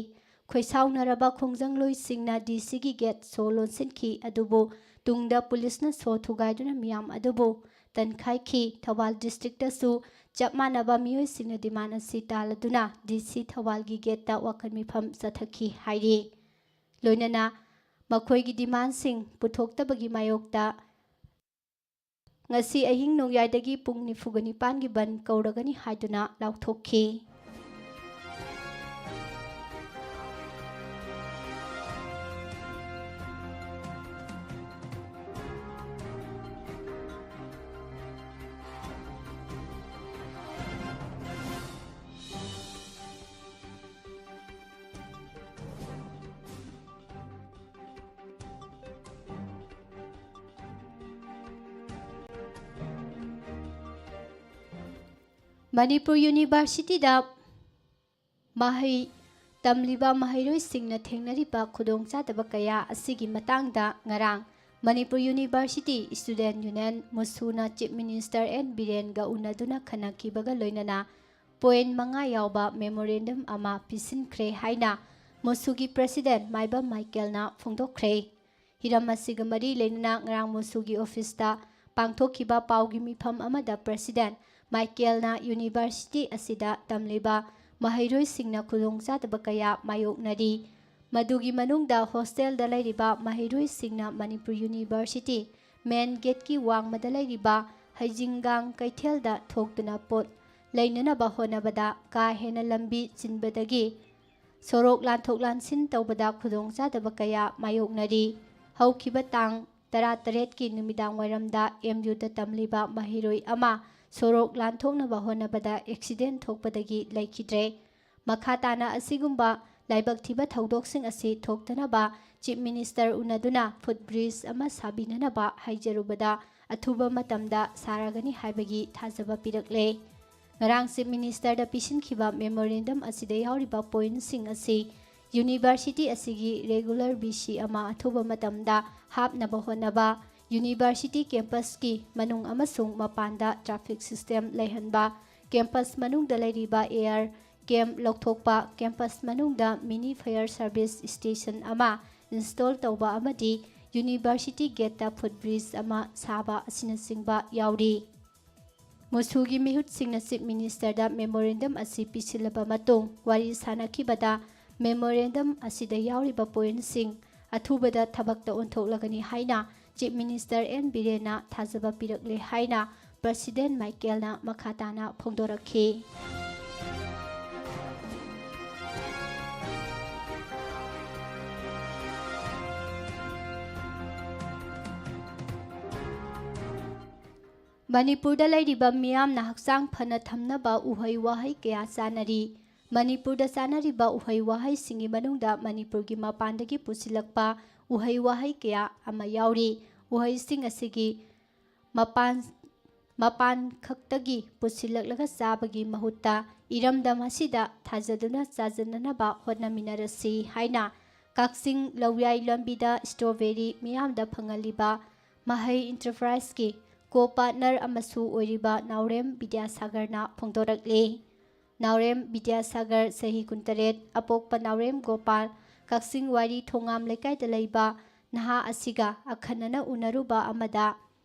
ꯈꯣꯏꯁꯥꯎꯅꯔꯕ ꯈꯣꯡꯖꯪꯂꯣꯏꯁꯤꯡꯅ ꯗꯤ ꯁꯤꯒꯤ ꯒꯦꯠ ꯁꯣ ꯂꯣꯟꯁꯤꯟꯈꯤ, ꯑꯗꯨꯕꯨ ꯇꯨꯡꯗ ꯄꯨꯂꯤꯁꯅ ꯁꯣ ꯊꯨꯒꯥꯏꯗꯨꯅ ꯃꯤꯌꯥꯝ ꯑꯗꯨꯕꯨ ꯇꯟꯈꯥꯏꯈꯤ꯫ ꯊꯧꯕꯥꯜ ꯗꯤꯁꯇ꯭ꯔꯤꯛꯇꯁꯨ ꯆꯞ ꯃꯥꯟꯅꯕ ꯃꯤꯑꯣꯏꯁꯤꯡꯅ ꯗꯤꯃꯥꯟ ꯑꯁꯤ ꯇꯥꯜꯂꯗꯨꯅ ꯗꯤ ꯁꯤ ꯊꯧꯕꯥꯜꯒꯤ ꯒꯦꯠꯇ ꯋꯥꯀꯠ ꯃꯤꯐꯝ ꯆꯠꯊꯈꯤ ꯍꯥꯏꯔꯤ꯫ ꯂꯣꯏꯅꯅ ꯃꯈꯣꯏꯒꯤ ꯗꯤꯃꯥꯟꯁꯤꯡ ꯄꯨꯊꯣꯛꯇꯕꯒꯤ ꯃꯥꯌꯣꯛꯇ ꯉꯁꯤ ꯑꯍꯤꯡ ꯅꯣꯡꯌꯥꯏꯗꯒꯤ ꯄꯨꯡ ꯅꯤꯐꯨꯒ ꯅꯤꯄꯥꯟꯒꯤ ꯕꯟ ꯀꯧꯔꯒꯅꯤ ꯍꯥꯏꯗꯨꯅ ꯂꯥꯎꯊꯣꯛꯈꯤ꯫ ꯃꯅꯤꯄꯨꯔ ꯌꯨꯅꯤꯚꯔꯁꯤꯇꯤꯗ ꯃꯍꯩ ꯇꯝꯂꯤꯕ ꯃꯍꯩꯔꯣꯏꯁꯤꯡꯅ ꯊꯦꯡꯅꯔꯤꯕ ꯈꯨꯗꯣꯡꯆꯥꯗꯕ ꯀꯌꯥ ꯑꯁꯤꯒꯤ ꯃꯇꯥꯡꯗ ꯉꯔꯥꯡ ꯃꯅꯤꯄꯨꯔ ꯌꯨꯅꯤꯚꯔꯁꯤꯇꯤ ꯁ꯭ꯇꯨꯗꯦꯟꯠ ꯌꯨꯅꯤꯌꯟ, ꯃꯨꯁꯨꯅ ꯆꯤꯐ ꯃꯤꯅꯤꯁꯇꯔ ꯑꯦꯟ ꯕꯤꯔꯦꯟꯒ ꯎꯅꯗꯨꯅ ꯈꯟꯅꯈꯤꯕꯒ ꯂꯣꯏꯅꯅ ꯄꯣꯏꯟꯠ ꯃꯉꯥ ꯌꯥꯎꯕ ꯃꯦꯃꯣꯔꯦꯟꯗꯝ ꯑꯃ ꯄꯤꯁꯤꯟꯈ꯭ꯔꯦ ꯍꯥꯏꯅ ꯃꯨꯁꯨꯒꯤ ꯄ꯭ꯔꯦꯁꯤꯗꯦꯟꯠ ꯃꯥꯏꯕꯝ ꯃꯥꯏꯀꯦꯜꯅ ꯐꯣꯡꯗꯣꯛꯈ꯭ꯔꯦ꯫ ꯍꯤꯔꯝ ꯑꯁꯤꯒ ꯃꯔꯤ ꯂꯩꯅꯅ ꯉꯔꯥꯡ ꯃꯨꯁꯨꯒꯤ ꯑꯣꯐꯤꯁꯇ ꯄꯥꯡꯊꯣꯛꯈꯤꯕ ꯄꯥꯎꯒꯤ ꯃꯤꯐꯝ ꯑꯃꯗ ꯄ꯭ꯔꯦꯁꯤꯗꯦꯟꯠ ꯃꯥꯏꯀꯦꯜꯅ ꯌꯨꯅꯤꯚꯔꯁꯤꯇꯤ ꯑꯁꯤꯗ ꯇꯝꯂꯤꯕ ꯃꯍꯩꯔꯣꯏꯁꯤꯡꯅ ꯈꯨꯗꯣꯡꯆꯥꯗꯕ ꯀꯌꯥ ꯃꯥꯌꯣꯛꯅꯔꯤ꯫ ꯃꯗꯨꯒꯤ ꯃꯅꯨꯡꯗ ꯍꯣꯁꯇꯦꯜꯗ ꯂꯩꯔꯤꯕ ꯃꯍꯩꯔꯣꯏꯁꯤꯡꯅ ꯃꯅꯤꯄꯨꯔ ꯌꯨꯅꯤꯚꯔꯁꯤꯇꯤ ꯃꯦꯟ ꯒꯦꯠꯀꯤ ꯋꯥꯡꯃꯗ ꯂꯩꯔꯤꯕ ꯍꯩꯖꯤꯡꯒꯥꯡ ꯀꯩꯊꯦꯜꯗ ꯊꯣꯛꯇꯨꯅ ꯄꯣꯠ ꯂꯩꯅꯅꯕ ꯍꯣꯠꯅꯕꯗ ꯀꯥ ꯍꯦꯟꯅ ꯂꯝꯕꯤ ꯆꯤꯟꯕꯗꯒꯤ ꯁꯣꯔꯣꯛ ꯂꯥꯟꯊꯣꯛ ꯂꯥꯟꯁꯤꯟ ꯇꯧꯕꯗ ꯈꯨꯗꯣꯡꯆꯥꯗꯕ ꯀꯌꯥ ꯃꯥꯌꯣꯛꯅꯔꯤ꯫ ꯍꯧꯈꯤꯕ ꯇꯥꯡ ꯇꯔꯥꯇꯔꯦꯠꯀꯤ ꯅꯨꯃꯤꯗꯥꯡ ꯋꯥꯏꯔꯝꯗ ꯑꯦꯝ ꯌꯨꯗ ꯇꯝꯂꯤꯕ ꯃꯍꯩꯔꯣꯏ ꯑꯃ ꯁꯣꯔꯣꯛ ꯂꯥꯟꯊꯣꯛꯅꯕ ꯍꯣꯠꯅꯕꯗ ꯑꯦꯛꯁꯤꯗꯦꯟꯠ ꯊꯣꯛꯄꯗꯒꯤ ꯂꯩꯈꯤꯗ꯭ꯔꯦ꯫ ꯃꯈꯥ ꯇꯥꯅ ꯑꯁꯤꯒꯨꯝꯕ ꯂꯥꯏꯕꯛ ꯊꯤꯕ ꯊꯧꯗꯣꯛꯁꯤꯡ ꯑꯁꯤ ꯊꯣꯛꯇꯅꯕ ꯆꯤꯐ ꯃꯤꯅꯤꯁꯇꯔ ꯎꯅꯗꯨꯅ ꯐꯨꯠ ꯕ꯭ꯔꯤꯖ ꯑꯃ ꯁꯥꯕꯤꯅꯅꯕ ꯍꯥꯏꯖꯔꯨꯕꯗ ꯑꯊꯨꯕ ꯃꯇꯝꯗ ꯁꯥꯔꯒꯅꯤ ꯍꯥꯏꯕꯒꯤ ꯊꯥꯖꯕ ꯄꯤꯔꯛꯂꯦ꯫ ꯉꯔꯥꯡ ꯆꯤꯐ ꯃꯤꯅꯤꯁꯇꯔꯗ ꯄꯤꯁꯤꯟꯈꯤꯕ ꯃꯦꯃꯣꯔꯦꯟꯗꯝ ꯑꯁꯤꯗ ꯌꯥꯎꯔꯤꯕ ꯄꯣꯏꯟꯠꯁꯤꯡ ꯑꯁꯤ ꯌꯨꯅꯤꯚꯔꯁꯤꯇꯤ ꯑꯁꯤꯒꯤ ꯔꯦꯒꯨꯂꯔ ꯚꯤ ꯁꯤ ꯑꯃ ꯑꯊꯨꯕ ꯃꯇꯝꯗ ꯍꯥꯞꯅꯕ ꯍꯣꯠꯅꯕ, ꯌꯨꯅꯤꯚꯔꯁꯤꯇꯤ ꯀꯦꯝꯄꯁꯀꯤ ꯃꯅꯨꯡ ꯑꯃꯁꯨꯡ ꯃꯄꯥꯟꯗ ꯇ꯭ꯔꯥꯐꯤꯛ ꯁꯤꯁꯇꯦꯝ ꯂꯩꯍꯟꯕ, ꯀꯦꯝꯄꯁ ꯃꯅꯨꯡꯗ ꯂꯩꯔꯤꯕ ꯑꯦꯌꯔ ꯀꯦꯝꯞ ꯂꯧꯊꯣꯛꯄ, ꯀꯦꯝꯄꯁ ꯃꯅꯨꯡꯗ ꯃꯤꯅꯤ ꯐꯥꯌꯔ ꯁꯔꯚꯤꯁ ꯁ꯭ꯇꯦꯁꯟ ꯑꯃ ꯏꯟꯁꯇꯣꯜ ꯇꯧꯕ ꯑꯃꯗꯤ ꯌꯨꯅꯤꯚꯔꯁꯤꯇꯤ ꯒꯦꯠꯇ ꯐꯨꯠ ꯕ꯭ꯔꯤꯖ ꯑꯃ ꯁꯥꯕ ꯑꯁꯤꯅꯆꯤꯡꯕ ꯌꯥꯎꯔꯤ꯫ ꯃꯨꯁꯨꯒꯤ ꯃꯤꯍꯨꯠꯁꯤꯡꯅ ꯆꯤꯐ ꯃꯤꯅꯤꯁꯇꯔꯗ ꯃꯦꯃꯣꯔꯦꯟꯗꯝ ꯑꯁꯤ ꯄꯤꯁꯤꯜꯂꯕ ꯃꯇꯨꯡ ꯋꯥꯔꯤ ꯁꯥꯅꯈꯤꯕꯗ, ꯃꯦꯃꯣꯔꯦꯟꯗꯝ ꯑꯁꯤꯗ ꯌꯥꯎꯔꯤꯕ ꯄꯣꯏꯟꯠꯁꯤꯡ ꯑꯊꯨꯕꯗ ꯊꯕꯛꯇ ꯑꯣꯟꯊꯣꯛꯂꯒꯅꯤ ꯍꯥꯏꯅ Chief Minister ꯑꯦꯟ ꯕꯤꯔꯦꯟꯅ ꯊꯥꯖꯕ ꯄꯤꯔꯛꯂꯦ ꯍꯥꯏꯅ President ꯃꯥꯏꯀꯦꯜꯅ ꯃꯈꯥ ꯇꯥꯅ ꯐꯣꯡꯗꯣꯔꯛꯈꯤ꯫ ꯃꯅꯤꯄꯨꯔꯗ ꯂꯩꯔꯤꯕ ꯃꯤꯌꯥꯝꯅ ꯍꯛꯆꯥꯡ ꯐꯅ ꯊꯝꯅꯕ ꯎꯍꯩ ꯋꯥꯍꯩ ꯀꯌꯥ ꯆꯥꯅꯔꯤ꯫ ꯃꯅꯤꯄꯨꯔꯗ ꯆꯥꯅꯔꯤꯕ ꯎꯍꯩ ꯋꯥꯍꯩꯁꯤꯡꯒꯤ ꯃꯅꯨꯡꯗ ꯃꯅꯤꯄꯨꯔꯒꯤ ꯃꯄꯥꯟꯗꯒꯤ ꯄꯨꯁꯤꯜꯂꯛꯄ ꯎꯍꯩ ꯋꯥꯍꯩ ꯀꯌꯥ ꯑꯃ ꯌꯥꯎꯔꯤ꯫ ꯎꯍꯩꯁꯤꯡ ꯑꯁꯤꯒꯤ ꯃꯄꯥꯟ, ꯃꯄꯥꯟ ꯈꯛꯇꯒꯤ ꯄꯨꯁꯤꯜꯂꯛꯂꯒ ꯆꯥꯕꯒꯤ ꯃꯍꯨꯠꯇ ꯏꯔꯝꯗꯝ ꯑꯁꯤꯗ ꯊꯥꯖꯗꯨꯅ ꯆꯥꯖꯅꯅꯕ ꯍꯣꯠꯅꯃꯤꯟꯅꯔꯁꯤ ꯍꯥꯏꯅ ꯀꯛꯆꯤꯡ ꯂꯧꯌꯥꯏ ꯂꯝꯕꯤꯗ strawberry ꯃꯤꯌꯥꯝꯗ ꯐꯪꯍꯜꯂꯤꯕ ꯃꯍꯩ Enterpriseꯀꯤ co-partner ꯑꯃꯁꯨ ꯑꯣꯏꯔꯤꯕ ꯅꯥꯎꯔꯦꯝ ꯕꯤꯗ꯭ꯌꯥꯁꯥꯒꯔꯅ ꯐꯣꯡꯗꯣꯔꯛꯂꯤ꯫ ꯅꯥꯎꯔꯦꯝ ꯕꯤꯗ꯭ꯌꯥꯁꯥꯒꯔ, ꯆꯍꯤ ꯀꯨꯟꯇꯔꯦꯠ, ꯑꯄꯣꯛꯄ ꯅꯥꯎꯔꯦꯝ ꯒꯣꯄꯥꯜ, ꯀꯛꯆꯤꯡ ꯋꯥꯏꯔꯤ ꯊꯣꯉꯥꯝ ꯂꯩꯀꯥꯏꯗ ꯂꯩꯕ ꯅꯍꯥ ꯑꯁꯤꯒ ꯑꯈꯟꯅꯅ ꯎꯅꯔꯨꯕ ꯑꯃꯗ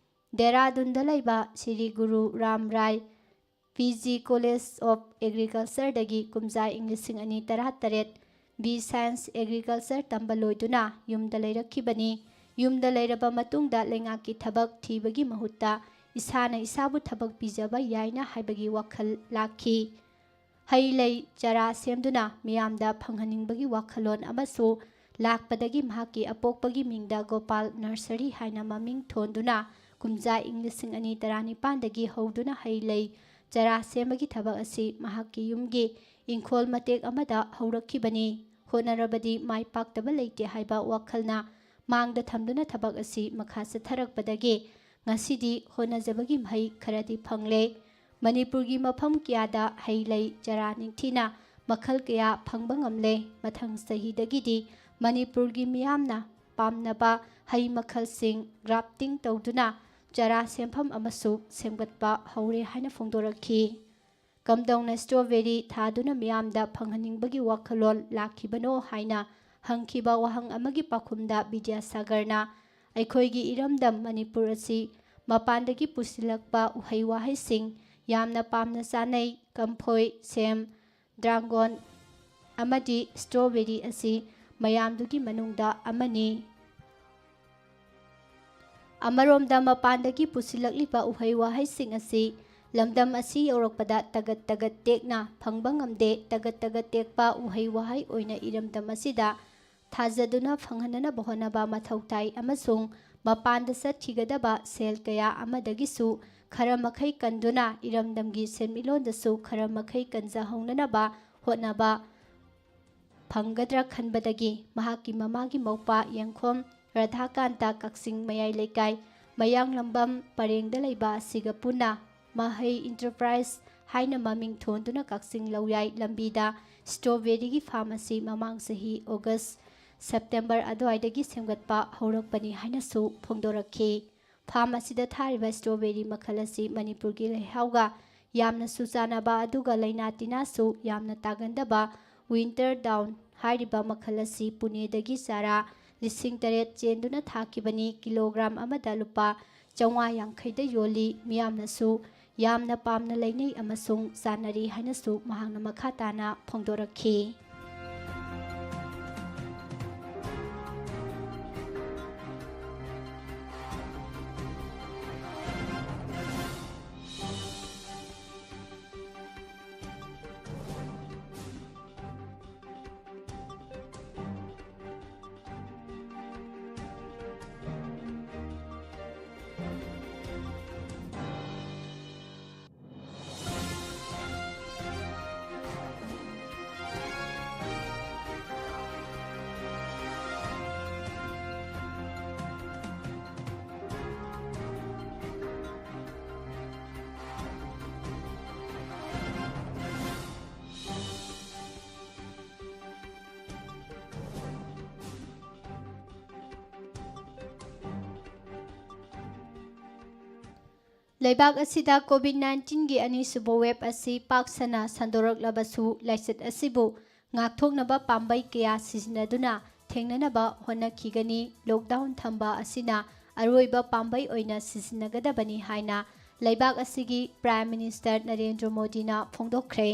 ꯗꯦꯔꯥꯗꯨꯟꯗ ꯂꯩꯕ ꯁ꯭ꯔꯤ ꯒꯨꯔꯨ ꯔꯥꯝ ꯔꯥꯏ ꯄꯤ ꯖꯤ College of Agricultureꯗꯒꯤ ꯀꯨꯝꯖꯥ ꯏꯪ ꯂꯤꯁꯤꯡ ꯑꯅꯤ ꯇꯔꯥꯇꯔꯦꯠ B Science Agriculture ꯇꯝꯕ ꯂꯣꯏꯗꯨꯅ ꯌꯨꯝꯗ ꯂꯩꯔꯛꯈꯤꯕꯅꯤ꯫ ꯌꯨꯝꯗ ꯂꯩꯔꯕ ꯃꯇꯨꯡꯗ ꯂꯩꯉꯥꯛꯀꯤ ꯊꯕꯛ ꯊꯤꯕꯒꯤ ꯃꯍꯨꯠꯇ ꯏꯁꯥꯅ ꯏꯁꯥꯕꯨ ꯊꯕꯛ ꯄꯤꯖꯕ ꯌꯥꯏꯅ ꯍꯥꯏꯕꯒꯤ ꯋꯥꯈꯜ ꯂꯥꯛꯈꯤ꯫ ꯍꯩ ꯂꯩ ꯆꯥꯔꯥ ꯁꯦꯝꯗꯨꯅ ꯃꯤꯌꯥꯝꯗ ꯐꯪꯍꯟꯅꯤꯡꯕꯒꯤ ꯋꯥꯈꯜꯂꯣꯟ ꯑꯃꯁꯨ ꯂꯥꯛꯄꯗꯒꯤ ꯃꯍꯥꯛꯀꯤ ꯑꯄꯣꯛꯄꯒꯤ ꯃꯤꯡꯗ ꯒꯣꯄꯥꯜ Nursery ꯍꯥꯏꯅ ꯃꯃꯤꯡ ꯊꯣꯟꯗꯨꯅ ꯀꯨꯝꯖꯥ ꯏꯪ ꯂꯤꯁꯤꯡ ꯑꯅꯤ ꯇꯔꯥꯅꯤꯄꯥꯟꯗꯒꯤ ꯍꯧꯗꯨꯅ ꯍꯩ ꯂꯩ ꯆꯥꯔꯥ ꯁꯦꯝꯕꯒꯤ ꯊꯕꯛ ꯑꯁꯤ ꯃꯍꯥꯛꯀꯤ ꯌꯨꯝꯒꯤ ꯏꯪꯈꯣꯜ ꯃꯇꯦꯛ ꯑꯃꯗ ꯍꯧꯔꯛꯈꯤꯕꯅꯤ꯫ ꯍꯣꯠꯅꯔꯕꯗꯤ ꯃꯥꯏ ꯄꯥꯛꯇꯕ ꯂꯩꯇꯦ ꯍꯥꯏꯕ ꯋꯥꯈꯜꯅ ꯃꯥꯡꯗ ꯊꯝꯗꯨꯅ ꯊꯕꯛ ꯑꯁꯤ ꯃꯈꯥ ꯆꯠꯊꯔꯛꯄꯗꯒꯤ ꯉꯁꯤꯗꯤ ꯍꯣꯠꯅꯖꯕꯒꯤ ꯃꯍꯩ ꯈꯔꯗꯤ ꯐꯪꯂꯦ꯫ ꯃꯅꯤꯄꯨꯔꯒꯤ ꯃꯐꯝ ꯀꯌꯥꯗ ꯍꯩ ꯂꯩ ꯆꯥꯔꯥ ꯅꯤꯡꯊꯤꯅ ꯃꯈꯜ ꯀꯌꯥ ꯐꯪꯕ ꯉꯝꯂꯦ꯫ ꯃꯊꯪ ꯆꯍꯤꯗꯒꯤꯗꯤ ꯃꯅꯤꯄꯨꯔꯒꯤ ꯃꯤꯌꯥꯝꯅ ꯄꯥꯝꯅꯕ ꯍꯩ ꯃꯈꯜꯁꯤꯡ grafting ꯇꯧꯗꯨꯅ ꯆꯥꯔꯥ ꯁꯦꯝꯐꯝ ꯑꯃꯁꯨ ꯁꯦꯝꯒꯠꯄ ꯍꯧꯔꯦ ꯍꯥꯏꯅ ꯐꯣꯡꯗꯣꯔꯛꯈꯤ꯫ ꯀꯝꯗꯧꯅ strawberry ꯊꯥꯗꯨꯅ ꯃꯤꯌꯥꯝꯗ ꯐꯪꯍꯟꯅꯤꯡꯕꯒꯤ ꯋꯥꯈꯜꯂꯣꯟ ꯂꯥꯛꯈꯤꯕꯅꯣ ꯍꯥꯏꯅ ꯍꯪꯈꯤꯕ ꯋꯥꯍꯪ ꯑꯃꯒꯤ ꯄꯥꯎꯈꯨꯝꯗ ꯕꯤꯗ꯭ꯌꯥꯁꯥꯒꯔꯅ, ꯑꯩꯈꯣꯏꯒꯤ ꯏꯔꯝꯗꯝ ꯃꯅꯤꯄꯨꯔ ꯑꯁꯤ ꯃꯄꯥꯟꯗꯒꯤ ꯄꯨꯁꯤꯜꯂꯛꯄ ꯎꯍꯩ ꯋꯥꯍꯩꯁꯤꯡ ꯌꯥꯝꯅ ꯄꯥꯝꯅ ꯆꯥꯅꯩ꯫ ꯀꯝꯐꯣꯏ, ꯁꯦꯝ, ꯗ꯭ꯔꯥꯒꯣꯟ ꯑꯃꯗꯤ strawberry ꯑꯁꯤ ꯃꯌꯥꯝꯗꯨꯒꯤ ꯃꯅꯨꯡꯗ ꯑꯃꯅꯤ꯫ ꯑꯃꯔꯣꯝꯗ, ꯃꯄꯥꯟꯗꯒꯤ ꯄꯨꯁꯤꯜꯂꯛꯂꯤꯕ ꯎꯍꯩ ꯋꯥꯍꯩꯁꯤꯡ ꯑꯁꯤ ꯂꯝꯗꯝ ꯑꯁꯤ ꯌꯧꯔꯛꯄꯗ ꯇꯒꯠ ꯇꯒꯠ ꯇꯦꯛꯅ ꯐꯪꯕ ꯉꯝꯗꯦ꯫ ꯇꯒꯠ ꯇꯒꯠ ꯇꯦꯛꯄ ꯎꯍꯩ ꯋꯥꯍꯩ ꯑꯣꯏꯅ ꯏꯔꯝꯗꯝ ꯑꯁꯤꯗ ꯊꯥꯖꯗꯨꯅ ꯐꯪꯍꯟꯅꯅꯕ ꯍꯣꯠꯅꯕ ꯃꯊꯧ ꯇꯥꯏ ꯑꯃꯁꯨꯡ ꯃꯄꯥꯟꯗ ꯆꯠꯈꯤꯒꯗꯕ ꯁꯦꯜ ꯀꯌꯥ ꯑꯃꯗꯒꯤꯁꯨ ꯈꯔ ꯃꯈꯩ ꯀꯟꯗꯨꯅ ꯏꯔꯝꯗꯝꯒꯤ ꯁꯦꯟꯃꯤꯠꯂꯣꯟꯗꯁꯨ ꯈꯔ ꯃꯈꯩ ꯀꯟꯖꯍꯧꯅꯅꯕ ꯍꯣꯠꯅꯕ ꯐꯪꯒꯗ꯭ꯔꯥ ꯈꯟꯕꯗꯒꯤ ꯃꯍꯥꯛꯀꯤ ꯃꯃꯥꯒꯤ ꯃꯧꯄ꯭ꯋꯥ ꯌꯦꯡꯈꯣꯝ ꯔꯥꯙꯥꯀꯥꯟꯇ ꯀꯛꯆꯤꯡ ꯃꯌꯥꯏ ꯂꯩꯀꯥꯏ ꯃꯌꯥꯡꯂꯝꯕꯝ ꯄꯔꯦꯡꯗ ꯂꯩꯕ ꯑꯁꯤꯒ ꯄꯨꯟꯅ ꯃꯍꯩ ꯏꯟꯇꯔꯄ꯭ꯔꯥꯏꯖ ꯍꯥꯏꯅ ꯃꯃꯤꯡ ꯊꯣꯟꯗꯨꯅ ꯀꯛꯆꯤꯡ ꯂꯧꯌꯥꯏ ꯂꯝꯕꯤꯗ ꯁ꯭ꯇ꯭ꯔꯣꯕꯦꯔꯤꯒꯤ ꯐꯥꯔꯝ ꯑꯁꯤ ꯃꯃꯥꯡ ꯆꯍꯤ ꯑꯣꯒꯁ, ꯁꯦꯞꯇꯦꯝꯕꯔ ꯑꯗꯨꯋꯥꯏꯗꯒꯤ ꯁꯦꯝꯒꯠꯄ ꯍꯧꯔꯛꯄꯅꯤ ꯍꯥꯏꯅꯁꯨ ꯐꯣꯡꯗꯣꯔꯛꯈꯤ꯫ ꯐꯥꯔꯝ ꯑꯁꯤꯗ ꯊꯥꯔꯤꯕ ꯁ꯭ꯇ꯭ꯔꯣꯕꯦꯔꯤ ꯃꯈꯜ ꯑꯁꯤ ꯃꯅꯤꯄꯨꯔꯒꯤ ꯂꯩꯍꯥꯎꯒ ꯌꯥꯝꯅꯁꯨ ꯆꯥꯟꯅꯕ, ꯑꯗꯨꯒ ꯂꯥꯏꯅꯥ ꯇꯤꯟꯅꯥꯁꯨ ꯌꯥꯝꯅ ꯇꯥꯒꯟꯗꯕ ꯋꯤꯟꯇꯔ ꯗꯥꯎꯟ ꯍꯥꯏꯔꯤꯕ ꯃꯈꯜ ꯑꯁꯤ ꯄꯨꯅꯦꯗꯒꯤ ꯆꯥꯔꯥ ꯂꯤꯁꯤꯡ ꯇꯔꯦꯠ ꯆꯦꯟꯗꯨꯅ ꯊꯥꯈꯤꯕꯅꯤ꯫ ꯀꯤꯂꯣꯒ꯭ꯔꯥꯝ ꯑꯃꯗ ꯂꯨꯄꯥ ꯆꯥꯝꯃꯉꯥ ꯌꯥꯡꯈꯩꯗ ꯌꯣꯜꯂꯤ꯫ ꯃꯤꯌꯥꯝꯅꯁꯨ ꯌꯥꯝꯅ ꯄꯥꯝꯅ ꯂꯩꯅꯩ ꯑꯃꯁꯨꯡ ꯆꯥꯅꯔꯤ ꯍꯥꯏꯅꯁꯨ ꯃꯍꯥꯛꯅ ꯃꯈꯥ ꯇꯥꯅ ꯐꯣꯡꯗꯣꯔꯛꯈꯤ꯫ ꯂꯩꯕꯥꯛ ꯑꯁꯤꯗ ꯀꯣꯚꯤꯗ ꯅꯥꯏꯟꯇꯤꯟꯒꯤ ꯑꯅꯤꯁꯨꯕ ꯋꯦꯕ ꯑꯁꯤ ꯄꯥꯛ ꯁꯟꯅ ꯁꯟꯗꯣꯔꯛꯂꯕꯁꯨ, ꯂꯥꯏꯆꯠ ꯑꯁꯤꯕꯨ ꯉꯥꯛꯊꯣꯛꯅꯕ ꯄꯥꯝꯕꯩ ꯀꯌꯥ ꯁꯤꯖꯤꯟꯅꯗꯨꯅ ꯊꯦꯡꯅꯅꯕ ꯍꯣꯠꯅꯈꯤꯒꯅꯤ꯫ ꯂꯣꯛꯗꯥꯎꯟ ꯊꯝꯕ ꯑꯁꯤꯅ ꯑꯔꯣꯏꯕ ꯄꯥꯝꯕꯩ ꯑꯣꯏꯅ ꯁꯤꯖꯤꯟꯅꯒꯗꯕꯅꯤ ꯍꯥꯏꯅ ꯂꯩꯕꯥꯛ ꯑꯁꯤꯒꯤ ꯄ꯭ꯔꯥꯏꯝ ꯃꯤꯅꯤꯁꯇꯔ ꯅꯔꯦꯟꯗ꯭ꯔ ꯃꯣꯗꯤꯅ ꯐꯣꯡꯗꯣꯛꯈ꯭ꯔꯦ꯫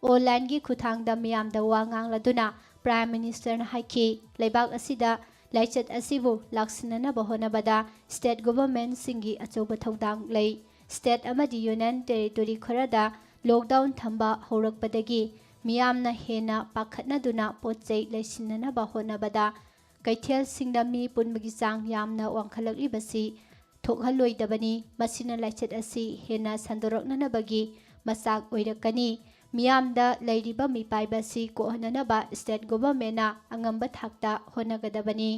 ꯑꯣꯟꯂꯥꯏꯟꯒꯤ ꯈꯨꯠꯊꯥꯡꯗ ꯃꯤꯌꯥꯝꯗ ꯋꯥ ꯉꯥꯡꯂꯗꯨꯅ Prime Ministerꯅ ꯍꯥꯏꯈꯤ, ꯂꯩꯕꯥꯛ ꯑꯁꯤꯗ ꯂꯥꯏꯆꯠ ꯑꯁꯤꯕꯨ ꯂꯥꯛꯁꯤꯟꯅꯅꯕ ꯍꯣꯠꯅꯕꯗ state governmentꯁꯤꯡꯒꯤ ꯑꯆꯧꯕ ꯊꯧꯗꯥꯡ ꯂꯩ꯫ State ꯑꯃꯗꯤ Union Territory ꯈꯔꯗ lockdown ꯊꯝꯕ ꯍꯧꯔꯛꯄꯗꯒꯤ ꯃꯤꯌꯥꯝꯅ ꯍꯦꯟꯅ ꯄꯥꯈꯠꯅꯗꯨꯅ ꯄꯣꯠ ꯆꯩ ꯂꯩꯁꯤꯟꯅꯅꯕ ꯍꯣꯠꯅꯕꯗ ꯀꯩꯊꯦꯜꯁꯤꯡꯗ ꯃꯤ ꯄꯨꯟꯕꯒꯤ ꯆꯥꯡ ꯌꯥꯝꯅ ꯋꯥꯡꯈꯠꯂꯛꯂꯤꯕꯁꯤ ꯊꯣꯛꯍꯜꯂꯣꯏꯗꯕꯅꯤ꯫ ꯃꯁꯤꯅ ꯂꯥꯏꯆꯠ ꯑꯁꯤ ꯍꯦꯟꯅ ꯁꯟꯗꯣꯔꯛꯅꯅꯕꯒꯤ ꯃꯆꯥꯛ ꯑꯣꯏꯔꯛꯀꯅꯤ꯫ ꯃꯤꯌꯥꯝꯗ ꯂꯩꯔꯤꯕ ꯃꯤꯄꯥꯏꯕ ꯑꯁꯤ ꯀꯣꯛꯍꯟꯅꯅꯕ state governmentꯅ ꯑꯉꯝꯕ ꯊꯥꯛꯇ ꯍꯣꯠꯅꯒꯗꯕꯅꯤ꯫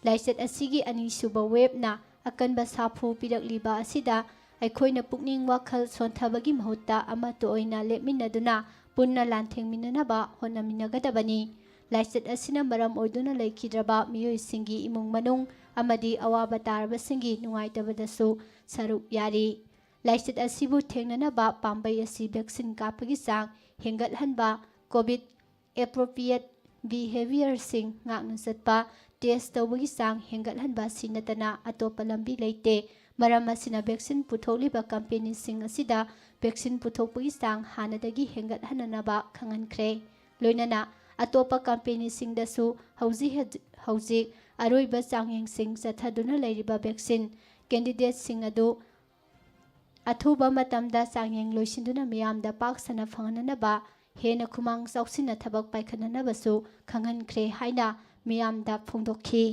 ꯂꯥꯏꯆꯠ ꯑꯁꯤꯒꯤ ꯑꯅꯤꯁꯨꯕ waveꯅ ꯑꯀꯟꯕ ꯁꯥꯐꯨ ꯄꯤꯔꯛꯂꯤꯕ ꯑꯁꯤꯗ ꯑꯩꯈꯣꯏꯅ ꯄꯨꯛꯅꯤꯡ ꯋꯥꯈꯜ ꯁꯣꯟꯊꯕꯒꯤ ꯃꯍꯨꯠꯇ ꯑꯃꯠꯇ ꯑꯣꯏꯅ ꯂꯦꯞꯃꯤꯟꯅꯗꯨꯅ ꯄꯨꯟꯅ ꯂꯥꯟꯊꯦꯡꯃꯤꯟꯅꯅꯕ ꯍꯣꯠꯅꯃꯤꯟꯅꯒꯗꯕꯅꯤ꯫ ꯂꯥꯏꯆꯠ ꯑꯁꯤꯅ ꯃꯔꯝ ꯑꯣꯏꯗꯨꯅ ꯂꯩꯈꯤꯗ꯭ꯔꯕ ꯃꯤꯑꯣꯏꯁꯤꯡꯒꯤ ꯏꯃꯨꯡ ꯃꯅꯨꯡ ꯑꯃꯗꯤ ꯑꯋꯥꯕ ꯇꯥꯔꯕꯁꯤꯡꯒꯤ ꯅꯨꯡꯉꯥꯏꯇꯕꯗꯁꯨ ꯁꯔꯨꯛ ꯌꯥꯔꯤ꯫ ꯂꯥꯏꯆꯠ ꯑꯁꯤꯕꯨ ꯊꯦꯡꯅꯅꯕ ꯄꯥꯝꯕꯩ ꯑꯁꯤ vaccine ꯀꯥꯞꯄꯒꯤ ꯆꯥꯡ ꯍꯦꯟꯒꯠꯍꯟꯕ, COVID appropriate behaviorꯁꯤꯡ ꯉꯥꯛꯅ ꯆꯠꯄ, test ꯇꯧꯕꯒꯤ ꯆꯥꯡ ꯍꯦꯟꯒꯠꯍꯟꯕ ꯑꯁꯤ ꯅꯠꯇꯅ ꯑꯇꯣꯞꯄ ꯂꯝꯕꯤ ꯂꯩꯇꯦ꯫ ꯃꯔꯝ ꯑꯁꯤꯅ vaccine ꯄꯨꯊꯣꯛꯂꯤꯕ companyꯁꯤꯡ ꯑꯁꯤꯗ vaccine ꯄꯨꯊꯣꯛꯄꯒꯤ ꯆꯥꯡ ꯍꯥꯟꯅꯗꯒꯤ ꯍꯦꯟꯒꯠꯍꯟꯅꯅꯕ ꯈꯪꯍꯟꯈ꯭ꯔꯦ꯫ ꯂꯣꯏꯅꯅ ꯑꯇꯣꯞꯄ companyꯁꯤꯡꯗꯁꯨ ꯍꯧꯖꯤꯛ ꯍꯧꯖꯤꯛ ꯑꯔꯣꯏꯕ ꯆꯥꯡꯌꯦꯡꯁꯤꯡ ꯆꯠꯊꯗꯨꯅ ꯂꯩꯔꯤꯕ vaccine candidateꯁꯤꯡ ꯑꯗꯨ ꯑꯊꯨꯕ ꯃꯇꯝꯗ ꯆꯥꯡꯌꯦꯡ ꯂꯣꯏꯁꯤꯟꯗꯨꯅ ꯃꯤꯌꯥꯝꯗ ꯄꯥꯛ ꯁꯟꯅ ꯐꯪꯍꯟꯅꯅꯕ ꯍꯦꯟꯅ ꯈꯨꯃꯥꯡ ꯆꯥꯎꯁꯤꯟꯅ ꯊꯕꯛ ꯄꯥꯏꯈꯠꯅꯅꯕꯁꯨ ꯈꯪꯍꯟꯈ꯭ꯔꯦ ꯍꯥꯏꯅ ꯃꯤꯌꯥꯝꯗ ꯐꯣꯡꯗꯣꯛꯈꯤ꯫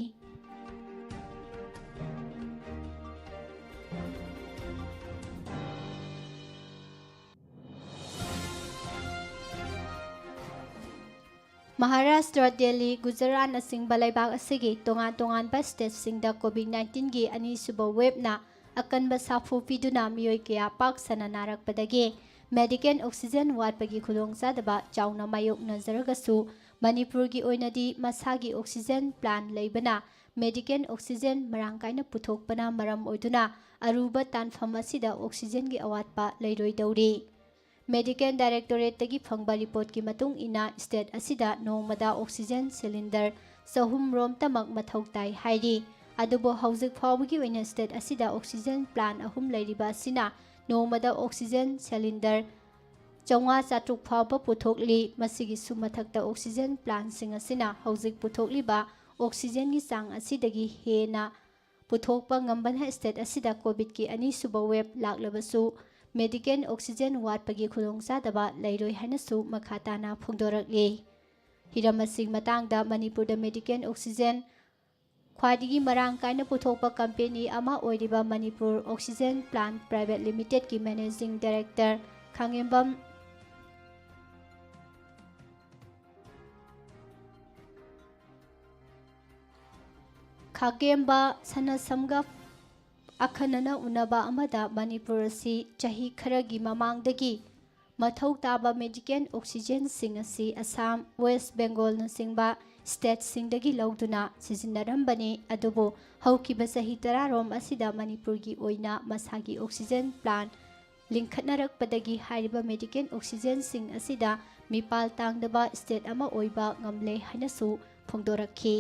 ꯃꯍꯥꯔꯥꯁꯇ꯭ꯔ, ꯗꯦꯜꯂꯤ, ꯒꯨꯖꯔꯥꯠꯅꯆꯤꯡꯕ ꯂꯩꯕꯥꯛ ꯑꯁꯤꯒꯤ ꯇꯣꯉꯥꯟ ꯇꯣꯉꯥꯟꯕ stateꯁꯤꯡꯗ COVID nineteenꯒꯤ ꯑꯅꯤꯁꯨꯕ waveꯅ ꯑꯀꯟꯕ ꯁꯥꯐꯨ ꯄꯤꯗꯨꯅ ꯃꯤꯑꯣꯏ ꯀꯌꯥ ꯄꯥꯛ ꯁꯟꯅ ꯅꯥꯔꯛꯄꯗꯒꯤ medical oxygen ꯋꯥꯠꯄꯒꯤ ꯈꯨꯗꯣꯡꯆꯥꯗꯕ ꯆꯥꯎꯅ ꯃꯥꯌꯣꯛꯅꯖꯔꯒꯁꯨ, ꯃꯅꯤꯄꯨꯔꯒꯤ ꯑꯣꯏꯅꯗꯤ ꯃꯁꯥꯒꯤ oxygen plant ꯂꯩꯕꯅ medical oxygen ꯃꯔꯥꯡ ꯀꯥꯏꯅ ꯄꯨꯊꯣꯛꯄꯅ ꯃꯔꯝ ꯑꯣꯏꯗꯨꯅ ꯑꯔꯨꯕ ꯇꯥꯟꯐꯝ ꯑꯁꯤꯗ oxygenꯒꯤ ꯑꯋꯥꯠꯄ ꯂꯩꯔꯣꯏꯗꯧꯔꯤ꯫ Medical Directorateꯇꯒꯤ ꯐꯪꯕ reportꯀꯤ ꯃꯇꯨꯡ ꯏꯟꯅ, state ꯑꯁꯤꯗ ꯅꯣꯡꯃꯗ oxygen cylinder ꯆꯍꯨꯝ ꯔꯣꯝꯇꯃꯛ ꯃꯊꯧ ꯇꯥꯏ ꯍꯥꯏꯔꯤ꯫ ꯑꯗꯨꯕꯨ ꯍꯧꯖꯤꯛ ꯐꯥꯎꯕꯒꯤ ꯑꯣꯏꯅ state ꯑꯁꯤꯗ oxygen plant ꯑꯍꯨꯝ ꯂꯩꯔꯤꯕ ꯑꯁꯤꯅ ꯅꯣꯡꯃꯗ oxygen cylinder ꯆꯥꯝꯃꯉꯥ ꯆꯥꯇ꯭ꯔꯨꯛ ꯐꯥꯎꯕ ꯄꯨꯊꯣꯛꯂꯤ꯫ ꯃꯁꯤꯒꯤꯁꯨ ꯃꯊꯛꯇ oxygen plantꯁꯤꯡ ꯑꯁꯤꯅ ꯍꯧꯖꯤꯛ ꯄꯨꯊꯣꯛꯂꯤꯕ oxygenꯒꯤ ꯆꯥꯡ ꯑꯁꯤꯗꯒꯤ ꯍꯦꯟꯅ ꯄꯨꯊꯣꯛꯄ ꯉꯝꯕꯅ state ꯑꯁꯤꯗ COVIDꯀꯤ ꯑꯅꯤꯁꯨꯕ wave ꯂꯥꯛꯂꯕꯁꯨ medical oxygen ꯋꯥꯠꯄꯒꯤ ꯈꯨꯗꯣꯡꯆꯥꯗꯕ ꯂꯩꯔꯣꯏ ꯍꯥꯏꯅꯁꯨ ꯃꯈꯥ ꯇꯥꯅ ꯐꯣꯡꯗꯣꯔꯛꯂꯤ꯫ ꯍꯤꯔꯝ ꯑꯁꯤꯒꯤ ꯃꯇꯥꯡꯗ ꯃꯅꯤꯄꯨꯔꯗ medical oxygen ꯈ꯭ꯋꯥꯏꯗꯒꯤ ꯃꯔꯥꯡ ꯀꯥꯏꯅ ꯄꯨꯊꯣꯛꯄ company ꯑꯃ ꯑꯣꯏꯔꯤꯕ Manipur Oxygen Plant Private Limitedꯀꯤ managing director ꯈꯥꯡꯉꯦꯝꯕꯝ ꯈꯥꯒꯦꯝꯕ ꯁꯅꯥꯁꯝꯒ ꯑꯈꯟꯅꯅ ꯎꯅꯕ ꯑꯃꯗ ꯃꯅꯤꯄꯨꯔ ꯑꯁꯤ ꯆꯍꯤ ꯈꯔꯒꯤ ꯃꯃꯥꯡꯗꯒꯤ ꯃꯊꯧ ꯇꯥꯕ medical oxygenꯁꯤꯡ ꯑꯁꯤ ꯑꯁꯥꯝ, ꯋꯦꯁ ꯕꯦꯡꯒꯣꯜꯅꯆꯤꯡꯕ stateꯁꯤꯡꯗꯒꯤ ꯂꯧꯗꯨꯅ ꯁꯤꯖꯤꯟꯅꯔꯝꯕꯅꯤ꯫ ꯑꯗꯨꯕꯨ ꯍꯧꯈꯤꯕ ꯆꯍꯤ ꯇꯔꯥꯔꯣꯝ ꯑꯁꯤꯗ ꯃꯅꯤꯄꯨꯔꯒꯤ ꯑꯣꯏꯅ ꯃꯁꯥꯒꯤ oxygen plant ꯂꯤꯡꯈꯠꯅꯔꯛꯄꯗꯒꯤ ꯍꯥꯏꯔꯤꯕ medical oxygenꯁꯤꯡ ꯑꯁꯤꯗ ꯃꯤꯄꯥꯜ ꯇꯥꯡꯗꯕ state ꯑꯃ ꯑꯣꯏꯕ ꯉꯝꯂꯦ ꯍꯥꯏꯅꯁꯨ ꯐꯣꯡꯗꯣꯔꯛꯈꯤ꯫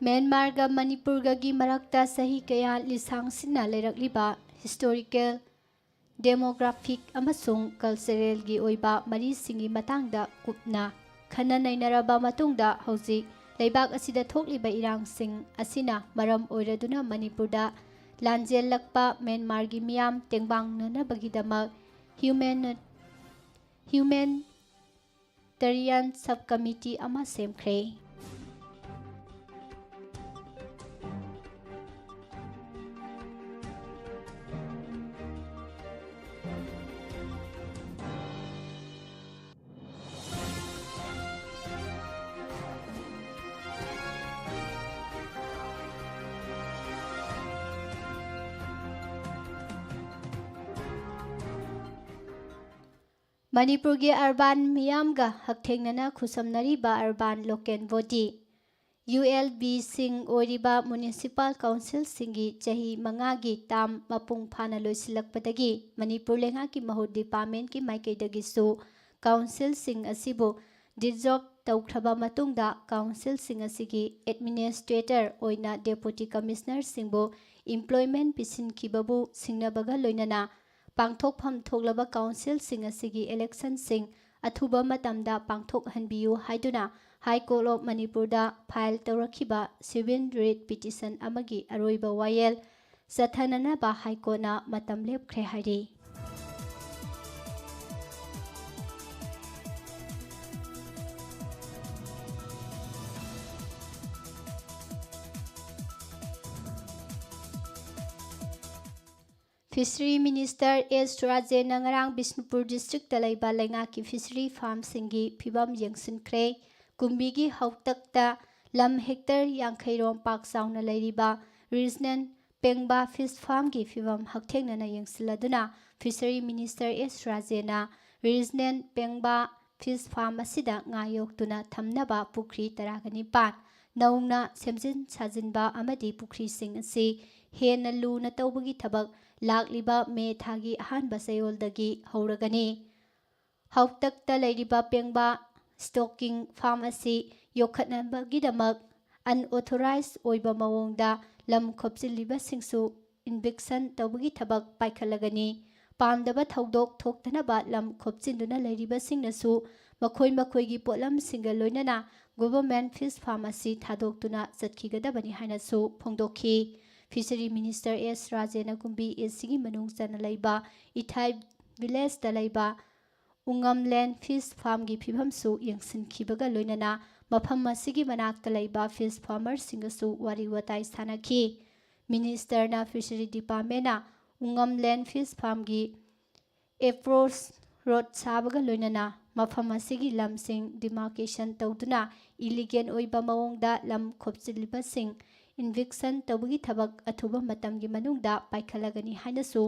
ꯃ꯭ꯌꯥꯟꯃꯥꯔꯒ ꯃꯅꯤꯄꯨꯔꯒꯒꯤ ꯃꯔꯛꯇ ꯆꯍꯤ ꯀꯌꯥ ꯂꯤꯁꯥꯡ ꯁꯤꯟꯅ ꯂꯩꯔꯛꯂꯤꯕ historical, demographic ꯑꯃꯁꯨꯡ culturalꯒꯤ ꯑꯣꯏꯕ ꯃꯔꯤꯁꯤꯡꯒꯤ ꯃꯇꯥꯡꯗ ꯀꯨꯞꯅ ꯈꯟꯅ ꯅꯩꯅꯔꯕ ꯃꯇꯨꯡꯗ, ꯍꯧꯖꯤꯛ ꯂꯩꯕꯥꯛ ꯑꯁꯤꯗ ꯊꯣꯛꯂꯤꯕ ꯏꯔꯥꯡꯁꯤꯡ ꯑꯁꯤꯅ ꯃꯔꯝ ꯑꯣꯏꯔꯗꯨꯅ ꯃꯅꯤꯄꯨꯔꯗ ꯂꯥꯟꯖꯦꯜꯂꯛꯄ ꯃ꯭ꯌꯥꯟꯃꯥꯔꯒꯤ ꯃꯤꯌꯥꯝ ꯇꯦꯡꯕꯥꯡꯅꯅꯕꯒꯤꯗꯃꯛ human-, human Tarian Subcommittee ꯑꯃ ꯁꯦꯝꯈ꯭ꯔꯦ꯫ ꯃꯅꯤꯄꯨꯔꯒꯤ urban ꯃꯤꯌꯥꯝꯒ ꯍꯛꯊꯦꯡꯅꯅ ꯈꯨꯠꯁꯝꯅꯔꯤꯕ urban local body, U L ꯕꯤꯁꯤꯡ ꯑꯣꯏꯔꯤꯕ ꯃ꯭ꯌꯨꯅꯤꯁꯤꯄꯥꯜ ꯀꯥꯎꯟꯁꯤꯜꯁꯤꯡꯒꯤ ꯆꯍꯤ ꯃꯉꯥꯒꯤ ꯇꯥꯝ ꯃꯄꯨꯡ ꯐꯥꯅ ꯂꯣꯏꯁꯤꯜꯂꯛꯄꯗꯒꯤ ꯃꯅꯤꯄꯨꯔ ꯂꯩꯉꯥꯛꯀꯤ ꯃꯍꯨꯠ ꯗꯤꯄꯥꯔꯠꯃꯦꯟꯠꯀꯤ ꯃꯥꯏꯀꯩꯗꯒꯤꯁꯨ ꯀꯥꯎꯟꯁꯤꯜꯁꯤꯡ ꯑꯁꯤꯕꯨ ꯗꯤꯖꯣꯜꯕ ꯇꯧꯈ꯭ꯔꯕ ꯃꯇꯨꯡꯗ ꯀꯥꯎꯟꯁꯤꯜꯁꯤꯡ ꯑꯁꯤꯒꯤ ꯑꯦꯗꯃꯤꯅꯤꯁꯇ꯭ꯔꯦꯇꯔ ꯑꯣꯏꯅ ꯗꯦꯄꯨꯇꯤ ꯀꯃꯤꯁꯅꯔꯁꯤꯡꯕꯨ ꯑꯦꯝꯄ꯭ꯂꯣꯏꯃꯦꯟꯠ ꯄꯤꯁꯤꯟꯈꯤꯕꯕꯨ ꯁꯤꯡꯅꯕꯒ ꯂꯣꯏꯅꯅ ꯄꯥꯡꯊꯣꯛꯐꯝ ꯊꯣꯛꯂꯕ ꯀꯥꯎꯟꯁꯤꯜꯁꯤꯡ ꯑꯁꯤꯒꯤ ꯏꯂꯦꯛꯁꯟꯁꯤꯡ ꯑꯊꯨꯕ ꯃꯇꯝꯗ ꯄꯥꯡꯊꯣꯛꯍꯟꯕꯤꯌꯨ ꯍꯥꯏꯗꯨꯅ ꯍꯥꯏ ꯀꯣꯔꯠ ꯑꯣꯐ ꯃꯅꯤꯄꯨꯔꯗ ꯐꯥꯏꯜ ꯇꯧꯔꯛꯈꯤꯕ ꯁꯤꯚꯤꯜ ꯔꯤꯠ ꯄꯤꯇꯤꯁꯟ ꯑꯃꯒꯤ ꯑꯔꯣꯏꯕ ꯋꯥꯌꯦꯜ ꯆꯠꯊꯅꯅꯕ ꯍꯥꯏ ꯀꯣꯔꯠꯅ ꯃꯇꯝ ꯂꯦꯞꯈ꯭ꯔꯦ ꯍꯥꯏꯔꯤ꯫ ꯐꯤꯁꯔꯤ ꯃꯤꯅꯤꯁꯇꯔ ꯑꯦꯁ ꯔꯥꯖꯦꯟꯅ ꯉꯔꯥꯡ ꯕꯤꯁꯅꯨꯄꯨꯔ ꯗꯤꯁꯇ꯭ꯔꯤꯛꯇ ꯂꯩꯕ ꯂꯩꯉꯥꯛꯀꯤ ꯐꯤꯁꯔꯤ ꯐꯥꯔꯝꯁꯤꯡꯒꯤ ꯐꯤꯕꯝ ꯌꯦꯡꯁꯤꯟꯈ꯭ꯔꯦ꯫ ꯀꯨꯝꯕꯤꯒꯤ ꯍꯧꯇꯛꯇ ꯂꯝ ꯍꯦꯛꯇꯔ ꯌꯥꯡꯈꯩ ꯔꯣꯝ ꯄꯥꯛ ꯆꯥꯎꯅ ꯂꯩꯔꯤꯕ ꯔꯤꯖꯅꯦꯜ ꯄꯦꯡꯕꯥ ꯐꯤꯁ ꯐꯥꯔꯝꯒꯤ ꯐꯤꯕꯝ ꯍꯛꯊꯦꯡꯅꯅ ꯌꯦꯡꯁꯤꯜꯂꯗꯨꯅ ꯐꯤꯁꯔꯤ ꯃꯤꯅꯤꯁꯇꯔ ꯑꯦꯁ ꯔꯥꯖꯦꯟꯅ ꯔꯤꯖꯅꯦꯜ ꯄꯦꯡꯕꯥ ꯐꯤꯁ ꯐꯥꯔꯝ ꯑꯁꯤꯗ ꯉꯥ ꯌꯣꯛꯇꯨꯅ ꯊꯝꯅꯕ ꯄꯨꯈ꯭ꯔꯤ ꯇꯔꯥꯒ ꯅꯤꯄꯥꯟ ꯅꯧꯅ ꯁꯦꯝꯖꯤꯟ ꯁꯥꯖꯤꯟꯕ ꯑꯃꯗꯤ ꯄꯨꯈ꯭ꯔꯤꯁꯤꯡ ꯑꯁꯤ ꯍꯦꯟꯅ ꯂꯨꯅ ꯇꯧꯕꯒꯤ ꯊꯕꯛ ꯂꯥꯛꯂꯤꯕ ꯃꯦ ꯊꯥꯒꯤ ꯑꯍꯥꯟꯕ ꯆꯌꯣꯜꯗꯒꯤ ꯍꯧꯔꯒꯅꯤ꯫ ꯍꯧꯇꯛꯇ ꯂꯩꯔꯤꯕ ꯄꯦꯡꯕꯥ ꯁ꯭ꯇꯣꯀꯤꯡ ꯐꯥꯔꯝ ꯑꯁꯤ ꯌꯣꯛꯈꯠꯅꯕꯒꯤꯗꯃꯛ ꯑꯟꯑꯣꯊꯣꯔꯥꯏꯖ ꯑꯣꯏꯕ ꯃꯑꯣꯡꯗ ꯂꯝ ꯈꯣꯞꯆꯤꯜꯂꯤꯕꯁꯤꯡꯁꯨ ꯏꯚꯤꯛꯁꯟ ꯇꯧꯕꯒꯤ ꯊꯕꯛ ꯄꯥꯏꯈꯠꯂꯒꯅꯤ꯫ ꯄꯥꯝꯗꯕ ꯊꯧꯗꯣꯛ ꯊꯣꯛꯇꯅꯕ ꯂꯝ ꯈꯣꯞꯆꯤꯟꯗꯨꯅ ꯂꯩꯔꯤꯕꯁꯤꯡꯅꯁꯨ ꯃꯈꯣꯏ ꯃꯈꯣꯏꯒꯤ ꯄꯣꯠꯂꯝꯁꯤꯡꯒ ꯂꯣꯏꯅꯅ ꯒꯣꯚꯔꯃꯦꯟꯠ ꯐꯤꯁ ꯐꯥꯔꯝ ꯑꯁꯤ ꯊꯥꯗꯣꯛꯇꯨꯅ ꯆꯠꯈꯤꯒꯗꯕꯅꯤ ꯍꯥꯏꯅꯁꯨ ꯐꯣꯡꯗꯣꯛꯈꯤ꯫ ꯐꯤꯁꯔꯤ ꯃꯤꯅꯤꯁꯇꯔ ꯑꯦꯁ ꯔꯥꯖꯦꯟꯅ ꯀꯨꯝꯕꯤ ꯑꯦꯁꯤꯒꯤ ꯃꯅꯨꯡ ꯆꯟꯅ ꯂꯩꯕ ꯏꯊꯥꯏ ꯚꯤꯂꯦꯖꯇ ꯂꯩꯕ ꯎꯉꯝꯂꯦꯟ ꯐꯤꯁ ꯐꯥꯔꯝꯒꯤ ꯐꯤꯕꯝꯁꯨ ꯌꯦꯡꯁꯤꯟꯈꯤꯕꯒ ꯂꯣꯏꯅꯅ ꯃꯐꯝ ꯑꯁꯤꯒꯤ ꯃꯅꯥꯛꯇ ꯂꯩꯕ ꯐꯤꯁ ꯐꯥꯔꯃꯔꯁꯤꯡꯒꯁꯨ ꯋꯥꯔꯤ ꯋꯥꯇꯥꯏ ꯁꯥꯟꯅꯈꯤ꯫ ꯃꯤꯅꯤꯁꯇꯔꯅ ꯐꯤꯁꯔꯤ ꯗꯤꯄꯥꯔꯠꯃꯦꯟꯅ ꯎꯉꯝꯂꯦꯟ ꯐꯤꯁ ꯐꯥꯔꯝꯒꯤ ꯑꯦꯄ꯭ꯔꯣꯁ ꯔꯣꯗ ꯁꯥꯕꯒ ꯂꯣꯏꯅꯅ ꯃꯐꯝ ꯑꯁꯤꯒꯤ ꯂꯝꯁꯤꯡ ꯗꯤꯃꯥꯔꯀꯦꯁꯟ ꯇꯧꯗꯨꯅ ꯏꯂꯤꯒꯦꯜ ꯑꯣꯏꯕ ꯃꯑꯣꯡꯗ ꯂꯝ ꯈꯣꯞꯆꯤꯜꯂꯤꯕꯁꯤꯡ ꯏꯚꯤꯛꯁꯟ ꯇꯧꯕꯒꯤ ꯊꯕꯛ ꯑꯊꯨꯕ ꯃꯇꯝꯒꯤ ꯃꯅꯨꯡꯗ ꯄꯥꯏꯈꯠꯂꯒꯅꯤ ꯍꯥꯏꯅꯁꯨ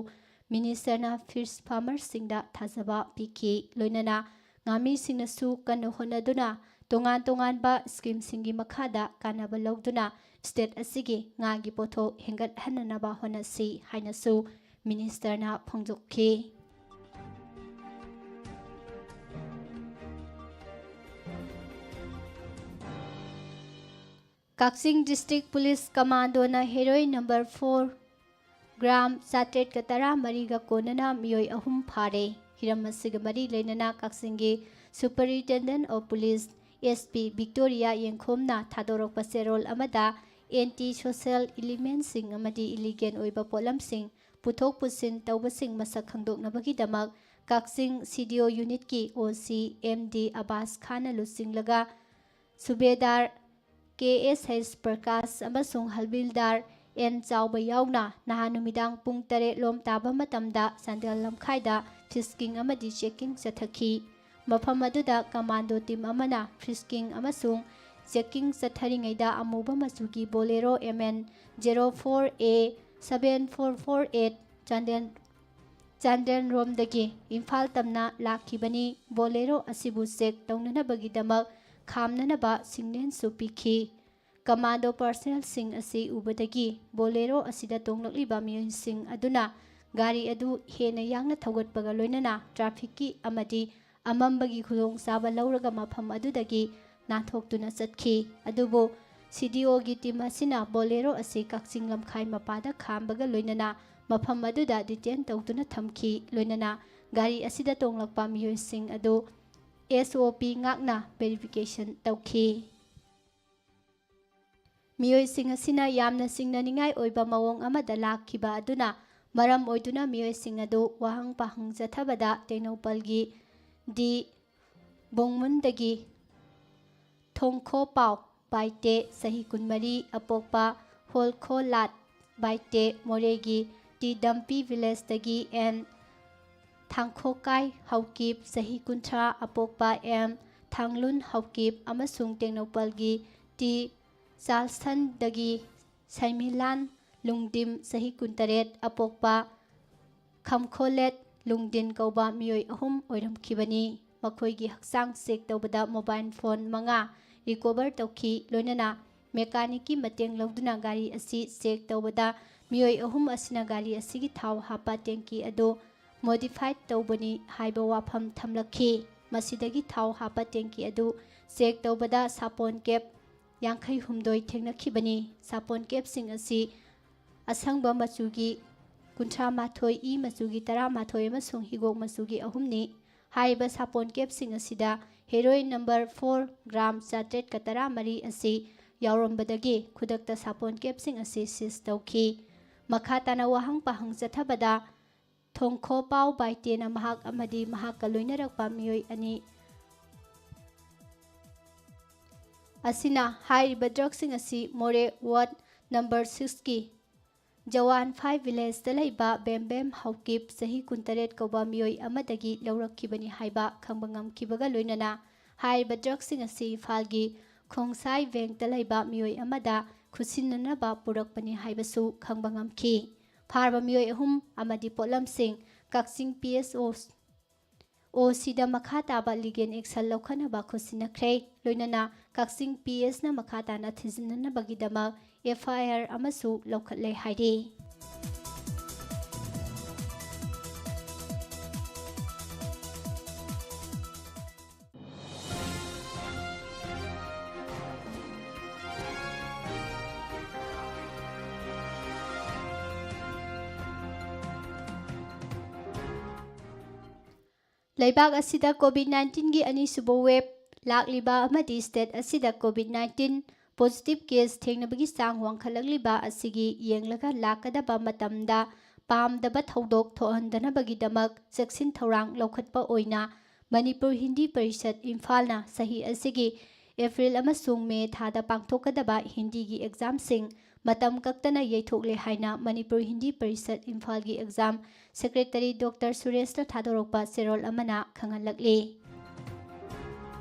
ꯃꯤꯅꯤꯁꯇꯔꯅ ꯐꯤꯁ ꯐꯥꯔꯃꯔꯁꯤꯡꯗ ꯊꯥꯖꯕ ꯄꯤꯈꯤ꯫ ꯂꯣꯏꯅꯅ ꯉꯥꯃꯤꯁꯤꯡꯅꯁꯨ ꯀꯟꯅ ꯍꯣꯠꯅꯗꯨꯅ ꯇꯣꯉꯥꯟ ꯇꯣꯉꯥꯟꯕ ꯁ꯭ꯀꯤꯝꯁꯤꯡꯒꯤ ꯃꯈꯥꯗ ꯀꯥꯟꯅꯕ ꯂꯧꯗꯨꯅ ꯁ꯭ꯇꯦꯠ ꯑꯁꯤꯒꯤ ꯉꯥꯒꯤ ꯄꯣꯠꯊꯣꯛ ꯍꯦꯟꯒꯠꯍꯟꯅꯅꯕ ꯍꯣꯠꯅꯁꯤ ꯍꯥꯏꯅꯁꯨ ꯃꯤꯅꯤꯁꯇꯔꯅ ꯐꯣꯡꯗꯣꯛꯈꯤ꯫ ꯀꯛꯆꯤꯡ ꯗꯤꯁꯇ꯭ꯔꯤꯛ ꯄꯨꯂꯤꯁ ꯀꯃꯥꯟꯗꯣꯅ ꯍꯦꯔꯣꯏꯟ ꯅꯝꯕꯔ ꯐꯣꯔ ꯒ꯭ꯔꯥꯝ ꯆꯥꯇ꯭ꯔꯦꯠꯀ ꯇꯔꯥꯃꯔꯤꯒ ꯀꯣꯟꯅꯅ ꯃꯤꯑꯣꯏ ꯑꯍꯨꯝ ꯐꯥꯔꯦ꯫ ꯍꯤꯔꯝ ꯑꯁꯤꯒ ꯃꯔꯤ ꯂꯩꯅꯅ ꯀꯛꯆꯤꯡꯒꯤ Superintendent of Police, S P, Victoria ꯌꯦꯡꯈꯣꯝꯅ ꯊꯥꯗꯣꯔꯛꯄ ꯆꯦꯔꯣꯜ ꯑꯃꯗ ꯑꯦꯟꯇꯤ ꯁꯣꯁꯦꯜ ꯏꯂꯤꯃꯦꯟꯁꯤꯡ ꯑꯃꯗꯤ ꯏꯂꯤꯒꯦꯜ ꯑꯣꯏꯕ ꯄꯣꯠꯂꯝꯁꯤꯡ ꯄꯨꯊꯣꯛ ꯄꯨꯁꯤꯟ ꯇꯧꯕꯁꯤꯡ ꯃꯁꯛ ꯈꯪꯗꯣꯛꯅꯕꯒꯤꯗꯃꯛ ꯀꯛꯆꯤꯡ ꯁꯤ ꯗꯤ ꯑꯣ ꯌꯨꯅꯤꯠꯀꯤ ꯑꯣ ꯁꯤ ꯑꯦꯝ ꯗꯤ ꯑꯕꯥꯁ ꯈꯥꯟꯅ ꯂꯨꯆꯤꯡꯂꯒ ꯁꯨꯕꯦꯗꯥꯔ ꯀꯦ ꯑꯦꯁ ꯑꯩꯆ ꯄ꯭ꯔꯀꯥꯁ ꯑꯃꯁꯨꯡ ꯍꯜꯕꯤꯜꯗꯥꯔ ꯑꯦꯟ ꯆꯥꯎꯕ ꯌꯥꯎꯅ ꯅꯍꯥꯟ ꯅꯨꯃꯤꯗꯥꯡ ꯄꯨꯡ ꯇꯔꯦꯠ ꯂꯣꯝ ꯇꯥꯕ ꯃꯇꯝꯗ ꯆꯥꯟꯗꯦꯜ ꯂꯝꯈꯥꯏꯗ ꯐ꯭ꯔꯤꯁꯀꯤꯡ ꯑꯃꯗꯤ ꯆꯦꯀꯤꯡ ꯆꯠꯊꯈꯤ꯫ ꯃꯐꯝ ꯑꯗꯨꯗ ꯀꯃꯥꯟꯗꯣ ꯇꯤꯝ ꯑꯃꯅ ꯐ꯭ꯔꯤꯁꯀꯤꯡ ꯑꯃꯁꯨꯡ ꯆꯦꯀꯤꯡ ꯆꯠꯊꯔꯤꯉꯩꯗ ꯑꯃꯨꯕ ꯃꯆꯨꯒꯤ Bolero M N zero four A seven four four eight Chandel ꯆꯥꯟꯗꯦꯜꯔꯣꯝꯗꯒꯤ ꯏꯝꯐꯥꯜ ꯇꯝꯅ ꯂꯥꯛꯈꯤꯕꯅꯤ꯫ ꯕꯣꯂꯦꯔꯣ ꯑꯁꯤꯕꯨ ꯆꯦꯛ ꯇꯧꯅꯅꯕꯒꯤꯗꯃꯛ ꯈꯥꯝꯅꯅꯕ ꯁꯤꯒꯅꯦꯜꯁꯨ ꯄꯤꯈꯤ꯫ ꯀꯃꯥꯟꯗꯣ ꯄꯔꯁꯅꯦꯜꯁꯤꯡ ꯑꯁꯤ ꯎꯕꯗꯒꯤ ꯕꯣꯂꯦꯔꯣ ꯑꯁꯤꯗ ꯇꯣꯡꯂꯛꯂꯤꯕ ꯃꯤꯑꯣꯏꯁꯤꯡ ꯑꯗꯨꯅ ꯒꯥꯔꯤ ꯑꯗꯨ ꯍꯦꯟꯅ ꯌꯥꯡꯅ ꯊꯧꯒꯠꯄꯒ ꯂꯣꯏꯅꯅ ꯇ꯭ꯔꯥꯐꯤꯛꯀꯤ ꯑꯃꯗꯤ ꯑꯃꯝꯕꯒꯤ ꯈꯨꯗꯣꯡꯆꯥꯕ ꯂꯧꯔꯒ ꯃꯐꯝ ꯑꯗꯨꯗꯒꯤ ꯅꯥꯟꯊꯣꯛꯇꯨꯅ ꯆꯠꯈꯤ꯫ ꯑꯗꯨꯕꯨ ꯁꯤ ꯗꯤ ꯑꯣꯒꯤ ꯇꯤꯝ ꯑꯁꯤꯅ ꯕꯣꯂꯦꯔꯣ ꯑꯁꯤ ꯀꯛꯆꯤꯡ ꯂꯝꯈꯥꯏ ꯃꯄꯥꯗ ꯈꯥꯝꯕꯒ ꯂꯣꯏꯅꯅ ꯃꯐꯝ ꯑꯗꯨꯗ ꯗꯤꯇꯦꯟ ꯇꯧꯗꯨꯅ ꯊꯝꯈꯤ꯫ ꯂꯣꯏꯅꯅ ꯒꯥꯔꯤ ꯑꯁꯤꯗ ꯇꯣꯡꯂꯛꯄ ꯃꯤꯑꯣꯏꯁꯤꯡ ꯑꯗꯨ ꯑꯦꯁ ꯑꯣ ꯄꯤ ꯉꯥꯛꯅ ꯚꯦꯔꯤꯐꯤꯀꯦꯁꯟ ꯇꯧꯈꯤ꯫ ꯃꯤꯑꯣꯏꯁꯤꯡ ꯑꯁꯤꯅ ꯌꯥꯝꯅ ꯆꯤꯡꯅꯅꯤꯡꯉꯥꯏ ꯑꯣꯏꯕ ꯃꯑꯣꯡ ꯑꯃꯗ ꯂꯥꯛꯈꯤꯕ ꯑꯗꯨꯅ ꯃꯔꯝ ꯑꯣꯏꯗꯨꯅ ꯃꯤꯑꯣꯏꯁꯤꯡ ꯑꯗꯨ ꯋꯥꯍꯪ ꯄꯥꯍꯪ ꯆꯠꯊꯕꯗ ꯇꯦꯡꯅꯧꯄꯜꯒꯤ ꯗꯤ ꯕꯣꯡꯃꯨꯟꯗꯒꯤ ꯊꯣꯡꯈꯣ ꯄꯥꯎ ꯕꯥꯏꯇꯦ, ꯆꯍꯤ ꯀꯨꯟꯃꯔꯤ, ꯑꯄꯣꯛꯄ ꯍꯣꯜꯈꯣ ꯂꯥꯠ ꯕꯥꯏꯇꯦ, ꯃꯣꯔꯦꯒꯤ ꯇꯤ ꯗꯝꯄꯤ ꯚꯤꯂꯦꯖꯇꯒꯤ ꯑꯦꯟ ꯊꯥꯡꯈꯣꯀꯥꯏ ꯍꯧꯀꯤꯞ, ꯆꯍꯤ ꯀꯨꯟꯊ꯭ꯔꯥ, ꯑꯄꯣꯛꯄ ꯑꯦꯝ ꯊꯥꯡꯂꯨꯟ ꯍꯧꯀꯤꯞ ꯑꯃꯁꯨꯡ ꯇꯦꯡꯅꯧꯄꯜꯒꯤ ꯇꯤ ꯆꯥꯜꯁꯟꯗꯒꯤ ꯁꯩꯃꯤꯂꯥꯟ ꯂꯨꯡꯗꯤꯝ, ꯆꯍꯤ ꯀꯨꯟꯇꯔꯦꯠ, ꯑꯄꯣꯛꯄ ꯈꯝꯈꯣꯂꯦꯠ ꯂꯨꯡꯗꯤꯟ ꯀꯧꯕ ꯃꯤꯑꯣꯏ ꯑꯍꯨꯝ ꯑꯣꯏꯔꯝꯈꯤꯕꯅꯤ꯫ ꯃꯈꯣꯏꯒꯤ ꯍꯛꯆꯥꯡ ꯆꯦꯛ ꯇꯧꯕꯗ ꯃꯣꯕꯥꯏꯜ ꯐꯣꯟ ꯃꯉꯥ ꯔꯤꯀꯣꯚꯔ ꯇꯧꯈꯤ꯫ ꯂꯣꯏꯅꯅ ꯃꯦꯀꯥꯅꯤꯛꯀꯤ ꯃꯇꯦꯡ ꯂꯧꯗꯨꯅ ꯒꯥꯔꯤ ꯑꯁꯤ ꯆꯦꯛ ꯇꯧꯕꯗ ꯃꯤꯑꯣꯏ ꯑꯍꯨꯝ ꯑꯁꯤꯅ ꯒꯥꯔꯤ ꯑꯁꯤꯒꯤ ꯊꯥꯎ ꯍꯥꯞꯄ ꯇꯦꯡꯀꯤ ꯑꯗꯨ ꯃꯣꯗꯤꯐꯥꯏꯗ ꯇꯧꯕꯅꯤ ꯍꯥꯏꯕ ꯋꯥꯐꯝ ꯊꯝꯂꯛꯈꯤ꯫ ꯃꯁꯤꯗꯒꯤ ꯊꯥꯎ ꯍꯥꯞꯄ ꯇꯦꯡꯀꯤ ꯑꯗꯨ ꯆꯦꯛ ꯇꯧꯕꯗ ꯁꯥꯄꯣꯟ ꯀꯦꯞ ꯌꯥꯡꯈꯩ ꯍꯨꯝꯗꯣꯏ ꯊꯦꯡꯅꯈꯤꯕꯅꯤ꯫ ꯁꯥꯄꯣꯟ ꯀꯦꯞꯁꯤꯡ ꯑꯁꯤ ꯑꯁꯪꯕ ꯃꯆꯨꯒꯤ ꯀꯨꯟꯊ꯭ꯔꯥ ꯃꯥꯊꯣꯏ, ꯏ ꯃꯆꯨꯒꯤ ꯇꯔꯥ ꯃꯥꯊꯣꯏ ꯑꯃꯁꯨꯡ ꯍꯤꯒꯣꯛ ꯃꯆꯨꯒꯤ ꯑꯍꯨꯝꯅꯤ꯫ ꯍꯥꯏꯔꯤꯕ ꯁꯥꯄꯣꯟ ꯀꯦꯞꯁꯤꯡ ꯑꯁꯤꯗ ꯍꯦꯔꯣꯏꯟ ꯅꯝꯕꯔ ꯐꯣꯔ ꯒ꯭ꯔꯥꯝ ꯆꯥꯇ꯭ꯔꯦꯠꯀ ꯇꯔꯥ ꯃꯔꯤ ꯑꯁꯤ ꯌꯥꯎꯔꯝꯕꯗꯒꯤ ꯈꯨꯗꯛꯇ ꯁꯥꯄꯣꯟ ꯀꯦꯞꯁꯤꯡ ꯑꯁꯤ ꯁꯤꯖ ꯇꯧꯈꯤ꯫ ꯃꯈꯥ ꯇꯥꯅ ꯋꯥꯍꯪ ꯄꯥꯍꯪ ꯆꯠꯊꯕꯗ ꯊꯣꯡꯈꯣꯄꯥꯎ ꯕꯥꯏꯇꯦꯅ ꯃꯍꯥꯛ ꯑꯃꯗꯤ ꯃꯍꯥꯛꯀ ꯂꯣꯏꯅꯔꯛꯄ ꯃꯤꯑꯣꯏ ꯑꯅꯤ ꯑꯁꯤꯅ ꯍꯥꯏꯔꯤꯕ ꯗ꯭ꯔꯒꯁꯤꯡ ꯑꯁꯤ ꯃꯣꯔꯦ ꯋꯥꯔꯗ ꯅꯝꯕꯔ ꯁꯤꯛꯁꯀꯤ ꯖꯋꯥꯟ ꯐꯥꯏꯚ ꯚꯤꯂꯦꯖꯇ ꯂꯩꯕ ꯕꯦꯝꯕꯦꯝ ꯍꯧꯀꯤꯞ, ꯆꯍꯤ ꯀꯨꯟꯇꯔꯦꯠ ꯀꯧꯕ ꯃꯤꯑꯣꯏ ꯑꯃꯗꯒꯤ ꯂꯧꯔꯛꯈꯤꯕꯅꯤ ꯍꯥꯏꯕ ꯈꯪꯕ ꯉꯝꯈꯤꯕꯒ ꯂꯣꯏꯅꯅ ꯍꯥꯏꯔꯤꯕ ꯗ꯭ꯔꯒꯁꯤꯡ ꯑꯁꯤ ꯏꯝꯐꯥꯜꯒꯤ ꯈꯣꯡꯁꯥꯏ ꯕꯦꯡꯛꯇ ꯂꯩꯕ ꯃꯤꯑꯣꯏ ꯑꯃꯗ ꯈꯨꯠꯁꯤꯟꯅꯅꯕ ꯄꯨꯔꯛꯄꯅꯤ ꯍꯥꯏꯕꯁꯨ ꯈꯪꯕ ꯉꯝꯈꯤ꯫ ꯐꯥꯔꯕ ꯃꯤꯑꯣꯏ ꯑꯍꯨꯝ ꯑꯃꯗꯤ ꯄꯣꯠꯂꯝꯁꯤꯡ ꯀꯛꯆꯤꯡ ꯄꯤ ꯑꯦꯁ ꯑꯣ ꯑꯣ ꯁꯤꯗ ꯃꯈꯥ ꯇꯥꯕ ꯂꯤꯒꯦꯜ ꯑꯦꯛꯁꯟ ꯂꯧꯈꯠꯅꯕ ꯈꯨꯠꯁꯤꯟꯅꯈ꯭ꯔꯦ꯫ ꯂꯣꯏꯅꯅ ꯀꯛꯆꯤꯡ ꯄꯤ ꯑꯦꯁꯅ ꯃꯈꯥ ꯇꯥꯅ ꯊꯤꯖꯤꯟꯅꯅꯕꯒꯤꯗꯃꯛ ꯑꯦꯐ ꯑꯥꯏ ꯑꯥꯔ ꯑꯃꯁꯨ ꯂꯧꯈꯠꯂꯦ ꯍꯥꯏꯔꯤ꯫ ꯂꯩꯕꯥꯛ ꯑꯁꯤꯗ ꯀꯣꯚꯤꯗ ꯅꯥꯏꯟꯇꯤꯟꯒꯤ ꯑꯅꯤꯁꯨꯕ ꯋꯦꯕ ꯂꯥꯛꯂꯤꯕ ꯑꯃꯗꯤ ꯁ꯭ꯇꯦꯠ ꯑꯁꯤꯗ ꯀꯣꯚꯤꯗ ꯅꯥꯏꯟꯇꯤꯟ ꯄꯣꯖꯤꯇꯤꯚ ꯀꯦꯁ ꯊꯦꯡꯅꯕꯒꯤ ꯆꯥꯡ ꯋꯥꯡꯈꯠꯂꯛꯂꯤꯕ ꯑꯁꯤꯒꯤ ꯌꯦꯡꯂꯒ ꯂꯥꯛꯀꯗꯕ ꯃꯇꯝꯗ ꯄꯥꯝꯗꯕ ꯊꯧꯗꯣꯛ ꯊꯣꯛꯍꯟꯗꯅꯕꯒꯤꯗꯃꯛ ꯆꯦꯛꯁꯤꯟ ꯊꯧꯔꯥꯡ ꯂꯧꯈꯠꯄ ꯑꯣꯏꯅ ꯃꯅꯤꯄꯨꯔ ꯍꯤꯟꯗꯤ ꯄꯔꯤꯁꯠ ꯏꯝꯐꯥꯜꯅ ꯆꯍꯤ ꯑꯁꯤꯒꯤ ꯑꯦꯄ꯭ꯔꯤꯜ ꯑꯃꯁꯨꯡ ꯃꯦ ꯊꯥꯗ ꯄꯥꯡꯊꯣꯛꯀꯗꯕ ꯍꯤꯟꯗꯤꯒꯤ ꯑꯦꯛꯖꯥꯝꯁꯤꯡ ꯃꯇꯝ ꯀꯛꯇꯅ ꯌꯩꯊꯣꯛꯂꯦ ꯍꯥꯏꯅ ꯃꯅꯤꯄꯨꯔ ꯍꯤꯟꯗꯤ ꯄꯔꯤꯁꯠ ꯏꯝꯐꯥꯜꯒꯤ ꯑꯦꯛꯖꯥꯝ ꯁꯦꯀ꯭ꯔꯦꯇꯔꯤ ꯗꯣꯛꯇꯔ ꯁꯨꯔꯦꯁꯅ ꯊꯥꯗꯣꯔꯛꯄ ꯆꯦꯔꯣꯜ ꯑꯃꯅ ꯈꯪꯍꯜꯂꯛꯂꯤ꯫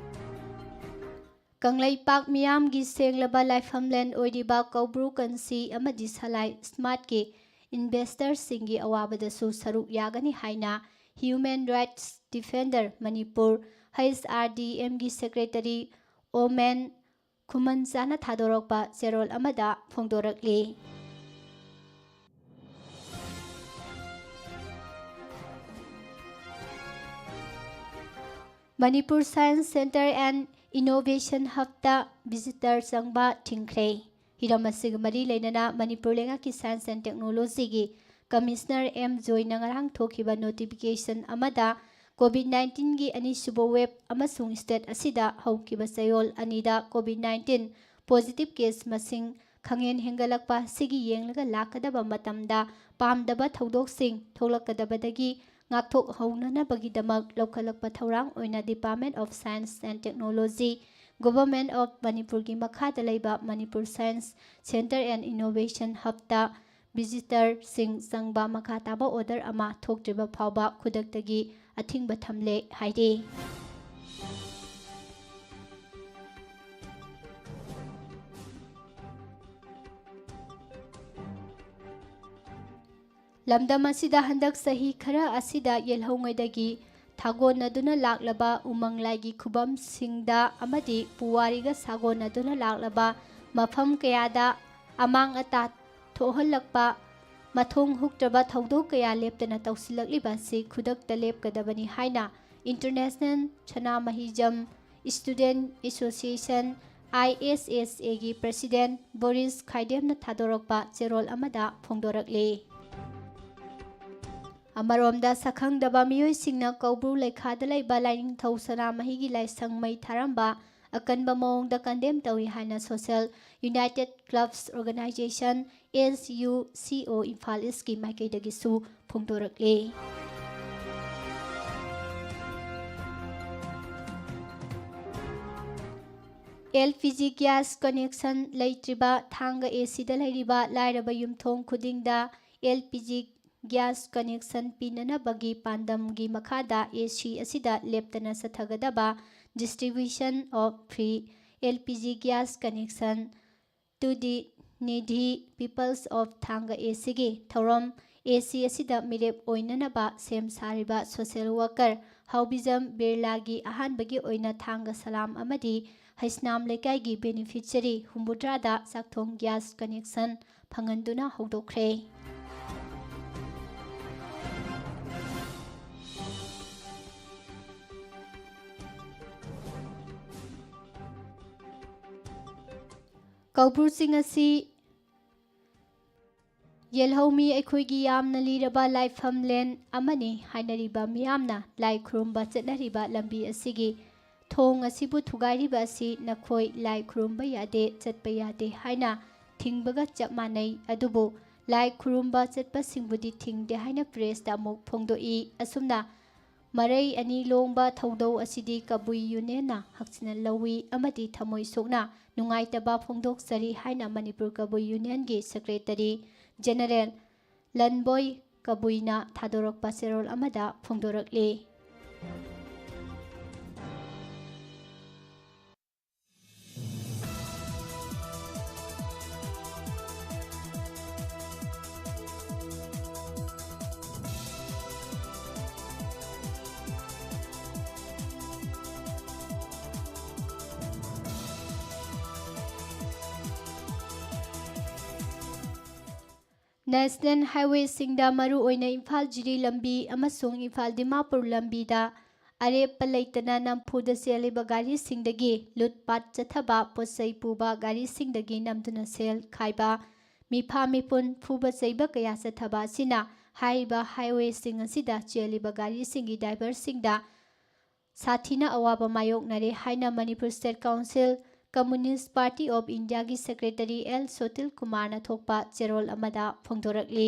ꯀꯪꯂꯩꯄꯥꯛ ꯃꯤꯌꯥꯝꯒꯤ ꯁꯦꯡꯂꯕ ꯂꯥꯏꯐꯝꯂꯦꯟ ꯑꯣꯏꯔꯤꯕ ꯀꯧꯕ꯭ꯔꯨ ꯀꯟꯁꯤ ꯑꯃꯗꯤ ꯁꯂꯥꯏ ꯁ꯭ꯃꯥꯔꯠꯀꯤ ꯏꯟꯚꯦꯁꯇꯔꯁꯤꯡꯒꯤ ꯑꯋꯥꯕꯗꯁꯨ ꯁꯔꯨꯛ ꯌꯥꯒꯅꯤ ꯍꯥꯏꯅ human rights defender Manipur H R D ꯑꯦꯝꯒꯤ ꯁꯦꯀ꯭ꯔꯦꯇꯔꯤ ꯑꯣꯃꯦꯟ ꯈꯨꯃꯟꯆꯥꯅ ꯊꯥꯗꯣꯔꯛꯄ ꯆꯦꯔꯣꯜ ꯑꯃꯗ ꯐꯣꯡꯗꯣꯔꯛꯂꯤ꯫ Manipur Science Centre and Innovation Hubꯇ visitor ꯆꯪꯕ ꯊꯤꯡꯈ꯭ꯔꯦ꯫ ꯍꯤꯔꯝ ꯑꯁꯤꯒ ꯃꯔꯤ ꯂꯩꯅꯅ ꯃꯅꯤꯄꯨꯔ ꯂꯩꯉꯥꯛꯀꯤ Science and Technologyꯒꯤ Commissioner ꯑꯦꯝ ꯖꯣꯏꯅ ꯉꯔꯥꯡ ꯊꯣꯛꯈꯤꯕ notification ꯑꯃꯗ COVID nineteenꯒꯤ ꯑꯅꯤꯁꯨꯕ wave ꯑꯃꯁꯨꯡ state ꯑꯁꯤꯗ ꯍꯧꯈꯤꯕ ꯆꯌꯣꯜ ꯑꯅꯤꯗ COVID nineteen positive case ꯃꯁꯤꯡ ꯈꯪꯍꯦꯟ ꯍꯦꯟꯒꯠꯂꯛꯄ ꯑꯁꯤꯒꯤ ꯌꯦꯡꯂꯒ ꯂꯥꯛꯀꯗꯕ ꯃꯇꯝꯗ ꯄꯥꯝꯗꯕ ꯊꯧꯗꯣꯛꯁꯤꯡ ꯊꯣꯛꯂꯛꯀꯗꯕꯗꯒꯤ ꯉꯥꯛꯊꯣꯛꯍꯧꯅꯅꯕꯒꯤꯗꯃꯛ ꯂꯧꯈꯠꯂꯛꯄ ꯊꯧꯔꯥꯡ ꯑꯣꯏꯅ Department of Science and Technology, Government of ꯃꯅꯤꯄꯨꯔꯒꯤ ꯃꯈꯥꯗ ꯂꯩꯕ Manipur Science Centre and Innovation Hubꯇ visitorꯁꯤꯡ ꯆꯪꯕ ꯃꯈꯥ ꯇꯥꯕ order ꯑꯃ ꯊꯣꯛꯇ꯭ꯔꯤꯕ ꯐꯥꯎꯕ ꯈꯨꯗꯛꯇꯒꯤ ꯑꯊꯤꯡꯕ ꯊꯝꯂꯦ ꯍꯥꯏꯔꯤ꯫ ꯂꯝꯗꯝ ꯑꯁꯤꯗ ꯍꯟꯗꯛ ꯆꯍꯤ ꯈꯔ ꯑꯁꯤꯗ ꯌꯦꯜꯍꯧꯉꯩꯗꯒꯤ ꯊꯥꯒꯣꯟꯅꯗꯨꯅ ꯂꯥꯛꯂꯕ ꯎꯃꯪ ꯂꯥꯏꯒꯤ ꯈꯨꯕꯝꯁꯤꯡꯗ ꯑꯃꯗꯤ ꯄꯨꯋꯥꯔꯤꯒ ꯁꯥꯒꯣꯟꯅꯗꯨꯅ ꯂꯥꯛꯂꯕ ꯃꯐꯝ ꯀꯌꯥꯗ ꯑꯃꯥꯡ ꯑꯇꯥ ꯊꯣꯛꯍꯜꯂꯛꯄ, ꯃꯊꯣꯡ ꯍꯨꯛꯇ꯭ꯔꯕ ꯊꯧꯗꯣꯛ ꯀꯌꯥ ꯂꯦꯞꯇꯅ ꯇꯧꯁꯤꯜꯂꯛꯂꯤꯕ ꯑꯁꯤ ꯈꯨꯗꯛꯇ ꯂꯦꯞꯀꯗꯕꯅꯤ ꯍꯥꯏꯅ International Sanamahism Student Association, I S S Aꯒꯤ President ꯕꯣꯔꯤꯁ ꯈꯥꯏꯗꯦꯝꯅ ꯊꯥꯗꯣꯔꯛꯄ ꯆꯦꯔꯣꯜ ꯑꯃꯗ ꯐꯣꯡꯗꯣꯔꯛꯂꯤ꯫ ꯑꯃꯔꯣꯝꯗ, ꯁꯛꯈꯪꯗꯕ ꯃꯤꯑꯣꯏꯁꯤꯡꯅ ꯀꯧꯕ꯭ꯔꯨ ꯂꯩꯈꯥꯗ ꯂꯩꯕ ꯂꯥꯏꯅꯤꯡꯊꯧ ꯁꯅꯥꯃꯍꯤꯒꯤ ꯂꯥꯏꯁꯪ ꯃꯩ ꯊꯥꯔꯝꯕ ꯑꯀꯟꯕ ꯃꯑꯣꯡꯗ condemn ꯇꯧꯏ ꯍꯥꯏꯅ Social United Clubs Organization, S U C O, Imphal ꯏꯁꯀꯤ ꯃꯥꯏꯀꯩꯗꯒꯤꯁꯨ ꯐꯣꯡꯗꯣꯔꯛꯂꯤ꯫ L P G gas connection ꯂꯩꯇ꯭ꯔꯤꯕ ꯊꯥꯡꯒ A Cꯗ ꯂꯩꯔꯤꯕ ꯂꯥꯏꯔꯕ ꯌꯨꯝꯊꯣꯡ ꯈꯨꯗꯤꯡꯗ L P G gas connection ꯄꯤꯅꯅꯕꯒꯤ ꯄꯥꯟꯗꯝꯒꯤ ꯃꯈꯥꯗ A C ꯑꯁꯤꯗ ꯂꯦꯞꯇꯅ ꯆꯠꯊꯒꯗꯕ Distribution of Free L P G Gas Connection to the Needy Peoples of Thanga A Cꯒꯤ ꯊꯧꯔꯝ A C ꯑꯁꯤꯗ ꯃꯤꯔꯦꯞ ꯑꯣꯏꯅꯅꯕ ꯁꯦꯝ ꯁꯥꯔꯤꯕ social worker ꯍꯥꯎꯕꯤꯖꯝ ꯕꯤꯔꯂꯥꯒꯤ ꯑꯍꯥꯟꯕꯒꯤ ꯑꯣꯏꯅ ꯊꯥꯡꯒ ꯁꯂꯥꯝ ꯑꯃꯗꯤ ꯍꯩꯁꯅꯥꯝ ꯂꯩꯀꯥꯏꯒꯤ ꯕꯦꯅꯤꯐꯤꯁꯔꯤ ꯍꯨꯝꯐꯨꯇꯔꯥꯗ ꯆꯥꯛꯊꯣꯡ ꯒ꯭ꯌꯥꯁ ꯀꯅꯦꯛꯁꯟ ꯐꯪꯍꯟꯗꯨꯅ ꯍꯧꯗꯣꯛꯈ꯭ꯔꯦ꯫ ꯀꯧꯕ꯭ꯔꯨ ꯆꯤꯡ ꯑꯁꯤ ꯌꯦꯜꯍꯧꯃꯤ ꯑꯩꯈꯣꯏꯒꯤ ꯌꯥꯝꯅ ꯂꯤꯔꯕ ꯂꯥꯏꯐꯝꯂꯦꯟ ꯑꯃꯅꯤ ꯍꯥꯏꯅꯔꯤꯕ ꯃꯤꯌꯥꯝꯅ ꯂꯥꯏ ꯈꯨꯔꯨꯝꯕ ꯆꯠꯅꯔꯤꯕ ꯂꯝꯕꯤ ꯑꯁꯤꯒꯤ ꯊꯣꯡ ꯑꯁꯤꯕꯨ ꯊꯨꯒꯥꯏꯔꯤꯕ ꯑꯁꯤ ꯅꯈꯣꯏ ꯂꯥꯏ ꯈꯨꯔꯨꯝꯕ ꯌꯥꯗꯦ, ꯆꯠꯄ ꯌꯥꯗꯦ ꯍꯥꯏꯅ ꯊꯤꯡꯕꯒ ꯆꯞ ꯃꯥꯟꯅꯩ꯫ ꯑꯗꯨꯕꯨ ꯂꯥꯏ ꯈꯨꯔꯨꯝꯕ ꯆꯠꯄꯁꯤꯡꯕꯨꯗꯤ ꯊꯤꯡꯗꯦ ꯍꯥꯏꯅ ꯄ꯭ꯔꯦꯁꯇ ꯑꯃꯨꯛ ꯐꯣꯡꯗꯣꯛꯏ꯫ ꯑꯁꯨꯝꯅ ꯃꯔꯩ ꯑꯅꯤ ꯂꯣꯡꯕ ꯊꯧꯗꯧ ꯑꯁꯤꯗꯤ ꯀꯕꯨꯏ ꯌꯨꯅꯤꯌꯟꯅ ꯍꯛꯆꯤꯟꯅ ꯂꯧꯏ ꯑꯃꯗꯤ ꯊꯃꯣꯏ ꯁꯣꯛꯅ ꯅꯨꯡꯉꯥꯏꯇꯕ ꯐꯣꯡꯗꯣꯛꯆꯔꯤ ꯍꯥꯏꯅ ꯃꯅꯤꯄꯨꯔ ꯀꯕꯨꯏ ꯌꯨꯅꯤꯌꯟꯒꯤ ꯁꯦꯀ꯭ꯔꯦꯇꯔꯤ ꯖꯦꯅꯔꯦꯜ ꯂꯟꯕꯣꯏ ꯀꯕꯨꯏꯅ ꯊꯥꯗꯣꯔꯛꯄ ꯆꯦꯔꯣꯜ ꯑꯃꯗ ꯐꯣꯡꯗꯣꯔꯛꯂꯤ꯫ ꯅꯦꯁꯅꯦꯜ ꯍꯥꯏꯋꯦꯁꯤꯡꯗ, ꯃꯔꯨꯑꯣꯏꯅ ꯏꯝꯐꯥꯜ ꯖꯤꯔꯤ ꯂꯝꯕꯤ ꯑꯃꯁꯨꯡ ꯏꯝꯐꯥꯜ ꯗꯤꯃꯥꯄꯨꯔ ꯂꯝꯕꯤꯗ ꯑꯔꯦꯞꯄ ꯂꯩꯇꯅ ꯅꯝꯐꯨꯗ ꯆꯦꯜꯂꯤꯕ ꯒꯥꯔꯤꯁꯤꯡꯗꯒꯤ ꯂꯨꯠꯄꯥꯠ ꯆꯠꯊꯕ, ꯄꯣꯠꯆꯩ ꯄꯨꯕ ꯒꯥꯔꯤꯁꯤꯡꯗꯒꯤ ꯅꯝꯗꯨꯅ ꯁꯦꯜ ꯈꯥꯏꯕ, ꯃꯤꯐꯥ ꯃꯤꯄꯨꯟ ꯐꯨꯕ ꯆꯩꯕ ꯀꯌꯥ ꯆꯠꯊꯕ ꯑꯁꯤꯅ ꯍꯥꯏꯔꯤꯕ ꯍꯥꯏꯋꯦꯁꯤꯡ ꯑꯁꯤꯗ ꯆꯦꯜꯂꯤꯕ ꯒꯥꯔꯤꯁꯤꯡꯒꯤ ꯗ꯭ꯔꯥꯏꯚꯔꯁꯤꯡꯗ ꯁꯥꯊꯤꯅ ꯑꯋꯥꯕ ꯃꯥꯌꯣꯛꯅꯔꯦ ꯍꯥꯏꯅ Manipur state council communist party of ꯏꯟꯗꯤꯌꯥꯒꯤ ꯁꯦꯀ꯭ꯔꯦꯇꯔꯤ ꯑꯦꯜ ꯁꯣꯇꯤꯜ ꯀꯨꯃꯥꯔꯅ ꯊꯣꯛꯄ ꯆꯦꯔꯣꯜ ꯑꯃꯗ ꯐꯣꯡꯗꯣꯔꯛꯂꯤ꯫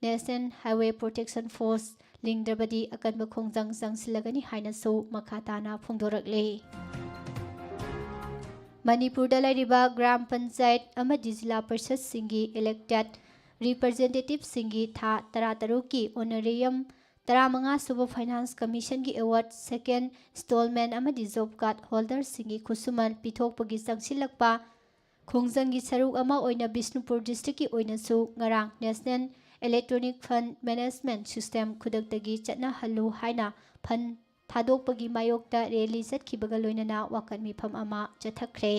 ꯅꯦꯁꯅꯦꯜ ꯍꯥꯏꯋꯦ ꯄ꯭ꯔꯣꯇꯦꯛꯁꯟ ꯐꯣꯔꯁ ꯂꯤꯡꯗ꯭ꯔꯕꯗꯤ ꯑꯀꯟꯕ ꯈꯣꯡꯖꯪ ꯆꯪꯁꯤꯜꯂꯒꯅꯤ ꯍꯥꯏꯅꯁꯨ ꯃꯈꯥ ꯇꯥꯅ ꯐꯣꯡꯗꯣꯔꯛꯂꯤ꯫ ꯃꯅꯤꯄꯨꯔꯗ ꯂꯩꯔꯤꯕ ꯒ꯭ꯔꯥꯝ ꯄꯟꯆꯥꯌꯠ ꯑꯃꯗꯤ ꯖꯤꯂꯥ ꯄꯔꯤꯁꯠꯁꯤꯡꯒꯤ ꯏꯂꯦꯛꯇꯦꯠ ꯔꯤꯄ꯭ꯔꯖꯦꯟꯇꯦꯇꯤꯚꯁꯤꯡꯒꯤ ꯊꯥ ꯇꯔꯥꯇꯔꯨꯛꯀꯤ ꯑꯣꯅꯔꯦꯔꯤꯌꯝ, ꯇꯔꯥꯃꯉꯥ ꯁꯨꯕ ꯐꯥꯏꯅꯥꯟꯁ ꯀꯃꯤꯁꯟꯒꯤ ꯑꯦꯋꯥꯔꯗ, ꯁꯦꯀꯦꯟ ꯏꯟꯁꯇꯣꯜꯃꯦꯟ ꯑꯃꯗꯤ ꯖꯣꯕ ꯀꯥꯔꯗ ꯍꯣꯜꯗꯔꯁꯤꯡꯒꯤ ꯈꯨꯠꯁꯨꯃꯟ ꯄꯤꯊꯣꯛꯄꯒꯤ ꯆꯪꯁꯤꯜꯂꯛꯄ ꯈꯣꯡꯖꯪꯒꯤ ꯁꯔꯨꯛ ꯑꯃ ꯑꯣꯏꯅ ꯕꯤꯁꯅꯨꯄꯨꯔ ꯗꯤꯁꯇ꯭ꯔꯤꯛꯀꯤ ꯑꯣꯏꯅꯁꯨ ꯉꯔꯥꯡ ꯅꯦꯁꯅꯦꯜ ꯏꯂꯦꯛꯇ꯭ꯔꯣꯅꯤꯛ ꯐꯟ ꯃꯦꯅꯦꯖꯃꯦꯟꯠ ꯁꯤꯁꯇꯦꯝ ꯈꯨꯗꯛꯇꯒꯤ ꯆꯠꯅꯍꯜꯂꯨ ꯍꯥꯏꯅ ꯐꯟ ꯊꯥꯗꯣꯛꯄꯒꯤ ꯃꯥꯌꯣꯛꯇ ꯔꯦꯂꯤ ꯆꯠꯈꯤꯕꯒ ꯂꯣꯏꯅꯅ ꯋꯥꯀꯠ ꯃꯤꯐꯝ ꯑꯃ ꯆꯠꯊꯈ꯭ꯔꯦ꯫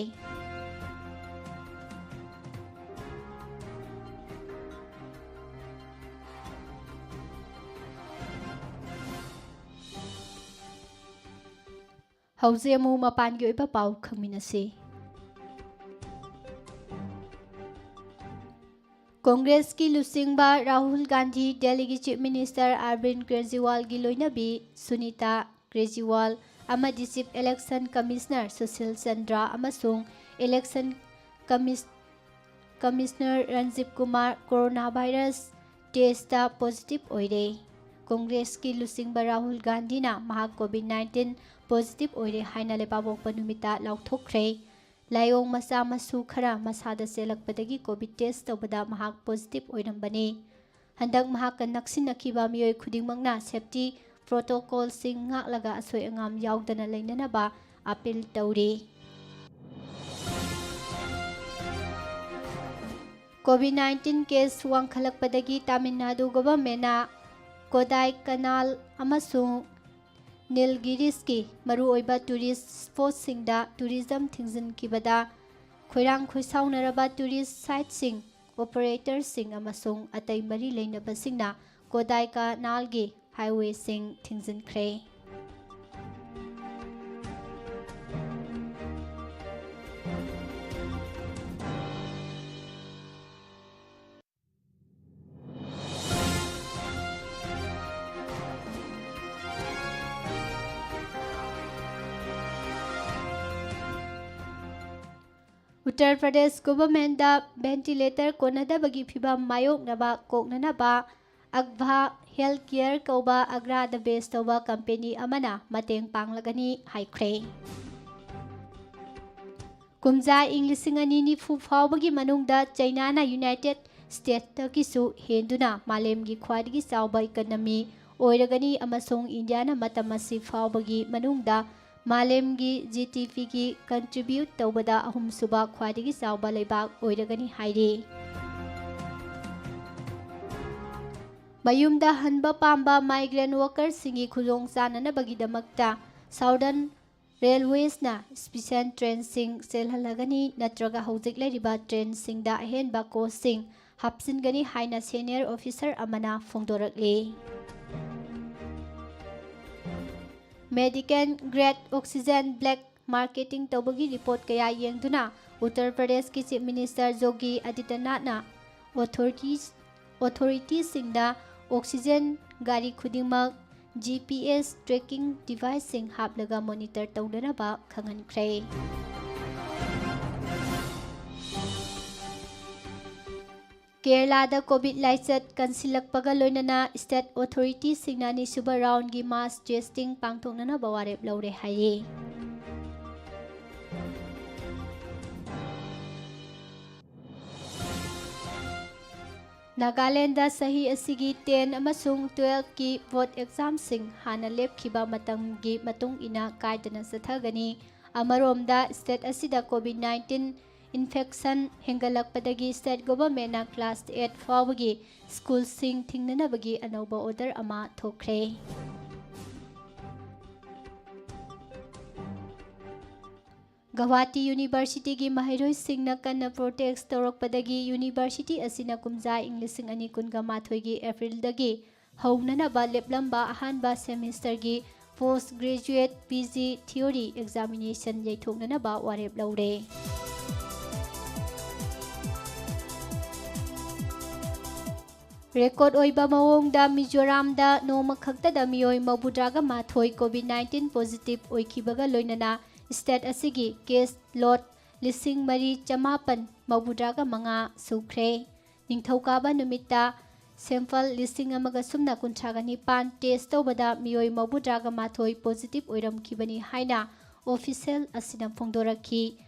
ꯍꯧꯖꯤꯛ ꯑꯃꯨꯛ ꯃꯄꯥꯟꯒꯤ ꯑꯣꯏꯕ ꯄꯥꯎ ꯈꯪꯃꯤꯟꯅꯁꯤ꯫ ꯀꯣꯡꯒ꯭ꯔꯦꯁꯀꯤ ꯂꯨꯆꯤꯡꯕ ꯔꯥꯍꯨꯜ ꯒꯥꯟꯙꯤ, ꯗꯦꯜꯂꯤꯒꯤ ꯆꯤꯐ ꯃꯤꯅꯤꯁꯇꯔ ꯑꯔꯕꯤꯟ ꯀꯦꯖ꯭ꯔꯤꯋꯥꯜꯒꯤ ꯂꯣꯏꯅꯕꯤ ꯁꯨꯅꯤꯇꯥ ꯀꯦꯖ꯭ꯔꯤꯋꯥꯜ ꯑꯃꯗꯤ chief election commissioner Sushil Chandra ꯑꯃꯁꯨꯡ election commis-, commissioner Rajiv Kumar corona virus test positive ꯑꯣꯏꯔꯦ꯫ ꯀꯣꯡꯒ꯭ꯔꯦꯁꯀꯤ ꯂꯨꯆꯤꯡꯕ ꯔꯥꯍꯨꯜ ꯒꯥꯟꯙꯤꯅ ꯃꯍꯥꯛ ꯀꯣꯚꯤꯗ ꯅꯥꯏꯟꯇꯤꯟ ꯄꯣꯖꯤꯇꯤꯚ ꯑꯣꯏꯔꯦ ꯍꯥꯏꯅ ꯂꯩꯕꯥꯛꯄꯣꯛꯄ ꯅꯨꯃꯤꯠꯇ ꯂꯥꯎꯊꯣꯛꯈ꯭ꯔꯦ꯫ ꯂꯥꯏꯑꯣꯡ ꯃꯆꯥ ꯃꯁꯨ ꯈꯔ ꯃꯁꯥꯗ ꯆꯦꯜꯂꯛꯄꯗꯒꯤ ꯀꯣꯚꯤꯗ ꯇꯦꯁ ꯇꯧꯕꯗ ꯃꯍꯥꯛ ꯄꯣꯖꯤꯇꯤꯚ ꯑꯣꯏꯔꯝꯕꯅꯤ꯫ ꯍꯟꯗꯛ ꯃꯍꯥꯛꯀ ꯅꯛꯁꯤꯟꯅꯈꯤꯕ ꯃꯤꯑꯣꯏ ꯈꯨꯗꯤꯡꯃꯛꯅ ꯁꯦꯐꯇꯤ ꯄ꯭ꯔꯣꯇꯣꯀꯣꯜꯁꯤꯡ ꯉꯥꯛꯂꯒ ꯑꯁꯣꯏ ꯑꯉꯥꯝ ꯌꯥꯎꯗꯅ ꯂꯩꯅꯅꯕ ꯑꯥꯄꯤꯜ ꯇꯧꯔꯤ꯫ ꯀꯣꯚꯤꯗ ꯅꯥꯏꯟꯇꯤꯟ ꯀꯦꯁ ꯋꯥꯡꯈꯠꯂꯛꯄꯗꯒꯤ ꯇꯥꯃꯤꯜ ꯅꯥꯗꯨ ꯒꯣꯚꯔꯟꯃꯦꯟꯠꯅ ꯀꯣꯗꯥꯏ ꯀꯅꯥꯜ ꯑꯃꯁꯨꯡ ꯅꯤꯜꯒꯤꯔꯤꯁꯀꯤ ꯃꯔꯨꯑꯣꯏꯕ ꯇꯨꯔꯤꯁ ꯁ꯭ꯄꯣꯠꯁꯤꯡꯗ ꯇꯨꯔꯤꯖꯝ ꯊꯤꯡꯖꯤꯟꯈꯤꯕꯗ ꯈꯣꯏꯔꯥꯡ ꯈꯣꯏꯁꯥꯎꯅꯔꯕ ꯇꯨꯔꯤꯁ ꯁꯥꯏꯠꯁꯤꯡ, ꯑꯣꯄꯔꯦꯇꯔꯁꯤꯡ ꯑꯃꯁꯨꯡ ꯑꯇꯩ ꯃꯔꯤ ꯂꯩꯅꯕꯁꯤꯡꯅ ꯀꯣꯗꯥꯏ ꯀꯅꯥꯜꯒꯤ ꯍꯥꯏꯋꯦꯁꯤꯡ ꯊꯤꯡꯖꯤꯟꯈ꯭ꯔꯦ꯫ ꯎꯠꯇꯔ ꯄ꯭ꯔꯗꯦꯁ ꯒꯣꯚꯔꯟꯃꯦꯟꯠꯇ ꯚꯦꯟꯇꯤꯂꯦꯇꯔ ꯀꯣꯟꯅꯗꯕꯒꯤ ꯐꯤꯚꯝ ꯃꯥꯌꯣꯛꯅꯕ ꯀꯣꯛꯅꯅꯕ ꯑꯒꯚꯥ ꯍꯦꯜꯊ ꯀꯦꯌꯔ ꯀꯧꯕ ꯑꯒ꯭ꯔꯥꯗ ꯕꯦꯁ ꯇꯧꯕ ꯀꯝꯄꯦꯅꯤ ꯑꯃꯅ ꯃꯇꯦꯡ ꯄꯥꯡꯂꯒꯅꯤ ꯍꯥꯏꯈ꯭ꯔꯦ꯫ ꯀꯨꯝꯖꯥ ꯏꯪ ꯂꯤꯁꯤꯡ ꯑꯅꯤ ꯅꯤꯐꯨ ꯐꯥꯎꯕꯒꯤ ꯃꯅꯨꯡꯗ ꯆꯩꯅꯥꯅ ꯌꯨꯅꯥꯏꯇꯦꯗ ꯁ꯭ꯇꯦꯠꯇꯒꯤꯁꯨ ꯍꯦꯟꯗꯨꯅ ꯃꯥꯂꯦꯝꯒꯤ ꯈ꯭ꯋꯥꯏꯗꯒꯤ ꯆꯥꯎꯕ ꯏꯀꯅꯃꯤ ꯑꯣꯏꯔꯒꯅꯤ ꯑꯃꯁꯨꯡ ꯏꯟꯗꯤꯌꯥꯅ ꯃꯇꯝ ꯑꯁꯤ ꯐꯥꯎꯕꯒꯤ ꯃꯅꯨꯡꯗ ꯃꯥꯂꯦꯝꯒꯤ ꯖꯤ ꯗꯤ ꯄꯤꯒꯤ ꯀꯟꯇ꯭ꯔꯤꯕ꯭ꯌꯨꯠ ꯇꯧꯕꯗ ꯑꯍꯨꯝꯁꯨꯕ ꯈ꯭ꯋꯥꯏꯗꯒꯤ ꯆꯥꯎꯕ ꯂꯩꯕꯥꯛ ꯑꯣꯏꯔꯒꯅꯤ ꯍꯥꯏꯔꯤ꯫ ꯃꯌꯨꯝꯗ ꯍꯟꯕ ꯄꯥꯝꯕ migrant workerꯁꯤꯡꯒꯤ ꯈꯨꯗꯣꯡ ꯆꯥꯅꯅꯕꯒꯤꯗꯃꯛꯇ Southern Railwaysꯅ special trainꯁꯤꯡ ꯆꯦꯜꯍꯜꯂꯒꯅꯤ, ꯅꯠꯇ꯭ꯔꯒ ꯍꯧꯖꯤꯛ ꯂꯩꯔꯤꯕ trainꯁꯤꯡꯗ ꯑꯍꯦꯟꯕ coachꯁꯤꯡ ꯍꯥꯞꯆꯤꯟꯒꯅꯤ ꯍꯥꯏꯅ senior officer ꯑꯃꯅ ꯐꯣꯡꯗꯣꯔꯛꯂꯤ꯫ Medical grade oxygen black marketing ꯇꯧꯕꯒꯤ report ꯀꯌꯥ ꯌꯦꯡꯗꯨꯅ ꯎꯠꯇꯔ ꯄ꯭ꯔꯗꯦꯁꯀꯤ Chief Minister ꯌꯣꯒꯤ ꯑꯗꯤꯇ꯭ꯌꯅꯥꯊꯅ authorities, authoritiesꯁꯤꯡꯗ oxygen ꯒꯥꯔꯤ ꯈꯨꯗꯤꯡꯃꯛ G P S tracking deviceꯁꯤꯡ ꯍꯥꯞꯂꯒ monitor ꯇꯧꯅꯅꯕ ꯈꯪꯍꯟꯈ꯭ꯔꯦ꯫ ꯀꯦꯔꯂꯥꯗ COVID ꯂꯥꯏꯆꯠ ꯀꯟꯁꯤꯜꯂꯛꯄꯒ ꯂꯣꯏꯅꯅ state authoritiesꯁꯤꯡꯅ ꯑꯅꯤꯁꯨꯕ roundꯒꯤ mass testing ꯄꯥꯡꯊꯣꯛꯅꯅꯕ ꯋꯥꯔꯦꯞ ꯂꯧꯔꯦ ꯍꯥꯏꯔꯤ꯫ ꯅꯥꯒꯥꯂꯦꯟꯗ ꯆꯍꯤ ꯑꯁꯤꯒꯤ ten ꯑꯃꯁꯨꯡ twelveꯀꯤ board examꯁꯤꯡ ꯍꯥꯟꯅ ꯂꯦꯞꯈꯤꯕ ꯃꯇꯝꯒꯤ ꯃꯇꯨꯡ ꯏꯟꯅ ꯀꯥꯏꯗꯅ ꯆꯠꯊꯒꯅꯤ꯫ ꯑꯃꯔꯣꯝꯗ, state ꯑꯁꯤꯗ COVID nineteen infection ꯍꯦꯟꯒꯠꯂꯛꯄꯗꯒꯤ state governmentꯅ class eight ꯐꯥꯎꯕꯒꯤ schoolꯁꯤꯡ ꯊꯤꯡꯅꯅꯕꯒꯤ ꯑꯅꯧꯕ order ꯑꯃ ꯊꯣꯛꯈ꯭ꯔꯦ꯫ ꯒꯧꯍꯥꯇꯤ Universityꯒꯤ ꯃꯍꯩꯔꯣꯏꯁꯤꯡꯅ ꯀꯟꯅ protest ꯇꯧꯔꯛꯄꯗꯒꯤ university ꯑꯁꯤꯅ ꯀꯨꯝꯖꯥ ꯏꯪ ꯂꯤꯁꯤꯡ ꯑꯅꯤ ꯀꯨꯟꯒ ꯃꯥꯊꯣꯏꯒꯤ Aprilꯗꯒꯤ ꯍꯧꯅꯅꯕ ꯂꯦꯞꯂꯝꯕ ꯑꯍꯥꯟꯕ semesterꯒꯤ post graduate P G theory examination ꯌꯩꯊꯣꯛꯅꯅꯕ ꯋꯥꯔꯦꯞ ꯂꯧꯔꯦ꯫ Record ꯑꯣꯏꯕ ꯃꯑꯣꯡꯗ ꯃꯤꯖꯣꯔꯥꯝꯗ ꯅꯣꯡꯃ ꯈꯛꯇꯗ ꯃꯤꯑꯣꯏ ꯃꯧꯗ꯭ꯔꯥꯒ ꯃꯥꯊꯣꯏ COVID nineteen positive ꯑꯣꯏꯈꯤꯕꯒ ꯂꯣꯏꯅꯅ state ꯑꯁꯤꯒꯤ case load ꯂꯤꯁꯤꯡ ꯃꯔꯤ ꯆꯃꯥꯄꯟ ꯃꯧꯗ꯭ꯔꯥꯒ ꯃꯉꯥ ꯁꯨꯈ꯭ꯔꯦ꯫ ꯅꯤꯡꯊꯧꯀꯥꯕ ꯅꯨꯃꯤꯠꯇ sample ꯂꯤꯁꯤꯡ ꯑꯃꯒ ꯁꯨꯞꯅ ꯀꯨꯟꯊ꯭ꯔꯥꯒ ꯅꯤꯄꯥꯟ test ꯇꯧꯕꯗ ꯃꯤꯑꯣꯏ ꯃꯧꯗ꯭ꯔꯥꯒ ꯃꯥꯊꯣꯏ positive ꯑꯣꯏꯔꯝꯈꯤꯕꯅꯤ ꯍꯥꯏꯅ official ꯑꯁꯤꯅ ꯐꯣꯡꯗꯣꯔꯛꯈꯤ꯫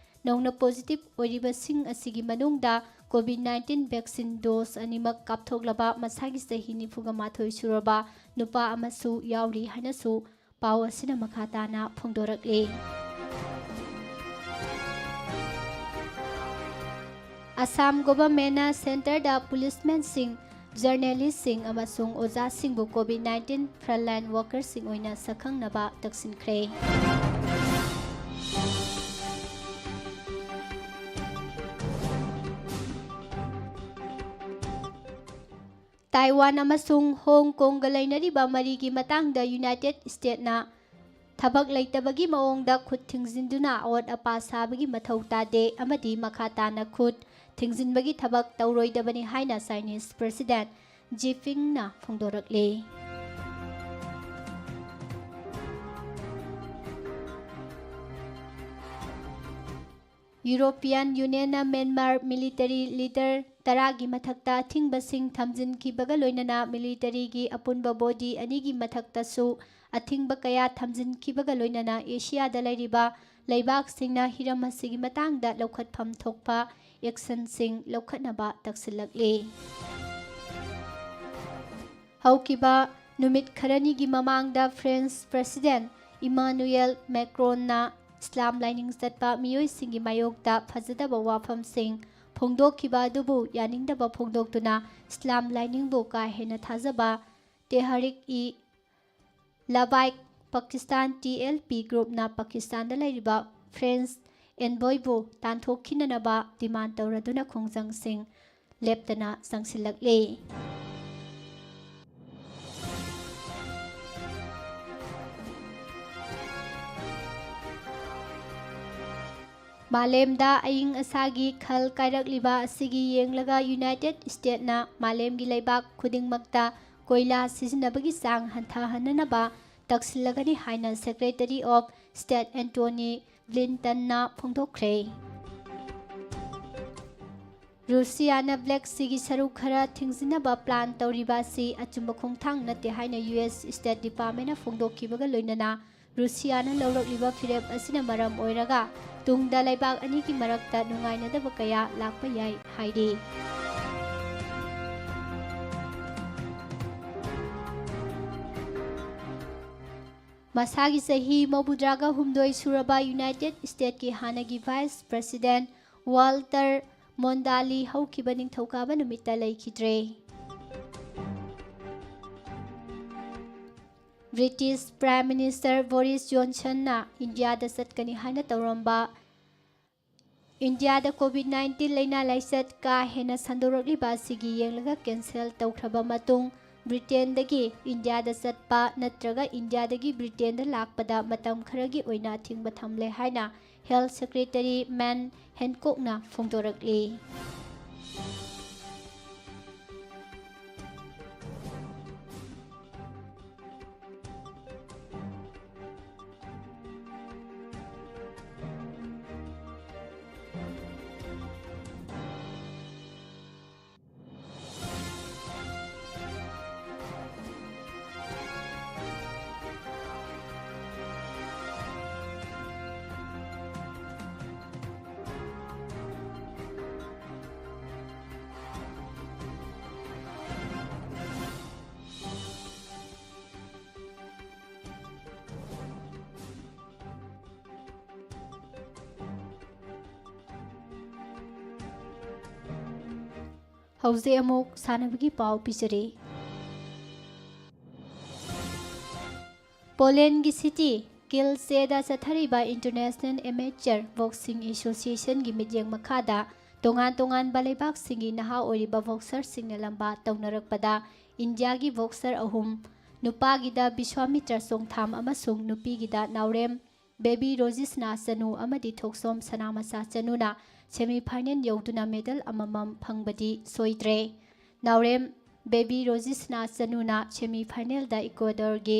ꯅꯧꯅ positive ꯑꯣꯏꯔꯤꯕꯁꯤꯡ ꯑꯁꯤꯒꯤ ꯃꯅꯨꯡꯗ COVID nineteen vaccine dose ꯑꯅꯤꯃꯛ ꯀꯥꯞꯊꯣꯛꯂꯕ ꯃꯁꯥꯒꯤ ꯆꯍꯤ ꯅꯤꯐꯨꯒ ꯃꯥꯊꯣꯏ ꯁꯨꯔꯕ ꯅꯨꯄꯥ ꯑꯃꯁꯨ ꯌꯥꯎꯔꯤ ꯍꯥꯏꯅꯁꯨ ꯄꯥꯎ ꯑꯁꯤꯅ ꯃꯈꯥ ꯇꯥꯅ ꯐꯣꯡꯗꯣꯔꯛꯂꯤ꯫ ꯑꯁꯥꯝ governmentꯅ centreꯗ policemenꯁꯤꯡ ꯖꯔꯅꯦꯂꯤꯁꯁꯤꯡ ꯑꯃꯁꯨꯡ ꯑꯣꯖꯥꯁꯤꯡꯕꯨ COVID nineteen frontline workersꯁꯤꯡ ꯑꯣꯏꯅ ꯁꯛꯈꯪꯅꯕ ꯇꯛꯁꯤꯟꯈ꯭ꯔꯦ꯫ ꯇꯥꯏꯋꯥꯟ ꯑꯃꯁꯨꯡ ꯍꯣꯡ ꯀꯣꯡꯒ ꯂꯩꯅꯔꯤꯕ ꯃꯔꯤꯒꯤ ꯃꯇꯥꯡꯗ ꯌꯨꯅꯥꯏꯇꯦꯗ ꯁ꯭ꯇꯦꯠꯅ ꯊꯕꯛ ꯂꯩꯇꯕꯒꯤ ꯃꯑꯣꯡꯗ ꯈꯨꯠ ꯊꯤꯡꯖꯤꯟꯗꯨꯅ ꯑꯋꯥꯠ ꯑꯄꯥ ꯁꯥꯕꯒꯤ ꯃꯊꯧ ꯇꯥꯗꯦ ꯑꯃꯗꯤ ꯃꯈꯥ ꯇꯥꯅ ꯈꯨꯠ ꯊꯤꯡꯖꯤꯟꯕꯒꯤ ꯊꯕꯛ ꯇꯧꯔꯣꯏꯗꯕꯅꯤ ꯍꯥꯏꯅ ꯆꯥꯏꯅꯤꯁ ꯄ꯭ꯔꯦꯁꯤꯗꯦꯟꯠ ꯖꯤꯐꯤꯡꯅ ꯐꯣꯡꯗꯣꯔꯛꯂꯤ꯫ ꯌꯨꯔꯣꯄꯤꯌꯥꯟ ꯌꯨꯅꯤꯌꯟꯅ ꯃ꯭ꯌꯥꯟꯃꯥꯔ ꯃꯤꯂꯤꯇꯔꯤ ꯂꯤꯗꯔ ꯇꯔꯥꯒꯤ ꯃꯊꯛꯇ ꯑꯊꯤꯡꯕꯁꯤꯡ ꯊꯝꯖꯤꯟꯈꯤꯕꯒ ꯂꯣꯏꯅꯅ ꯃꯤꯂꯤꯇꯔꯤꯒꯤ ꯑꯄꯨꯟꯕ ꯕꯣꯗꯤ ꯑꯅꯤꯒꯤ ꯃꯊꯛꯇꯁꯨ ꯑꯊꯤꯡꯕ ꯀꯌꯥ ꯊꯝꯖꯤꯟꯈꯤꯕꯒ ꯂꯣꯏꯅꯅ ꯑꯦꯁꯤꯌꯥꯗ ꯂꯩꯔꯤꯕ ꯂꯩꯕꯥꯛꯁꯤꯡꯅ ꯍꯤꯔꯝ ꯑꯁꯤꯒꯤ ꯃꯇꯥꯡꯗ ꯂꯧꯈꯠꯐꯝ ꯊꯣꯛꯄ ꯑꯦꯛꯁꯟꯁꯤꯡ ꯂꯧꯈꯠꯅꯕ ꯇꯛꯁꯤꯜꯂꯛꯂꯤ꯫ ꯍꯧꯈꯤꯕ ꯅꯨꯃꯤꯠ ꯈꯔꯅꯤꯒꯤ ꯃꯃꯥꯡꯗ ꯐ꯭ꯔꯦꯟꯁ ꯄ꯭ꯔꯦꯁꯤꯗꯦꯟꯠ ꯏꯃꯥꯅꯨꯌꯦꯜ ꯃꯦꯀ꯭ꯔꯣꯟꯅ ꯏꯁꯂꯥꯝ ꯂꯥꯏꯅꯤꯡ ꯆꯠꯄ ꯃꯤꯑꯣꯏꯁꯤꯡꯒꯤ ꯃꯥꯌꯣꯛꯇ ꯐꯖꯗꯕ ꯋꯥꯐꯝꯁꯤꯡ ꯐꯣꯡꯗꯣꯛꯈꯤꯕ ꯑꯗꯨꯕꯨ ꯌꯥꯅꯤꯡꯗꯕ ꯐꯣꯡꯗꯣꯛꯇꯨꯅ ꯏꯁꯂꯥꯝ ꯂꯥꯏꯅꯤꯡꯕꯨ ꯀꯥ ꯍꯦꯟꯅ ꯊꯥꯖꯕ ꯇꯦꯍꯔꯤꯛ E ꯂꯕꯥꯏꯛ Pakistan, T L P, ꯒ꯭ꯔꯨꯞꯅ ꯄꯥꯀꯤꯁꯇꯥꯟꯗ ꯂꯩꯔꯤꯕ ꯐ꯭ꯔꯦꯟꯁ ꯑꯦꯟꯕꯣꯏꯕꯨ ꯇꯥꯟꯊꯣꯛꯈꯤꯅꯅꯕ ꯗꯤꯃꯥꯟ ꯇꯧꯔꯗꯨꯅ ꯈꯣꯡꯖꯪꯁꯤꯡ ꯂꯦꯞꯇꯅ ꯆꯪꯁꯤꯜꯂꯛꯂꯤ꯫ ꯃꯥꯂꯦꯝꯗ ꯑꯏꯪ ꯑꯁꯥꯒꯤ ꯈꯜ ꯀꯥꯏꯔꯛꯂꯤꯕ ꯑꯁꯤꯒꯤ ꯌꯦꯡꯂꯒ ꯌꯨꯅꯥꯏꯇꯦꯗ ꯁ꯭ꯇꯦꯠꯅ ꯃꯥꯂꯦꯝꯒꯤ ꯂꯩꯕꯥꯛ ꯈꯨꯗꯤꯡꯃꯛꯇ ꯀꯣꯏꯂꯥ ꯁꯤꯖꯤꯟꯅꯕꯒꯤ ꯆꯥꯡ ꯍꯟꯊꯍꯟꯅꯅꯕ ꯇꯛꯁꯤꯜꯂꯒꯅꯤ ꯍꯥꯏꯅ ꯁꯦꯀ꯭ꯔꯦꯇꯔꯤ ꯑꯣꯐ ꯁ꯭ꯇꯦꯠ ꯑꯦꯟꯇꯣꯅꯤ ꯕ꯭ꯂꯤꯟꯇꯟꯅ ꯐꯣꯡꯗꯣꯛꯈ꯭ꯔꯦ꯫ ꯔꯨꯁꯤꯌꯥꯅ ꯕ꯭ꯂꯦꯛ ꯁꯤꯒꯤ ꯁꯔꯨꯛ ꯈꯔ ꯊꯤꯡꯖꯤꯟꯅꯕ ꯄ꯭ꯂꯥꯟ ꯇꯧꯔꯤꯕ ꯑꯁꯤ ꯑꯆꯨꯝꯕ ꯈꯣꯡꯊꯥꯡ ꯅꯠꯇꯦ ꯍꯥꯏꯅ ꯌꯨ ꯑꯦꯁ ꯁ꯭ꯇꯦꯠ ꯗꯤꯄꯥꯔꯠꯃꯦꯟꯅ ꯐꯣꯡꯗꯣꯛꯈꯤꯕꯒ ꯂꯣꯏꯅꯅ ꯔꯨꯁꯤꯌꯥꯅ ꯂꯧꯔꯛꯂꯤꯕ ꯐꯤꯔꯦꯞ ꯑꯁꯤꯅ ꯃꯔꯝ ꯑꯣꯏꯔꯒ ꯇꯨꯡꯗ ꯂꯩꯕꯥꯛ ꯑꯅꯤꯒꯤ ꯃꯔꯛꯇ ꯅꯨꯡꯉꯥꯏꯅꯗꯕ ꯀꯌꯥ ꯂꯥꯛꯄ ꯌꯥꯏ ꯍꯥꯏꯔꯤ꯫ ꯃꯁꯥꯒꯤ ꯆꯍꯤ ꯃꯧꯗ꯭ꯔꯥꯒ ꯍꯨꯝꯗꯣꯏ ꯁꯨꯔꯕ ꯌꯨꯅꯥꯏꯇꯦꯗ ꯁ꯭ꯇꯦꯠꯀꯤ ꯍꯥꯟꯅꯒꯤ ꯚꯥꯏꯁ ꯄ꯭ꯔꯦꯁꯤꯗꯦꯟꯠ ꯋꯥꯜꯇꯔ ꯃꯣꯟꯗꯥꯂꯤ ꯍꯧꯈꯤꯕ ꯅꯤꯡꯊꯧꯀꯥꯕ ꯅꯨꯃꯤꯠꯇ ꯂꯩꯈꯤꯗ꯭ꯔꯦ꯫ ꯕ꯭ꯔꯤꯇꯤꯁ ꯄ꯭ꯔꯥꯏꯝ ꯃꯤꯅꯤꯁꯇꯔ ꯕꯣꯔꯤꯁ ꯖꯣꯟꯁꯟꯅ ꯏꯟꯗꯤꯌꯥꯗ ꯆꯠꯀꯅꯤ ꯍꯥꯏꯅ ꯇꯧꯔꯝꯕ ꯏꯟꯗꯤꯌꯥꯗ ꯀꯣꯚꯤꯗ ꯅꯥꯏꯟꯇꯤꯟ ꯂꯩꯅꯥ ꯂꯥꯏꯆꯠ ꯀꯥ ꯍꯦꯟꯅ ꯁꯟꯗꯣꯔꯛꯂꯤꯕ ꯑꯁꯤꯒꯤ ꯌꯦꯡꯂꯒ ꯀꯦꯟꯁꯦꯜ ꯇꯧꯈ꯭ꯔꯕ ꯃꯇꯨꯡ, ꯕ꯭ꯔꯤꯇꯦꯟꯗꯒꯤ ꯏꯟꯗꯤꯌꯥꯗ ꯆꯠꯄ ꯅꯠꯇ꯭ꯔꯒ ꯏꯟꯗꯤꯌꯥꯗꯒꯤ ꯕ꯭ꯔꯤꯇꯦꯟꯗ ꯂꯥꯛꯄꯗ ꯃꯇꯝ ꯈꯔꯒꯤ ꯑꯣꯏꯅ ꯑꯊꯤꯡꯕ ꯊꯝꯂꯦ ꯍꯥꯏꯅ ꯍꯦꯜꯊ ꯁꯦꯀ꯭ꯔꯦꯇꯔꯤ ꯃꯦꯟ ꯍꯦꯟꯀꯣꯛꯅ ꯐꯣꯡꯗꯣꯔꯛꯂꯤ꯫ ꯍꯧꯖꯤꯛ ꯑꯃꯨꯛ ꯁꯥꯟꯅꯕꯒꯤ ꯄꯥꯎ ꯄꯤꯖꯔꯤ꯫ ꯄꯣꯂꯦꯟꯒꯤ ꯁꯤꯇꯤ ꯀꯤꯜꯆꯦꯗ ꯆꯠꯊꯔꯤꯕ ꯏꯟꯇꯔꯅꯦꯁꯅꯦꯜ ꯑꯦꯃꯦꯆꯔ ꯕꯣꯛꯁꯤꯡ ꯑꯦꯁꯣꯁꯤꯌꯦꯁꯟꯒꯤ ꯃꯤꯠꯌꯦꯡ ꯃꯈꯥꯗ ꯇꯣꯉꯥꯟ ꯇꯣꯉꯥꯟꯕ ꯂꯩꯕꯥꯛꯁꯤꯡꯒꯤ ꯅꯍꯥ ꯑꯣꯏꯔꯤꯕ ꯕꯣꯛꯁꯔꯁꯤꯡꯅ ꯂꯝꯕꯥ ꯇꯧꯅꯔꯛꯄꯗ ꯏꯟꯗꯤꯌꯥꯒꯤ ꯕꯣꯛꯁꯔ ꯑꯍꯨꯝ, ꯅꯨꯄꯥꯒꯤꯗ ꯕꯤꯁ꯭ꯋꯥꯃꯤꯇ꯭ꯔ ꯆꯣꯡꯊꯥꯝ ꯑꯃꯁꯨꯡ ꯅꯨꯄꯤꯒꯤꯗ ꯅꯥꯎꯔꯦꯝ ꯕꯦꯕꯤ ꯔꯣꯖꯤꯁꯅꯥ ꯆꯅꯨ ꯑꯃꯗꯤ ꯊꯣꯛꯆꯣꯝ ꯁꯅꯥꯃꯆꯥ ꯆꯅꯨꯅ semi final ꯌꯧꯗꯨꯅ medal ꯑꯃꯃꯝ ꯐꯪꯕꯗꯤ ꯁꯣꯏꯗ꯭ꯔꯦ꯫ ꯅꯥꯎꯔꯦꯝ ꯕꯦꯕꯤ ꯔꯣꯖꯤꯁꯅꯥ ꯆꯅꯨꯅ semi finalꯗ ꯏꯀ꯭ꯋꯦꯗꯣꯔꯒꯤ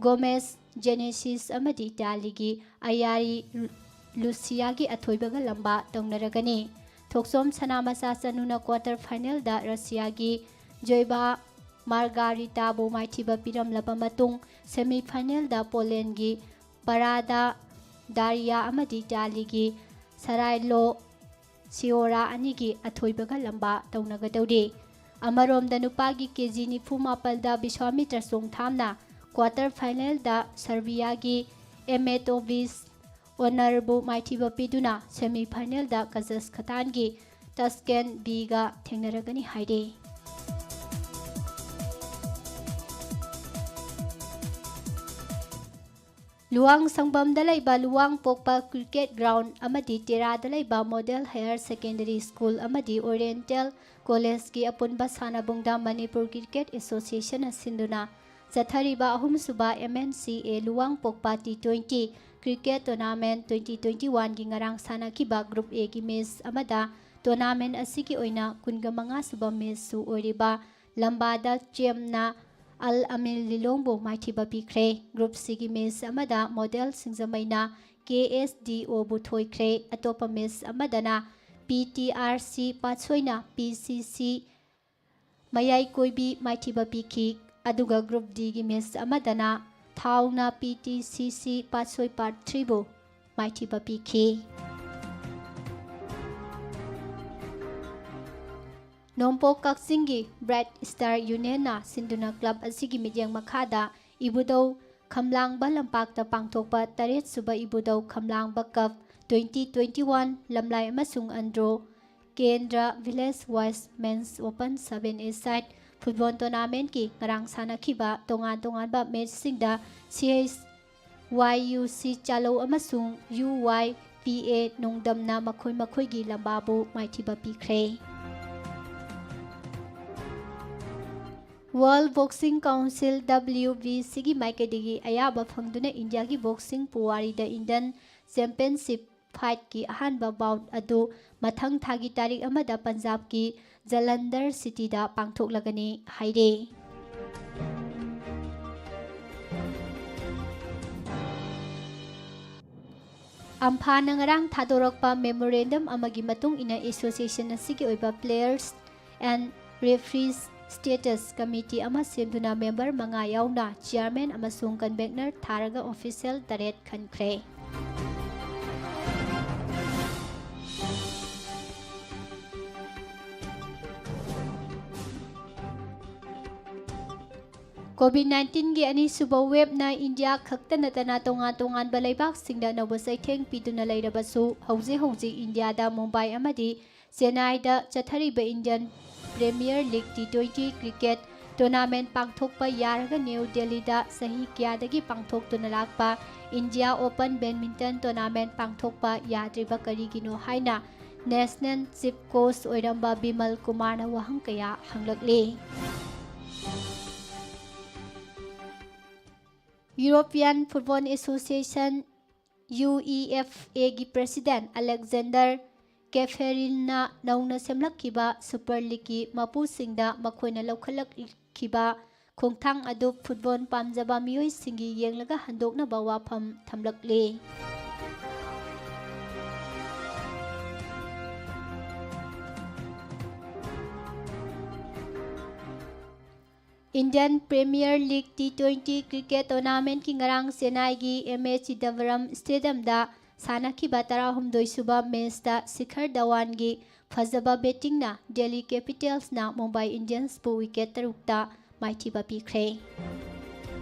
ꯒꯣꯃꯦꯁ ꯖꯦꯅꯦꯁꯤꯁ ꯑꯃꯗꯤ ꯏꯇꯥꯂꯤꯒꯤ ꯑꯌꯥꯔꯤ ꯂꯨꯁꯤꯌꯥꯒꯤ ꯑꯊꯣꯏꯕꯒ ꯂꯝꯕꯥ ꯇꯧꯅꯔꯒꯅꯤ꯫ ꯊꯣꯛꯆꯣꯝ ꯁꯅꯥꯃꯆꯥ ꯆꯅꯨꯅ quarter finalꯗ ꯔꯁꯤꯌꯥꯒꯤ ꯖꯣꯏꯕꯥ ꯃꯥꯔꯒꯥꯔꯤꯇꯥꯕꯨ ꯃꯥꯏꯊꯤꯕ ꯄꯤꯔꯝꯂꯕ ꯃꯇꯨꯡ, semi finalꯗ ꯄꯣꯂꯦꯟꯒꯤ ꯄꯔꯥꯗꯥ ꯗꯥꯔꯤꯌꯥ ꯑꯃꯗꯤ ꯏꯇꯥꯂꯤꯒꯤ ꯁꯔꯥꯏꯂꯣ ꯁꯤꯑꯣꯔꯥ ꯑꯅꯤꯒꯤ ꯑꯊꯣꯏꯕꯒ ꯂꯝꯕꯥ ꯇꯧꯅꯒꯗꯧꯔꯤ꯫ ꯑꯃꯔꯣꯝꯗ, ꯅꯨꯄꯥꯒꯤ ꯀꯦ ꯖꯤ ꯅꯤꯐꯨ ꯃꯥꯄꯜꯗ ꯕꯤꯁ꯭ꯋꯥꯃꯤꯇ꯭ꯔ ꯆꯣꯡꯊꯥꯝꯅ quarter finalꯗ ꯁꯔꯕꯤꯌꯥꯒꯤ ꯑꯦꯃꯦꯇꯣꯚꯤꯁ ꯑꯣꯅꯔꯕꯨ ꯃꯥꯏꯊꯤꯕ ꯄꯤꯗꯨꯅ semi finalꯗ ꯀꯖꯁꯈꯇꯥꯟꯒꯤ ꯇꯁꯀꯦꯟ ꯕꯤꯒ ꯊꯦꯡꯅꯔꯒꯅꯤ ꯍꯥꯏꯔꯤ꯫ ꯂꯨꯋꯥꯡ ꯁꯪꯕꯝꯗ ꯂꯩꯕ ꯂꯨꯋꯥꯡ ꯄꯣꯛꯄ ꯀ꯭ꯔꯤꯀꯦꯠ ꯒ꯭ꯔꯥꯎꯟ ꯑꯃꯗꯤ ꯇꯦꯔꯥꯗ ꯂꯩꯕ ꯃꯣꯗꯦꯜ ꯍꯥꯌꯔ ꯁꯦꯀꯦꯟꯗꯔꯤ ꯁ꯭ꯀꯨꯜ ꯑꯃꯗꯤ ꯑꯣꯔꯤꯌꯦꯟꯇꯦꯜ ꯀꯣꯂꯦꯖꯀꯤ ꯑꯄꯨꯟꯕ ꯁꯥꯟꯅꯕꯨꯡꯗ ꯃꯅꯤꯄꯨꯔ ꯀ꯭ꯔꯤꯀꯦꯠ ꯑꯦꯁꯣꯁꯤꯌꯦꯁꯟꯅ ꯁꯤꯟꯗꯨꯅ ꯆꯠꯊꯔꯤꯕ ꯑꯍꯨꯝꯁꯨꯕ ꯑꯦꯝ ꯑꯦꯟ ꯁꯤ ꯑꯦ ꯂꯨꯋꯥꯡ ꯄꯣꯛꯄ T twenty cricket tournament twenty twenty ꯋꯥꯟꯒꯤ ꯉꯔꯥꯡ ꯁꯥꯟꯅꯈꯤꯕ ꯒ꯭ꯔꯨꯞ ꯑꯦꯒꯤ ꯃꯦꯆ ꯑꯃꯗ ꯇꯣꯔꯅꯥꯃꯦꯟ ꯑꯁꯤꯒꯤ ꯑꯣꯏꯅ ꯀꯨꯟꯒ ꯃꯉꯥ ꯁꯨꯕ ꯃꯦꯆꯁꯨ ꯑꯣꯏꯔꯤꯕ ꯂꯝꯕꯥꯗ ꯆꯦꯝꯅ ꯑꯜ ꯑꯃꯤꯟ ꯂꯤꯂꯣꯡꯕꯨ ꯃꯥꯏꯊꯤꯕ ꯄꯤꯈ꯭ꯔꯦ꯫ ꯒ꯭ꯔꯨꯞ ꯁꯤꯒꯤ ꯃꯦꯆ ꯑꯃꯗ ꯃꯣꯗꯦꯜ ꯁꯤꯡꯖꯃꯩꯅ ꯀꯦ ꯑꯦꯁ ꯗꯤ ꯑꯣꯕꯨ ꯊꯣꯏꯈ꯭ꯔꯦ꯫ ꯑꯇꯣꯞꯄ ꯃꯦꯆ ꯑꯃꯗꯅ ꯄꯤ ꯇꯤ ꯑꯥꯔ ꯁꯤ ꯄꯥꯠꯁꯣꯏꯅ ꯄꯤ ꯁꯤ ꯁꯤ ꯃꯌꯥꯏꯀꯣꯏꯕꯤ ꯃꯥꯏꯊꯤꯕ ꯄꯤꯈꯤ꯫ ꯑꯗꯨꯒ ꯒ꯭ꯔꯨꯞ ꯗꯤꯒꯤ ꯃꯦꯆ ꯑꯃꯗꯅ ꯊꯥꯎꯅ ꯄꯤ ꯇꯤ ꯁꯤ ꯁꯤ ꯄꯥꯠꯁꯣꯏ ꯄꯥꯔꯠ ꯊ꯭ꯔꯤꯕꯨ ꯃꯥꯏꯊꯤꯕ ꯄꯤꯈꯤ꯫ ꯅꯣꯡꯄꯣꯛ ꯀꯛꯆꯤꯡꯒꯤ ꯕ꯭ꯔꯥꯏꯠ ꯁ꯭ꯇꯥꯔ ꯌꯨꯅꯤꯌꯟꯅ ꯁꯤꯟꯗꯨꯅ ꯀ꯭ꯂꯕ ꯑꯁꯤꯒꯤ ꯃꯤꯠꯌꯦꯡ ꯃꯈꯥꯗ ꯏꯕꯨꯙꯧ ꯈꯝꯂꯥꯡꯕ ꯂꯝꯄꯥꯛꯇ ꯄꯥꯡꯊꯣꯛꯄ ꯇꯔꯦꯠ ꯁꯨꯕ ꯏꯕꯨꯙꯧ ꯈꯝꯂꯥꯡꯕ ꯀꯞ ꯇ꯭ꯋꯦꯟꯇꯤ ꯇ꯭ꯋꯦꯟꯇꯤ ꯋꯥꯟ ꯂꯝꯂꯥꯏ ꯑꯃꯁꯨꯡ ꯑꯟꯗ꯭ꯔꯣ ꯀꯦꯟꯗ꯭ꯔ ꯚꯤꯂꯦꯖ ꯋꯥꯏꯁ ꯃꯦꯟꯁ ꯑꯣꯄꯟ ꯁꯚꯦꯟ ꯑꯦ ꯁꯥꯏꯠ ꯐꯨꯠꯕꯣꯜ ꯇꯣꯔꯅꯥꯃꯦꯟꯠꯀꯤ ꯉꯔꯥꯡ ꯁꯥꯟꯅꯈꯤꯕ ꯇꯣꯉꯥꯟ ꯇꯣꯉꯥꯟꯕ ꯃꯦꯠꯆꯁꯤꯡꯗ ꯁꯤ ꯑꯩꯆ ꯋꯥꯏ ꯌꯨ ꯁꯤ ꯆꯥꯂꯧ ꯑꯃꯁꯨꯡ ꯌꯨ ꯋꯥꯏ ꯄꯤ ꯑꯦ ꯅꯣꯡꯗꯝꯅ ꯃꯈꯣꯏ ꯃꯈꯣꯏꯒꯤ ꯂꯝꯕꯥꯕꯨ ꯃꯥꯏꯊꯤꯕ ꯄꯤꯈ꯭ꯔꯦ꯫ World Boxing Council, W B Cꯒꯤ ꯃꯥꯏꯀꯩꯗꯒꯤ ꯑꯌꯥꯕ ꯐꯪꯗꯨꯅ ꯏꯟꯗꯤꯌꯥꯒꯤ ꯕꯣꯛꯁꯤꯡ ꯄꯨꯋꯥꯔꯤꯗ ꯏꯟꯗꯤꯌꯟ ꯆꯦꯝꯄꯤꯌꯟꯁꯤꯞ ꯐꯥꯏꯠꯀꯤ ꯑꯍꯥꯟꯕ ꯕꯥꯎꯠ ꯑꯗꯨ ꯃꯊꯪ ꯊꯥꯒꯤ ꯇꯥꯔꯤꯛ ꯑꯃꯗ ꯄꯟꯖꯥꯕꯀꯤ ꯖꯂꯟꯙꯔ ꯁꯤꯇꯤꯗ ꯄꯥꯡꯊꯣꯛꯂꯒꯅꯤ ꯍꯥꯏꯔꯦ꯫ ꯑꯝꯐꯥꯅ ꯉꯔꯥꯡ ꯊꯥꯗꯣꯔꯛꯄ ꯃꯦꯃꯣꯔꯦꯟꯗꯝ ꯑꯃꯒꯤ ꯃꯇꯨꯡ ꯏꯟꯅ ꯑꯦꯁꯣꯁꯤꯌꯦꯁꯟ ꯑꯁꯤꯒꯤ ꯑꯣꯏꯕ Players and Referees Status Committee ꯑꯃ ꯁꯦꯝꯗꯨꯅ ꯃꯦꯝꯕꯔ ꯃꯉꯥ ꯌꯥꯎꯅ ꯆꯤꯌꯥꯔꯃꯦꯟ ꯑꯃꯁꯨꯡ ꯀꯟꯚꯦꯅꯔ ꯊꯥꯔꯒ ꯑꯣꯐꯤꯁꯤꯌꯦꯜ ꯇꯔꯦꯠ ꯈꯟꯈ꯭ꯔꯦ꯫ ꯀꯣꯚꯤꯗ ꯅꯥꯏꯟꯇꯤꯟꯒꯤ ꯑꯅꯤꯁꯨꯕ ꯋꯦꯕꯅ ꯏꯟꯗꯤꯌꯥ ꯈꯛꯇ ꯅꯠꯇꯅ ꯇꯣꯉꯥꯟ ꯇꯣꯉꯥꯟꯕ ꯂꯩꯕꯥꯛꯁꯤꯡꯗ ꯑꯅꯧꯕ ꯆꯩꯊꯦꯡ ꯄꯤꯗꯨꯅ ꯂꯩꯔꯕꯁꯨ, ꯍꯧꯖꯤꯛ ꯍꯧꯖꯤꯛ ꯏꯟꯗꯤꯌꯥꯗ ꯃꯨꯝꯕꯥꯏ ꯑꯃꯗꯤ ꯆꯦꯟꯅꯥꯏꯗ ꯆꯠꯊꯔꯤꯕ Indian premier league T twenty cricket tournament ꯄꯥꯡꯊꯣꯛꯄ ꯌꯥꯔꯒ ꯅ꯭ꯌꯨ ꯗꯦꯜꯂꯤꯗ ꯆꯍꯤ ꯀꯌꯥꯗꯒꯤ ꯄꯥꯡꯊꯣꯛꯇꯨꯅ ꯂꯥꯛꯄ ꯏꯟꯗꯤꯌꯥ ꯑꯣꯄꯟ ꯕꯦꯗꯃꯤꯟꯇꯟ ꯇꯣꯔꯅꯥꯃꯦꯟ ꯄꯥꯡꯊꯣꯛꯄ ꯌꯥꯗ꯭ꯔꯤꯕ ꯀꯔꯤꯒꯤꯅꯣ ꯍꯥꯏꯅ ꯅꯦꯁꯅꯦꯜ ꯆꯤꯐ ꯀꯣꯆ ꯑꯣꯏꯔꯝꯕ ꯕꯤꯃꯜ ꯀꯨꯃꯥꯔꯅ ꯋꯥꯍꯪ ꯀꯌꯥ ꯍꯪꯂꯛꯂꯤ꯫ European football association, U E F ꯑꯦꯒꯤ ꯄ꯭ꯔꯦꯁꯤꯗꯦꯟꯠ ꯑꯂꯦꯛꯖꯦꯟꯗꯔ ꯀꯦꯐꯦꯔꯤꯟꯅ ꯅꯧꯅ ꯁꯦꯝꯂꯛꯈꯤꯕ ꯁꯨꯄꯔ ꯂꯤꯒꯀꯤ ꯃꯄꯨꯁꯤꯡꯗ ꯃꯈꯣꯏꯅ ꯂꯧꯈꯠꯂꯛꯈꯤꯕ ꯈꯣꯡꯊꯥꯡ ꯑꯗꯨ ꯐꯨꯠꯕꯣꯜ ꯄꯥꯝꯖꯕ ꯃꯤꯑꯣꯏꯁꯤꯡꯒꯤ ꯌꯦꯡꯂꯒ ꯍꯟꯗꯣꯛꯅꯕ ꯋꯥꯐꯝ ꯊꯝꯂꯛꯂꯤ꯫ Indian premier league T twenty cricket ꯇꯣꯔꯅꯥꯃꯦꯟꯠꯀꯤ ꯉꯔꯥꯡ ꯆꯦꯟꯅꯥꯏꯒꯤ ꯑꯦꯝ ꯑꯦ ꯆꯤꯗꯝꯕꯔꯝ ꯁ꯭ꯇꯦꯗꯤꯌꯝꯗ ꯁꯥꯟꯅꯈꯤꯕ ꯇꯔꯥꯍꯨꯝꯗꯣꯏ ꯁꯨꯕ ꯃꯦꯆꯇ ꯁꯤꯈꯔ ꯙꯋꯥꯟꯒꯤ ꯐꯖꯕ ꯕꯦꯇꯤꯡꯅ ꯗꯦꯜꯂꯤ ꯀꯦꯄꯤꯇꯦꯜꯁꯅ ꯃꯨꯝꯕꯥꯏ ꯏꯟꯗꯤꯌꯟꯁꯄꯨ ꯋꯤꯀꯦꯠ ꯇꯔꯨꯛꯇ ꯃꯥꯏꯊꯤꯕ ꯄꯤꯈ꯭ꯔꯦ꯫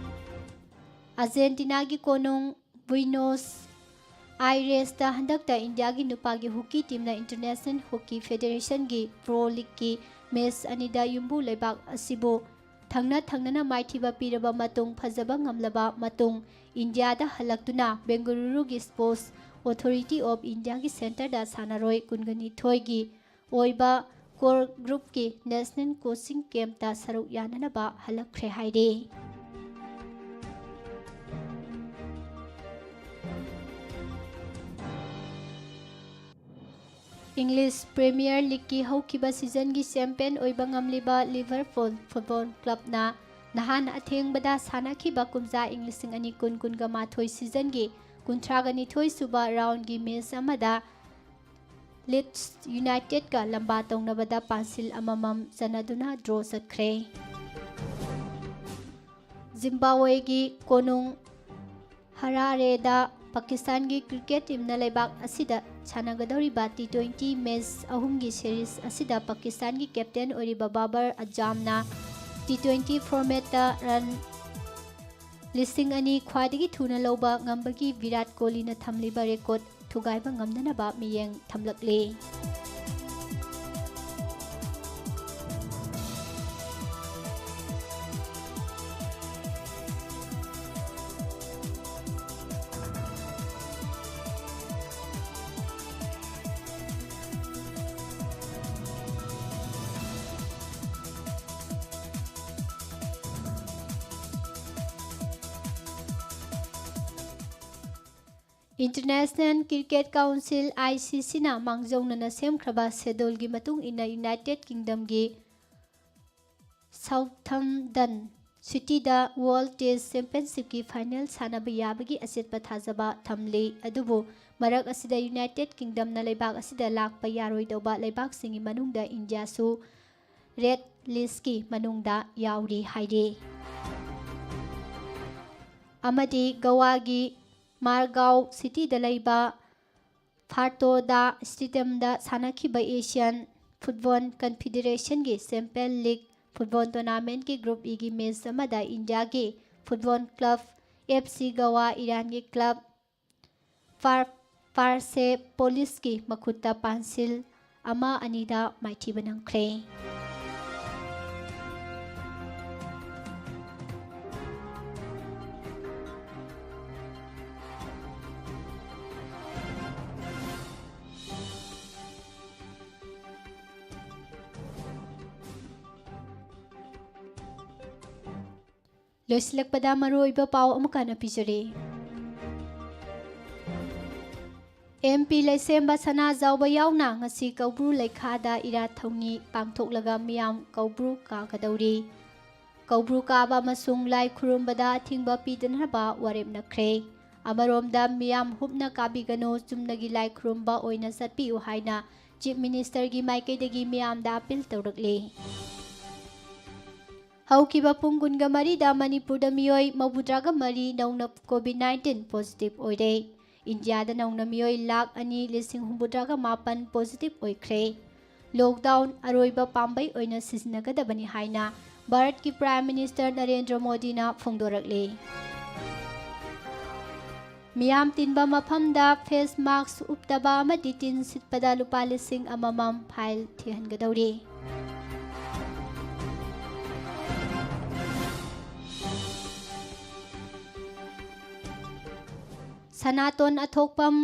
ꯑꯥꯔꯖꯦꯟꯇꯤꯅꯥꯒꯤ ꯀꯣꯅꯨꯡ ꯕꯨꯏꯅꯣꯁ ꯑꯥꯏꯔꯦꯁꯇ ꯍꯟꯗꯛꯇ ꯏꯟꯗꯤꯌꯥꯒꯤ ꯅꯨꯄꯥꯒꯤ ꯍꯣꯀꯤ ꯇꯤꯝꯅ ꯏꯟꯇꯔꯅꯦꯁꯅꯦꯜ ꯍꯣꯀꯤ ꯐꯦꯗꯦꯔꯦꯁꯟꯒꯤ ꯄ꯭ꯔꯣ ꯂꯤꯒꯀꯤ ꯃꯦꯆ ꯑꯅꯤꯗ ꯌꯨꯝꯕꯨ ꯂꯩꯕꯥꯛ ꯑꯁꯤꯕꯨ ꯊꯪꯅ ꯊꯪꯅꯅ ꯃꯥꯏꯊꯤꯕ ꯄꯤꯔꯕ ꯃꯇꯨꯡ, ꯐꯖꯕ ꯉꯝꯂꯕ ꯃꯇꯨꯡ, ꯏꯟꯗꯤꯌꯥꯗ ꯍꯜꯂꯛꯇꯨꯅ ꯕꯦꯡꯒꯂꯨꯔꯨꯒꯤ ꯁ꯭ꯄꯣꯔꯠꯁ ꯑꯣꯊꯣꯔꯤꯇꯤ ꯑꯣꯐ ꯏꯟꯗꯤꯌꯥꯒꯤ ꯁꯦꯟꯇꯔꯗ ꯁꯥꯟꯅꯔꯣꯏ ꯀꯨꯟꯒ ꯅꯤꯊꯣꯏꯒꯤ ꯑꯣꯏꯕ ꯀꯣꯔ ꯒ꯭ꯔꯨꯞꯀꯤ ꯅꯦꯁꯅꯦꯜ ꯀꯣꯆꯤꯡ ꯀꯦꯝꯞꯇ ꯁꯔꯨꯛ ꯌꯥꯅꯅꯕ ꯍꯜꯂꯛꯈ꯭ꯔꯦ ꯍꯥꯏꯔꯤ꯫ ꯏꯪꯂꯤꯁ ꯄ꯭ꯔꯤꯃꯤꯌꯔ ꯂꯤꯒꯀꯤ ꯍꯧꯈꯤꯕ ꯁꯤꯖꯟꯒꯤ ꯆꯦꯝꯄꯤꯌꯟ ꯑꯣꯏꯕ ꯉꯝꯂꯤꯕ ꯂꯤꯚꯔꯄꯨꯜ ꯐꯨꯠꯕꯣꯜ ꯀ꯭ꯂꯕꯅ ꯅꯍꯥꯟ ꯑꯊꯦꯡꯕꯗ ꯁꯥꯟꯅꯈꯤꯕ ꯀꯨꯝꯖꯥ ꯏꯪ ꯂꯤꯁꯤꯡ ꯑꯅꯤ ꯀꯨꯟ ꯀꯨꯟꯒ ꯃꯥꯊꯣꯏ ꯁꯤꯖꯟꯒꯤ ꯀꯨꯟꯊ꯭ꯔꯥꯒ ꯅꯤꯊꯣꯏ ꯁꯨꯕ ꯔꯥꯎꯟꯒꯤ ꯃꯦꯆ ꯑꯃꯗ ꯂꯤꯗꯁ ꯌꯨꯅꯥꯏꯇꯦꯗꯀ ꯂꯝꯕꯥ ꯇꯧꯅꯕꯗ ꯄꯥꯟꯁꯤꯜ ꯑꯃꯃꯝ ꯆꯟꯅꯗꯨꯅ ꯗ꯭ꯔꯣ ꯆꯠꯈ꯭ꯔꯦ꯫ ꯖꯤꯝꯕꯥꯕ꯭ꯋꯦꯒꯤ ꯀꯣꯅꯨꯡ ꯍꯔꯥꯔꯦꯗ ꯄꯥꯀꯤꯁꯇꯥꯟꯒꯤ ꯀ꯭ꯔꯤꯀꯦꯠ ꯇꯤꯝꯅ ꯂꯩꯕꯥꯛ ꯑꯁꯤꯗ ꯁꯥꯟꯅꯒꯗꯧꯔꯤꯕ ꯇꯤ ꯇ꯭ꯋꯦꯟꯇꯤ ꯃꯦꯆ ꯑꯍꯨꯝꯒꯤ ꯁꯦꯔꯤꯖ ꯑꯁꯤꯗ ꯄꯥꯀꯤꯁꯇꯥꯟꯒꯤ ꯀꯦꯞꯇꯦꯟ ꯑꯣꯏꯔꯤꯕ ꯕꯥꯕꯔ ꯑꯖꯥꯝꯅ ꯇꯤ ꯇ꯭ꯋꯦꯟꯇꯤ ꯐꯣꯔꯃꯦꯠꯇ ꯔꯟ ꯂꯤꯁꯤꯡ ꯑꯅꯤ ꯈ꯭ꯋꯥꯏꯗꯒꯤ ꯊꯨꯅ ꯂꯧꯕ ꯉꯝꯕꯒꯤ ꯚꯤꯔꯥꯠ ꯀꯣꯍꯂꯤꯅ ꯊꯝꯂꯤꯕ ꯔꯦꯀꯣꯔꯗ ꯊꯨꯒꯥꯏꯕ ꯉꯝꯅꯅꯕ ꯃꯤꯠꯌꯦꯡ ꯊꯝꯂꯛꯂꯤ꯫ International Cricket Council, I C C ꯅ ꯃꯥꯡꯖꯧꯅꯅ ꯁꯦꯝꯈ꯭ꯔꯕ schedule ꯒꯤ ꯃꯇꯨꯡ ꯏꯟꯅ United Kingdom ꯒꯤ Southampton City ꯗ World Test Championship ꯀꯤ final ꯁꯥꯟꯅꯕ ꯌꯥꯕꯒꯤ ꯑꯆꯦꯠꯄ ꯊꯥꯖꯕ ꯊꯝꯂꯤ꯫ ꯑꯗꯨꯕꯨ ꯃꯔꯛ ꯑꯁꯤꯗ United Kingdom ꯅ ꯂꯩꯕꯥꯛ ꯑꯁꯤꯗ ꯂꯥꯛꯄ ꯌꯥꯔꯣꯏꯗꯧꯕ ꯂꯩꯕꯥꯛꯁꯤꯡꯒꯤ ꯃꯅꯨꯡꯗ ꯏꯟꯗꯤꯌꯥꯁꯨ red list ꯀꯤ ꯃꯅꯨꯡꯗ ꯌꯥꯎꯔꯤ ꯍꯥꯏꯔꯤ꯫ ꯑꯃꯗꯤ ꯒꯋꯥꯒꯤ Margao City ꯗ ꯂꯩꯕ Fattoda Stadium ꯗ ꯁꯥꯟꯅꯈꯤꯕ Asian Football Confederation ꯒꯤ Champion League football tournament ꯀꯤ Group E ꯒꯤ match ꯑꯃꯗ ꯏꯟꯗꯤꯌꯥꯒꯤ football club F C Goa ꯏꯔꯥꯟꯒꯤ club Par-, Persepolis ꯀꯤ ꯃꯈꯨꯠꯇ ꯄꯥꯟꯁꯤꯜ ꯑꯃ ꯑꯅꯤꯗ ꯃꯥꯏꯊꯤꯕ ꯅꯪꯈ꯭ꯔꯦ꯫ ꯂꯣꯏꯁꯤꯜꯂꯛꯄꯗ ꯃꯔꯨꯑꯣꯏꯕ ꯄꯥꯎ ꯑꯃꯨꯛꯀ ꯍꯟꯅ ꯄꯤꯖꯔꯤ꯫ M P ꯂꯩꯁꯦꯝꯕ ꯁꯅꯥꯖꯥꯎꯕ ꯌꯥꯎꯅ ꯉꯁꯤ ꯀꯧꯕ꯭ꯔꯨ ꯂꯩꯈꯥꯗ ꯏꯔꯥꯠ ꯊꯧꯅꯤ ꯄꯥꯡꯊꯣꯛꯂꯒ ꯃꯤꯌꯥꯝ ꯀꯧꯕ꯭ꯔꯨ ꯀꯥꯒꯗꯧꯔꯤ꯫ ꯀꯧꯕ꯭ꯔꯨ ꯀꯥꯕ ꯑꯃꯁꯨꯡ ꯂꯥꯏ ꯈꯨꯔꯨꯝꯕꯗ ꯑꯊꯤꯡꯕ ꯄꯤꯗꯅꯕ ꯋꯥꯔꯦꯞꯅꯈ꯭ꯔꯦ꯫ ꯑꯃꯔꯣꯝꯗ ꯃꯤꯌꯥꯝ ꯍꯨꯞꯅ ꯀꯥꯕꯤꯒꯅꯨ, ꯆꯨꯝꯅꯒꯤ ꯂꯥꯏ ꯈꯨꯔꯨꯝꯕ ꯑꯣꯏꯅ ꯆꯠꯄꯤꯌꯨ ꯍꯥꯏꯅ Chief Minister ꯒꯤ ꯃꯥꯏꯀꯩꯗꯒꯤ ꯃꯤꯌꯥꯝꯗ appeal ꯇꯧꯔꯛꯂꯤ꯫ ꯍꯧꯈꯤꯕ ꯄꯨꯡ ꯀꯨꯟꯒ ꯃꯔꯤꯗ ꯃꯅꯤꯄꯨꯔꯗ ꯃꯤꯑꯣꯏ ꯃꯧꯗ꯭ꯔꯥꯒ ꯃꯔꯤ ꯅꯧꯅ COVID nineteen positive ꯑꯣꯏꯔꯦ꯫ ꯏꯟꯗꯤꯌꯥꯗ ꯅꯧꯅ ꯃꯤꯑꯣꯏ ꯂꯥꯈ ꯑꯅꯤ ꯂꯤꯁꯤꯡ ꯍꯨꯝꯐꯨꯇꯔꯥꯒ ꯃꯥꯄꯟ positive ꯑꯣꯏꯈ꯭ꯔꯦ꯫ Lockdown ꯑꯔꯣꯏꯕ ꯄꯥꯝꯕꯩ ꯑꯣꯏꯅ ꯁꯤꯖꯤꯟꯅꯒꯗꯕꯅꯤ ꯍꯥꯏꯅ ꯚꯥꯔꯠꯀꯤ Prime Minister ꯅꯔꯦꯟꯗ꯭ꯔ ꯃꯣꯗꯤꯅ ꯐꯣꯡꯗꯣꯔꯛꯂꯤ꯫ ꯃꯤꯌꯥꯝ ꯇꯤꯟꯕ ꯃꯐꯝꯗ face mask ꯎꯞꯇꯕ ꯑꯃꯗꯤ ꯇꯤꯟ ꯁꯤꯠꯄꯗ ꯂꯨꯄꯥ ꯂꯤꯁꯤꯡ ꯑꯃꯃꯝ fine ꯊꯤꯍꯟꯒꯗꯧꯔꯤ꯫ ꯁꯅꯥꯇꯣꯟ ꯑꯊꯣꯛꯄꯝ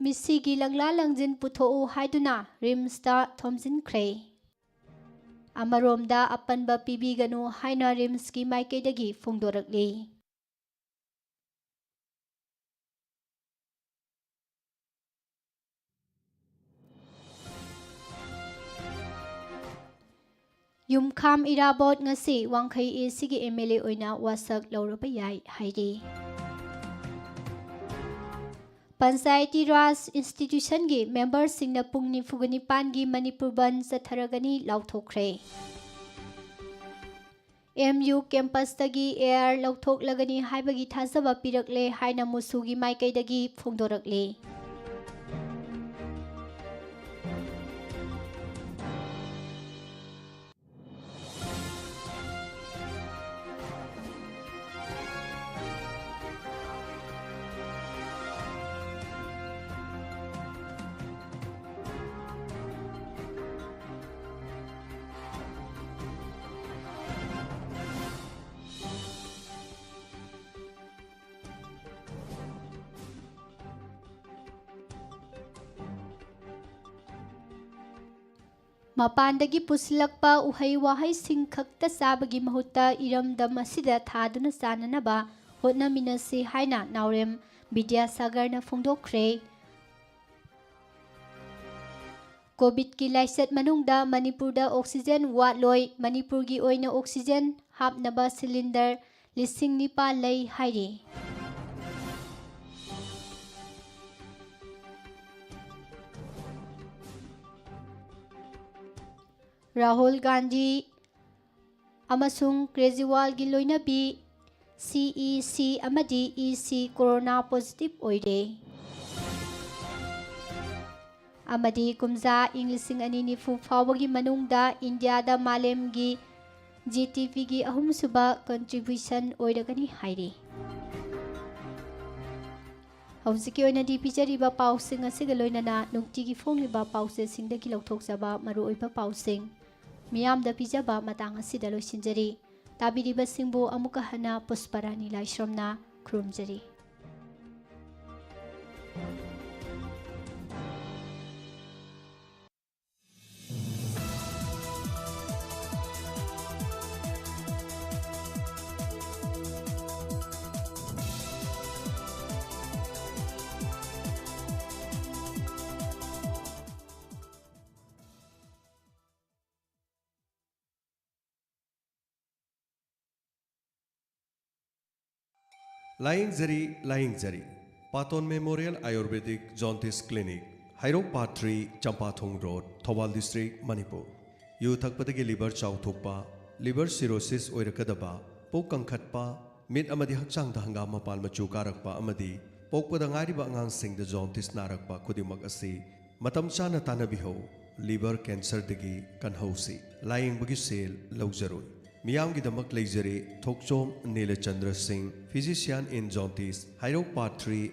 ꯃꯤꯁꯤꯒꯤ ꯂꯪꯂꯥ ꯂꯪꯖꯤꯟ ꯄꯨꯊꯣꯛꯎ ꯍꯥꯏꯗꯨꯅ RIMS ꯇ ꯊꯣꯝꯖꯤꯟꯈ꯭ꯔꯦ꯫ ꯑꯃꯔꯣꯝꯗ ꯑꯄꯟꯕ ꯄꯤꯕꯤꯒꯅꯨ ꯍꯥꯏꯅ RIMS ꯀꯤ ꯃꯥꯏꯀꯩꯗꯒꯤ ꯐꯣꯡꯗꯣꯔꯛꯂꯤ꯫ ꯌꯨꯝꯈꯥꯝ ꯏꯔꯥꯕꯣꯠ ꯉꯁꯤ ꯋꯥꯡꯈꯩ ꯑꯦ ꯁꯤꯒꯤ ꯑꯦꯝ ꯑꯦꯜ ꯑꯦ ꯑꯣꯏꯅ ꯋꯥꯁꯛ ꯂꯧꯔꯕ ꯌꯥꯏ ꯍꯥꯏꯔꯤ꯫ ꯄꯟꯆꯥꯌꯇꯤ ꯔꯥꯖ ꯏꯟꯁꯇꯤꯇ꯭ꯌꯨꯁꯟꯒꯤ ꯃꯦꯝꯕꯔꯁꯤꯡꯅ ꯄꯨꯡ ꯅꯤꯐꯨꯒ ꯅꯤꯄꯥꯟꯒꯤ ꯃꯅꯤꯄꯨꯔ ꯕꯟ ꯆꯠꯊꯔꯒꯅꯤ ꯂꯥꯎꯊꯣꯛꯈ꯭ꯔꯦ꯫ ꯑꯦꯝ ꯌꯨ ꯀꯦꯝꯄꯁꯇꯒꯤ ꯑꯦ ꯑꯥꯔ ꯂꯧꯊꯣꯛꯂꯒꯅꯤ ꯍꯥꯏꯕꯒꯤ ꯊꯥꯖꯕ ꯄꯤꯔꯛꯂꯦ ꯍꯥꯏꯅ ꯃꯨꯁꯨꯒꯤ ꯃꯥꯏꯀꯩꯗꯒꯤ ꯐꯣꯡꯗꯣꯔꯛꯂꯤ꯫ ꯃꯄꯥꯟꯗꯒꯤ ꯄꯨꯁꯤꯜꯂꯛꯄ ꯎꯍꯩ ꯋꯥꯍꯩꯁꯤꯡ ꯈꯛꯇ ꯆꯥꯕꯒꯤ ꯃꯍꯨꯠꯇ ꯏꯔꯝꯗꯝ ꯑꯁꯤꯗ ꯊꯥꯗꯨꯅ ꯆꯥꯅꯅꯕ ꯍꯣꯠꯅꯃꯤꯟꯅꯁꯤ ꯍꯥꯏꯅ ꯅꯥꯎꯔꯦꯝ ꯕꯤꯗ꯭ꯌꯥꯁꯥꯒꯔꯅ ꯐꯣꯡꯗꯣꯛꯈ꯭ꯔꯦ꯫ ꯀꯣꯚꯤꯗꯀꯤ ꯂꯥꯏꯆꯠ ꯃꯅꯨꯡꯗ ꯃꯅꯤꯄꯨꯔꯗ ꯑꯣꯛꯁꯤꯖꯦꯟ ꯋꯥꯠꯂꯣꯏ, ꯃꯅꯤꯄꯨꯔꯒꯤ ꯑꯣꯏꯅ ꯑꯣꯛꯁꯤꯖꯦꯟ ꯍꯥꯞꯅꯕ ꯁꯤꯂꯤꯟꯗꯔ ꯂꯤꯁꯤꯡ ꯅꯤꯄꯥꯟ ꯂꯩ ꯍꯥꯏꯔꯤ꯫ ꯔꯥꯍꯨꯜ ꯒꯥꯟꯙꯤ ꯑꯃꯁꯨꯡ ꯀ꯭ꯔꯦꯖꯤꯋꯥꯜꯒꯤ ꯂꯣꯏꯅꯕꯤ ꯁꯤ ꯏ ꯁꯤ ꯑꯃꯗꯤ ꯏ ꯁꯤ ꯀꯣꯔꯣꯅꯥ ꯄꯣꯖꯤꯇꯤꯚ ꯑꯣꯏꯔꯦ꯫ ꯑꯃꯗꯤ ꯀꯨꯝꯖꯥ ꯏꯪ ꯂꯤꯁꯤꯡ ꯑꯅꯤ ꯅꯤꯐꯨ ꯐꯥꯎꯕꯒꯤ ꯃꯅꯨꯡꯗ ꯏꯟꯗꯤꯌꯥꯗ ꯃꯥꯂꯦꯝꯒꯤ ꯖꯤ ꯗꯤ ꯄꯤꯒꯤ ꯑꯍꯨꯝꯁꯨꯕ ꯀꯟꯇ꯭ꯔꯤꯕ꯭ꯌꯨꯁꯟ ꯑꯣꯏꯔꯒꯅꯤ ꯍꯥꯏꯔꯤ꯫ ꯍꯧꯖꯤꯛꯀꯤ ꯑꯣꯏꯅꯗꯤ ꯄꯤꯖꯔꯤꯕ ꯄꯥꯎꯁꯤꯡ ꯑꯁꯤꯒ ꯂꯣꯏꯅꯅ ꯅꯨꯡꯇꯤꯒꯤ ꯐꯣꯡꯂꯤꯕ ꯄꯥꯎꯆꯦꯁꯤꯡꯗꯒꯤ ꯂꯧꯊꯣꯛꯆꯕ ꯃꯔꯨꯑꯣꯏꯕ ꯄꯥꯎꯁꯤꯡ ꯃꯤꯌꯥꯝꯗ ꯄꯤꯖꯕ ꯃꯇꯥꯡ ꯑꯁꯤꯗ ꯂꯣꯏꯁꯤꯟꯖꯔꯤ꯫ ꯇꯥꯕꯤꯔꯤꯕꯁꯤꯡꯕꯨ ꯑꯃꯨꯛꯀ ꯍꯟꯅ ꯄꯨꯁꯄꯔꯥꯅꯤ ꯂꯥꯏꯁ꯭ꯔꯝꯅ ꯈꯨꯔꯨꯝꯖꯔꯤ꯫ ꯂꯥꯌꯦꯡꯖꯔꯤ, ꯂꯥꯌꯦꯡꯖꯔꯤ꯫ ꯄꯥꯇꯣꯟ ꯃꯦꯃꯣꯔꯤꯌꯦꯜ ꯑꯥꯌꯨꯔꯕꯦꯗꯤꯛ ꯖꯣꯟꯇꯤꯁ clinic, Heirok part three, Champathong road, Thoubal district, Manipur. ꯌꯨ ꯊꯛꯄꯗꯒꯤ ꯂꯤꯚꯔ ꯆꯥꯎꯊꯣꯛꯄ, ꯂꯤꯚꯔ ꯁꯤꯔꯣꯁꯤꯁ ꯑꯣꯏꯔꯛꯀꯗꯕ, ꯄꯨꯛ ꯀꯪꯈꯠꯄ, ꯃꯤꯠ ꯑꯃꯗꯤ ꯍꯛꯆꯥꯡꯗ ꯍꯪꯒꯥꯝ ꯃꯄꯥꯟ ꯃꯆꯨ ꯀꯥꯔꯛꯄ ꯑꯃꯗꯤ ꯄꯣꯛꯄꯗ ꯉꯥꯏꯔꯤꯕ ꯑꯉꯥꯡꯁꯤꯡꯗ ꯖꯣꯟꯇꯤꯁ ꯅꯥꯔꯛꯄ ꯈꯨꯗꯤꯡꯃꯛ ꯑꯁꯤ ꯃꯇꯝ ꯆꯥꯅ ꯇꯥꯟꯅꯕꯤꯍꯧ꯫ ꯂꯤꯚꯔ ꯀꯦꯟꯁꯔꯗꯒꯤ ꯀꯟꯍꯧꯁꯤ꯫ ꯂꯥꯌꯦꯡꯕꯒꯤ ꯁꯦꯜ ꯂꯧꯖꯔꯣꯏ꯫ ꯃꯤꯌꯥꯝꯒꯤꯗꯃꯛ ꯂꯩꯖꯔꯦ ꯊꯣꯛꯆꯣꯝ ꯅꯤꯂꯆꯟꯗ꯭ꯔ ꯁꯤꯡ, physician in jaundice, Heirok part three,